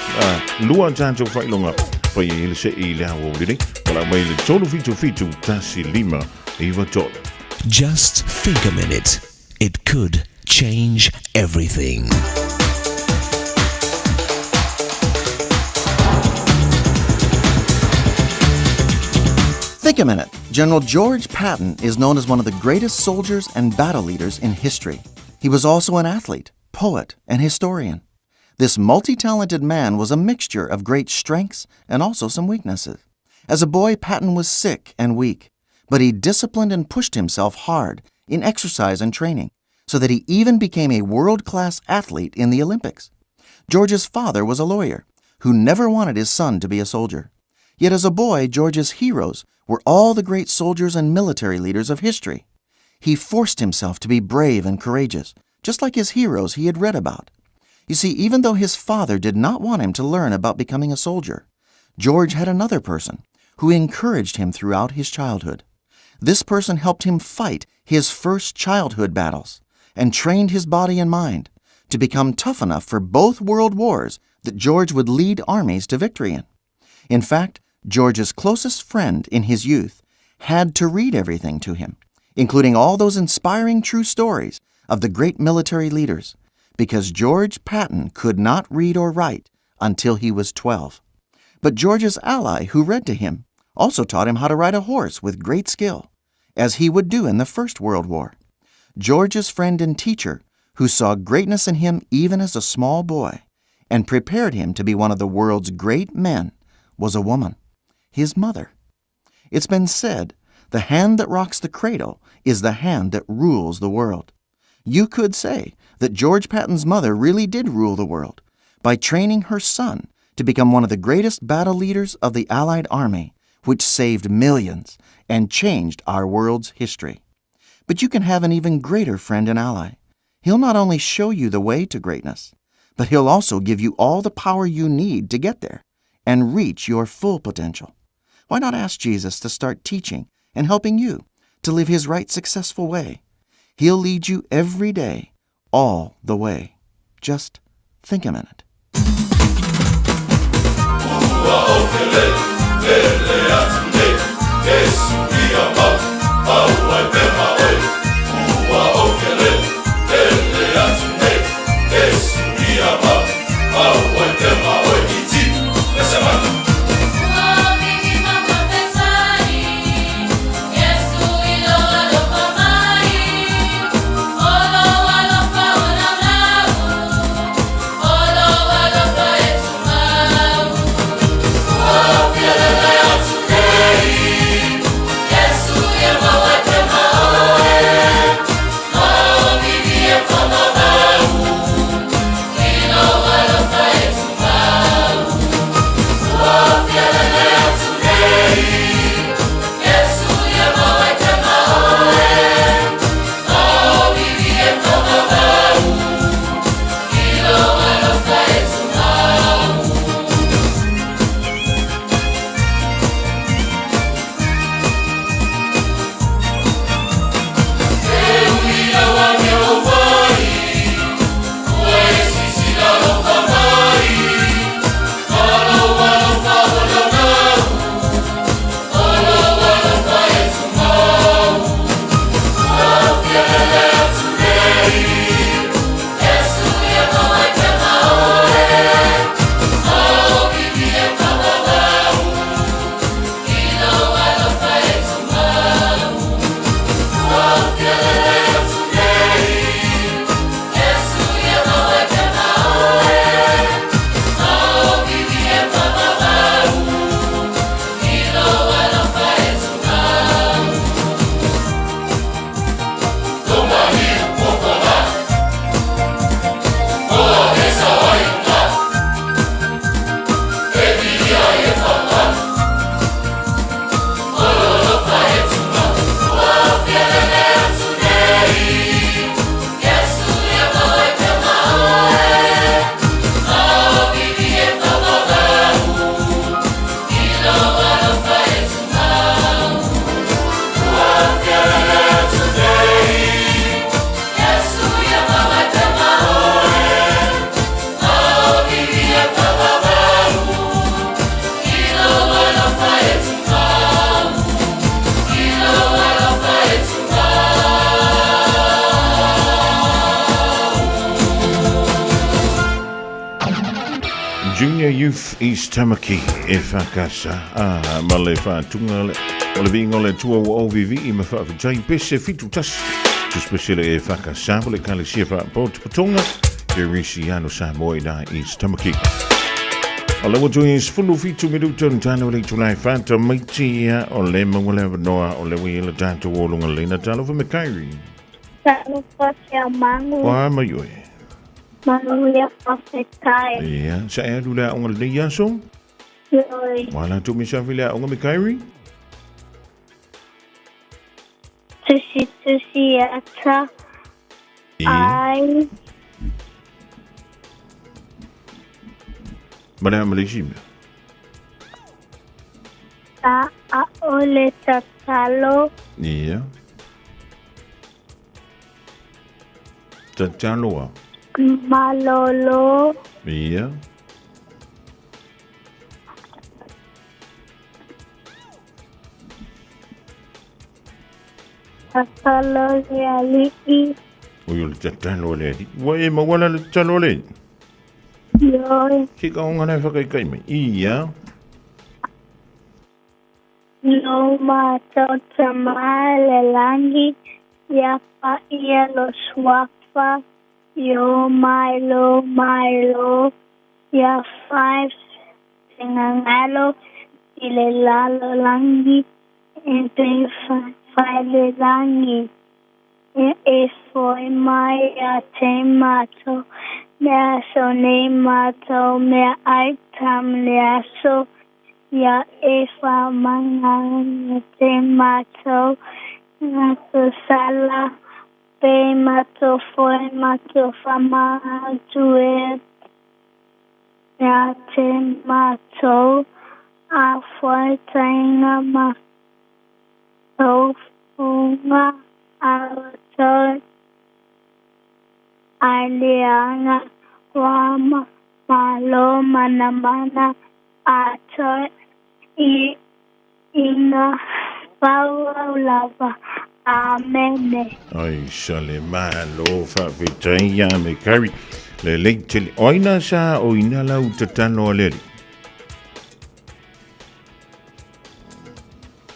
Lua tatou faailoga fai ai le sei i le aoauli nei valaau mai i le 377 15 93. Just think a minute. It could change everything. Think a minute. General George Patton is known as one of the greatest soldiers and battle leaders in history. He was also an athlete, poet, and historian. This multi talented man was a mixture of great strengths and also some weaknesses. As a boy, Patton was sick and weak, but he disciplined and pushed himself hard in exercise and training so that he even became a world class athlete in the Olympics. George's father was a lawyer who never wanted his son to be a soldier. Yet as a boy, George's heroes were all the great soldiers and military leaders of history. He forced himself to be brave and courageous, just like his heroes he had read about. You see, even though his father did not want him to learn about becoming a soldier, George had another person who encouraged him throughout his childhood. This person helped him fight his first childhood battles and trained his body and mind to become tough enough for both world wars that George would lead armies to victory in. In fact, George's closest friend in his youth had to read everything to him, including all those inspiring true stories of the great military leaders, because George Patton could not read or write until he was 12. But George's ally, who read to him, also taught him how to ride a horse with great skill, as he would do in the First World War. George's friend and teacher, who saw greatness in him even as a small boy and prepared him to be one of the world's great men, was a woman, his mother. It's been said the hand that rocks the cradle is the hand that rules the world. You could say that George Patton's mother really did rule the world by training her son to become one of the greatest battle leaders of the Allied army, which saved millions and changed our world's history. But you can have an even greater friend and ally. He'll not only show you the way to greatness, but he'll also give you all the power you need to get there and reach your full potential. Why not ask Jesus to start teaching and helping you to live his right, successful way? He'll lead you every day, all the way. Just think a minute. Junior Youth East Tamaki e whakasa a ma le whātunga le o le viinga o le tua ua OVV i ma whaafetai pese fitu tasi tuspesele e whakasa o le kalesia whaapotopotonga ke risi ano Samoa i nā East Tamaki. O le watu i sefulu fitu minuta ni talo le tulai whata maiti ia o le maua le avanoa o le ui le tātou o lunga leina talo fa mekairi. Talofa kia mangu. Wa mai oe. Manuia whawhetai. Ia, sa e alu le aonga lenei aso? Ioi. Wa la tu misa le aonga mekairi? Tusi tusi ata. Ia. Ai. Ma le a Malaysia mea. Ta a o le tatalo. Ia. Tatalo a. Malolo. Ia. Tatalo le ali'i. Oi o le tatalo le ali'i. Ua e mauala le tatalo le. Ioi. Ki ka onga nei whakaikai mai. Ia. No mātou tama le langi, ia pa ia lo suafa, io mai lo mai lo, ia five singangalo i le lalo langi, e te whai le langi. E foi mai a te mātou, mea aso nei mātou, mea ai tam le aso, ia e whamanganga te mātou, ngā sala, pe mātou foi mātou whamatu e ia te mātou, a whai tainga mātou funga a roto ai leanga wa malo manamana a toi i inga fauau lava. Amene. Ai sale malo faafetai ia me kari le lei tele. O aina sa o ina lau tatalo a le ali.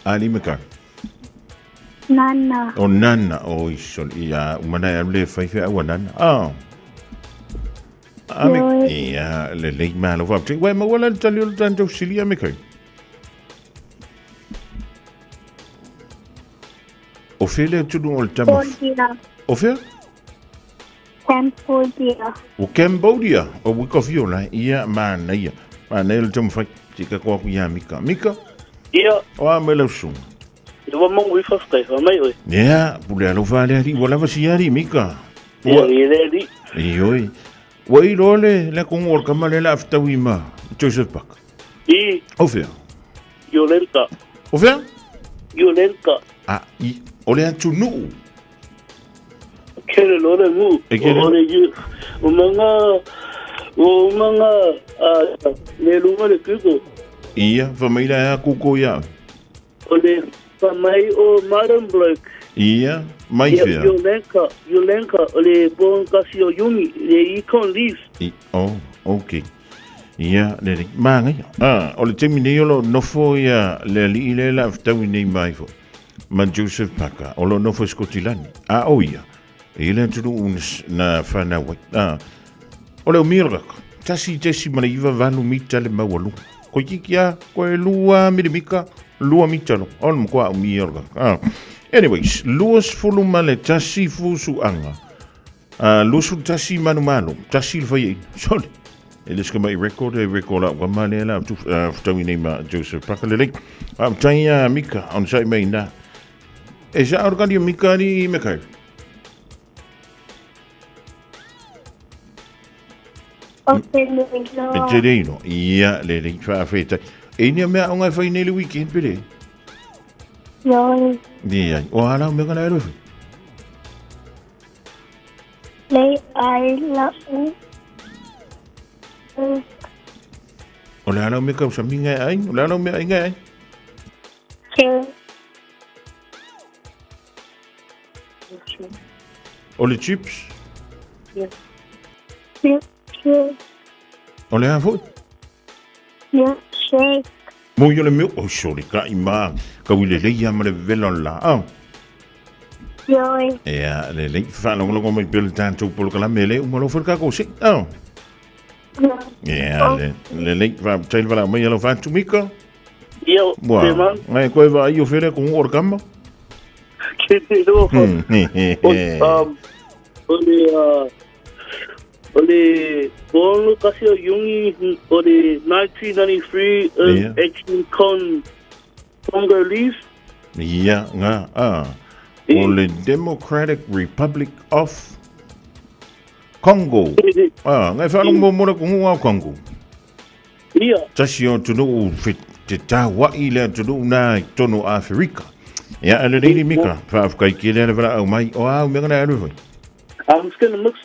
Ali me kari. Nana. O nana, o isol, ia, umana e alu le whaiwhea aua nana. Ah. Ame, ia, le lei malo faafetai. Uai maua la le tali o le tātou sili ame kai. O fea le atunuu o le tama? Cambodia. O fea? Cambodia. O Cambodia. O wika fio la. Ia, manaia. Manaia le taumafai. Tika koa aku ia Mika. Mika? Ia. O a mai lau susuga. Ia ua mangu i whawhetai, wha mai oe. Ia, pule alofa le alii, ua lava si alii, Mika. Ia, ia le alii. Ioe. Ua iloa le, le akongo o le kama lea le a fetaui ma Joseph Buck. I. O fea? Iolenta. O fea? Iolenta. A, i, o le atunuu. Kere lo le nuu. E kere. O le yu. O manga, o manga, a, le lunga le kuko. Ia, fa mai la a kuko ia. O le fa mai o Madam Bloke. Ia, mai fea. Yolenka, Yolenka, o le bon kasi o Yumi, le Econ Leaves. I, oh, okay. Ia, le le, māngaia. Ah, o le taimi nei o lo nofo ia le alii le la fetaui nei mai fo. Ma Joseph Parker, o lo nofo i Skotilani. A o ia, e ile atunuu na whanau ai. Ah, o le umia kaka. 1.98 mita le maualuga. Koe kiki a, koe lua milimika, lua mita lo. O le matua umia o le kaka. Ah. Anyways, 21 fusuaga. 21 manumalo, tasi le faiaina. Sole. E le sika mai record, e record au kama lea la tu fetaui nei ma Joseph Parker lelei. A tai a Mika, on sai mai na. E sa organi o Mika ni me kai. O te leilo. E te leilo. Ia, lelei, whaawhetai. E nia mea o ngai whai nei le weekend, pere? Ioi. Ia, o halau mea kana e rofi. Lei ai la'u. O le alau mea kau sa minga e ai, o le alau mea ai ngai ai. Ke. O le chips? Ke. O le a foi? Milkshake. Mo i o le milk, oh sorry, ka i mā, kau i le leia ma le vela o le la. Oh. Ioe. Ia, le lei, whaalongolongo mai pele tātou polokalame le uma lo whalka ko si. Oh. Ia, le, le lei, wha, tail wala mai alo whātu mika. Ia, Wa, te man. ngai koe wa ai o where ko ngō kama. Ke te roa. He, O, he. o le, o le, ono kasi o Jungi, o le 1993 Ia. Action Con Congolese. Ia, ngā, a. O le Democratic Republic of Congo. Ah, ngai whaalongo mo mora ko ngō au Congo. Ia. Tasi o tunu te tāwai le tunu nā i tono Afrika. Ia, ale reiri mika, whaafkai ki le wala au mai, o au mea ngana aru foi. I'm just gonna mix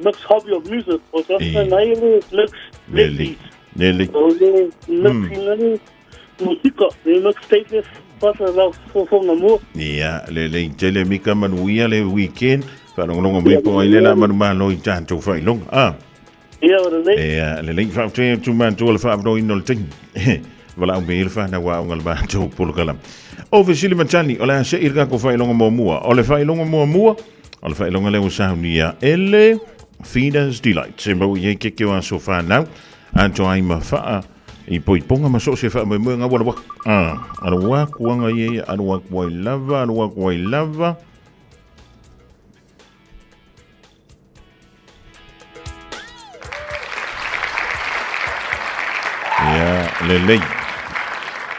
mix hobby of music. O sa Ia. na ile mix Lele, lele. o le mix ngani musika, le mix tape pasa la fofonga mo. Ia, lele, tele mika manuia le weekend, whaalongolongo mai po ai lela manu malo i tātou whailonga. Ah. Ia, o le Ia, lele, whaafte tu mātua le whaafno ino le tingi. Wala au me ile whana wa au ngala mātou polokalam. O Vesili Matani, o le ase irka ko whailonga mua mua. O le whailonga mua mua, o le whailonga leo saunia ele Fina's Delight. Se mau i ke ke o aso whanau, anto ai ma whaa i poiponga ma so se whaa me mua ngā wala wak. Ah, alo waku anga ie, alo waku ai lava, alo waku ai lava. Ia, lelei.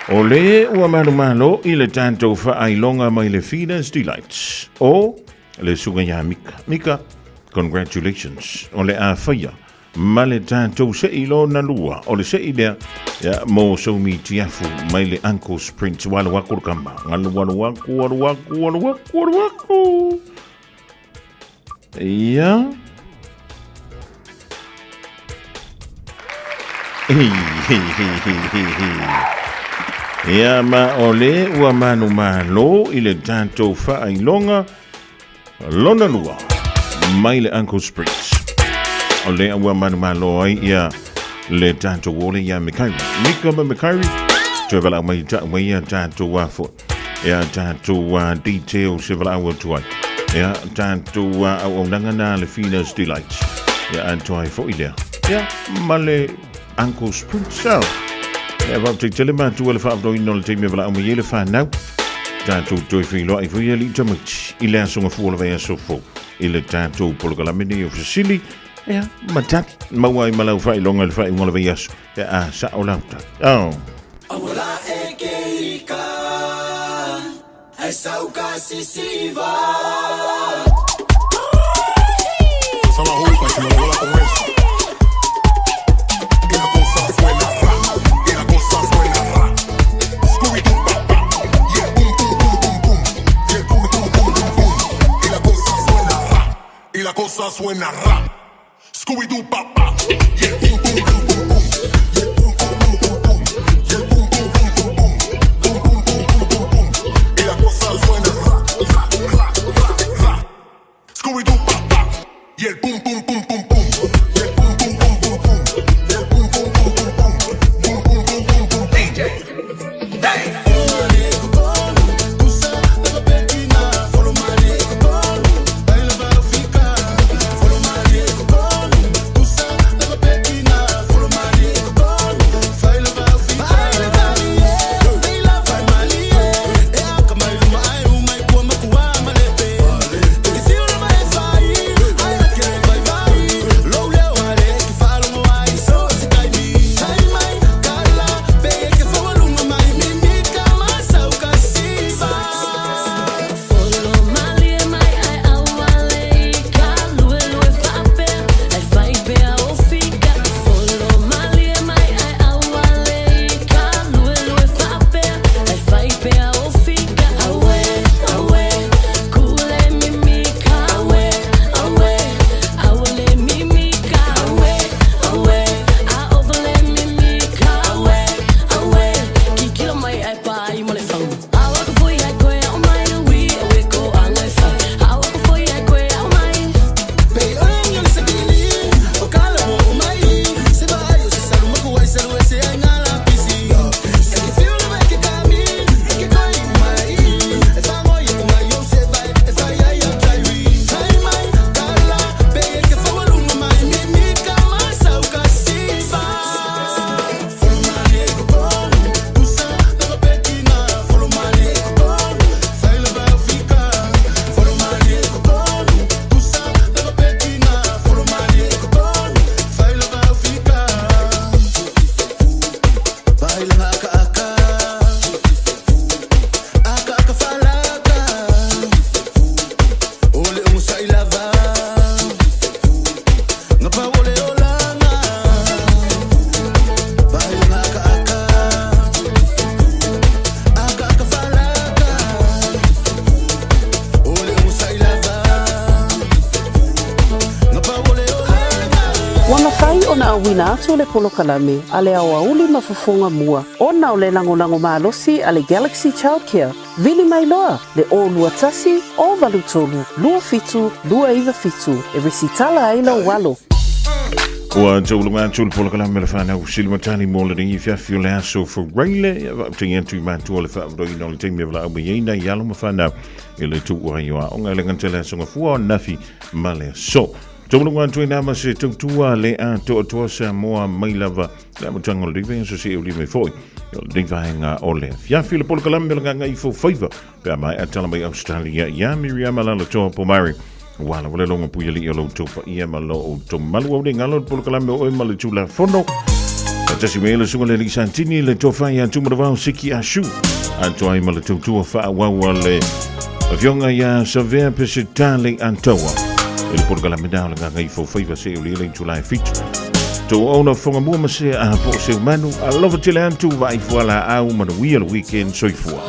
O le ua malu malo i le tātou whaailonga mai le Fina's Delights. O le sunga ia Mika. Mika, congratulations. O le a whaia. Ma le tātou se i lo na lua. O le se i lea, ia, mō soumi tiafu mai le Uncle's Prince. Walu waku kama. Ngalu walu waku, walu waku, walu waku, walu waku. Ia. Ia ma o le ua manu malo i le tātou whaailonga lona lua mai le Uncle Spritz. O le ua manu malo ai ia le tātou ole ia Mikairi. Mika ma Mikairi, toe wala mai ta mai ia tātou wafo. Ia tātou details se wala au atu ai. Ia tātou au au nanga nā le Fina's Delight. Ia anto ai fo i lea. Ia ma le Uncle Spritz. So, ia wap te tele mātua le whaafno ino le teime wala au mai le whanau. Tātou toi whiloa i fui ali tamati. I le asonga fua le vea sofo. I le tātou polokalamene o Fasili. Ia, mataki. Maua i malau whailonga le whainga le vea aso. Ia, a, sa o lauta. Oh. Amola e ke ika, ai sauka sisiva. Sama jupa, si no bola con eso. Y la cosa suena ra, y la cosa suena ra. Scooby-Doo, pa, pa, yeah, boom, boom, boom, boom, boom. Yeah, boom, boom, boom, boom, boom. Y la cosa suena ra, y la cosa suena ra. Scooby-Doo, pa, pa, yeah, boom, boom, boom, boom, boom. Yeah, boom, boom, boom, boom, boom. Yeah, boom, boom, boom, boom, boom. Boom, boom, boom, boom, boom, boom. Y la cosa suena ra, ra, ra, ra, ra. Scooby-Doo, pa, pa. Y el pum, pum, pum, pum, pum. Y el pum, pum, pum, pum, pum. Y el pum, pum, pum, pum, pum. Pum, pum, pum, pum, pum. DJ. Hey. mafai ona auina atu le polokalame a le aoauli ma fofoga mua ona o le lagolago malosi a le Galaxy Childcare. Vili mai loa le 021 083 27 297 e resitala ai lou alo. Ua tauluga atu le polokalame le whanau silimatani mo le ringi fiafi o le aso Faraile. Ia vaaputagi atu i matua le whaavaroina o le taimi e valaau mai ai nai alo ma whanau i le tuu ai o aoga e le gata le aso gafua o nafi ma le aso. Tauluga atu i nā ma se tautua le atoatoa Samoa mai lava le amataga o le vaiaso seia uli mai foi o lenei vaega o le afiafi. Le polokalame o le Gagaifo Faiva pe a maea tala mai Australia iā Miriama Lalatoa Pomare. Ua lava le loga puialii o lo outou paia ma lo outou malu au le galo le polokalame o oe ma le Tulafono. Tasi mai le susuga le alii Santini le tofa ia Tumanavao Siki Ashu. Atoa ai ma le tautua faaauau a le afioga ia Savea Pesitale Antoa. I le polokalame na o le Gagaifo Faiva seia uli le itula e 7. Tou auauna fofoga mua ma se a po o se umanu. Alofa tele atu vaai fualaau manuia le weekend soifua.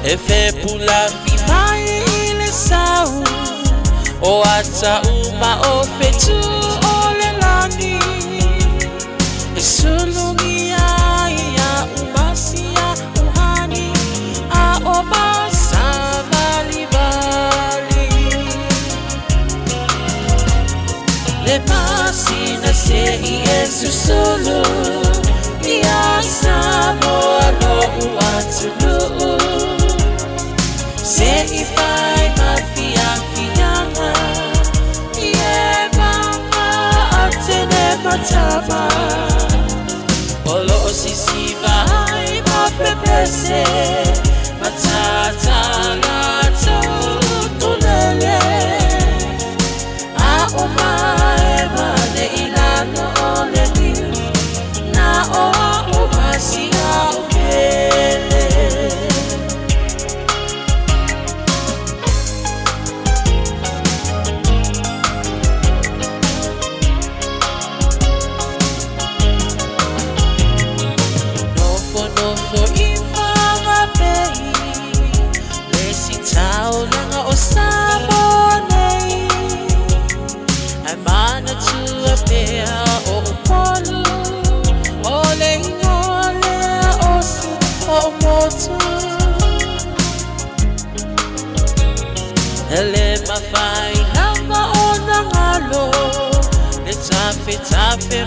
E fepulafi mai i le sau o ata uma o fetu o le lani E sulugia ia umasia uhani a o masavalivali Le masina se i e susulu ia Samoa lo'u atunuu Se i fai ma fiafiaga i e maga atene matama O loo sisiva ai ma pepese Matata latou utulele A o maema le ilalo o le niu Na o a'u masia o pele. Nofonofo i Whanganui Le sitaulaga o Samoa nei Ae manatua pea o Upolu O le ingoa lea o si ou motu E le mafai lava ona galo Le tafetafe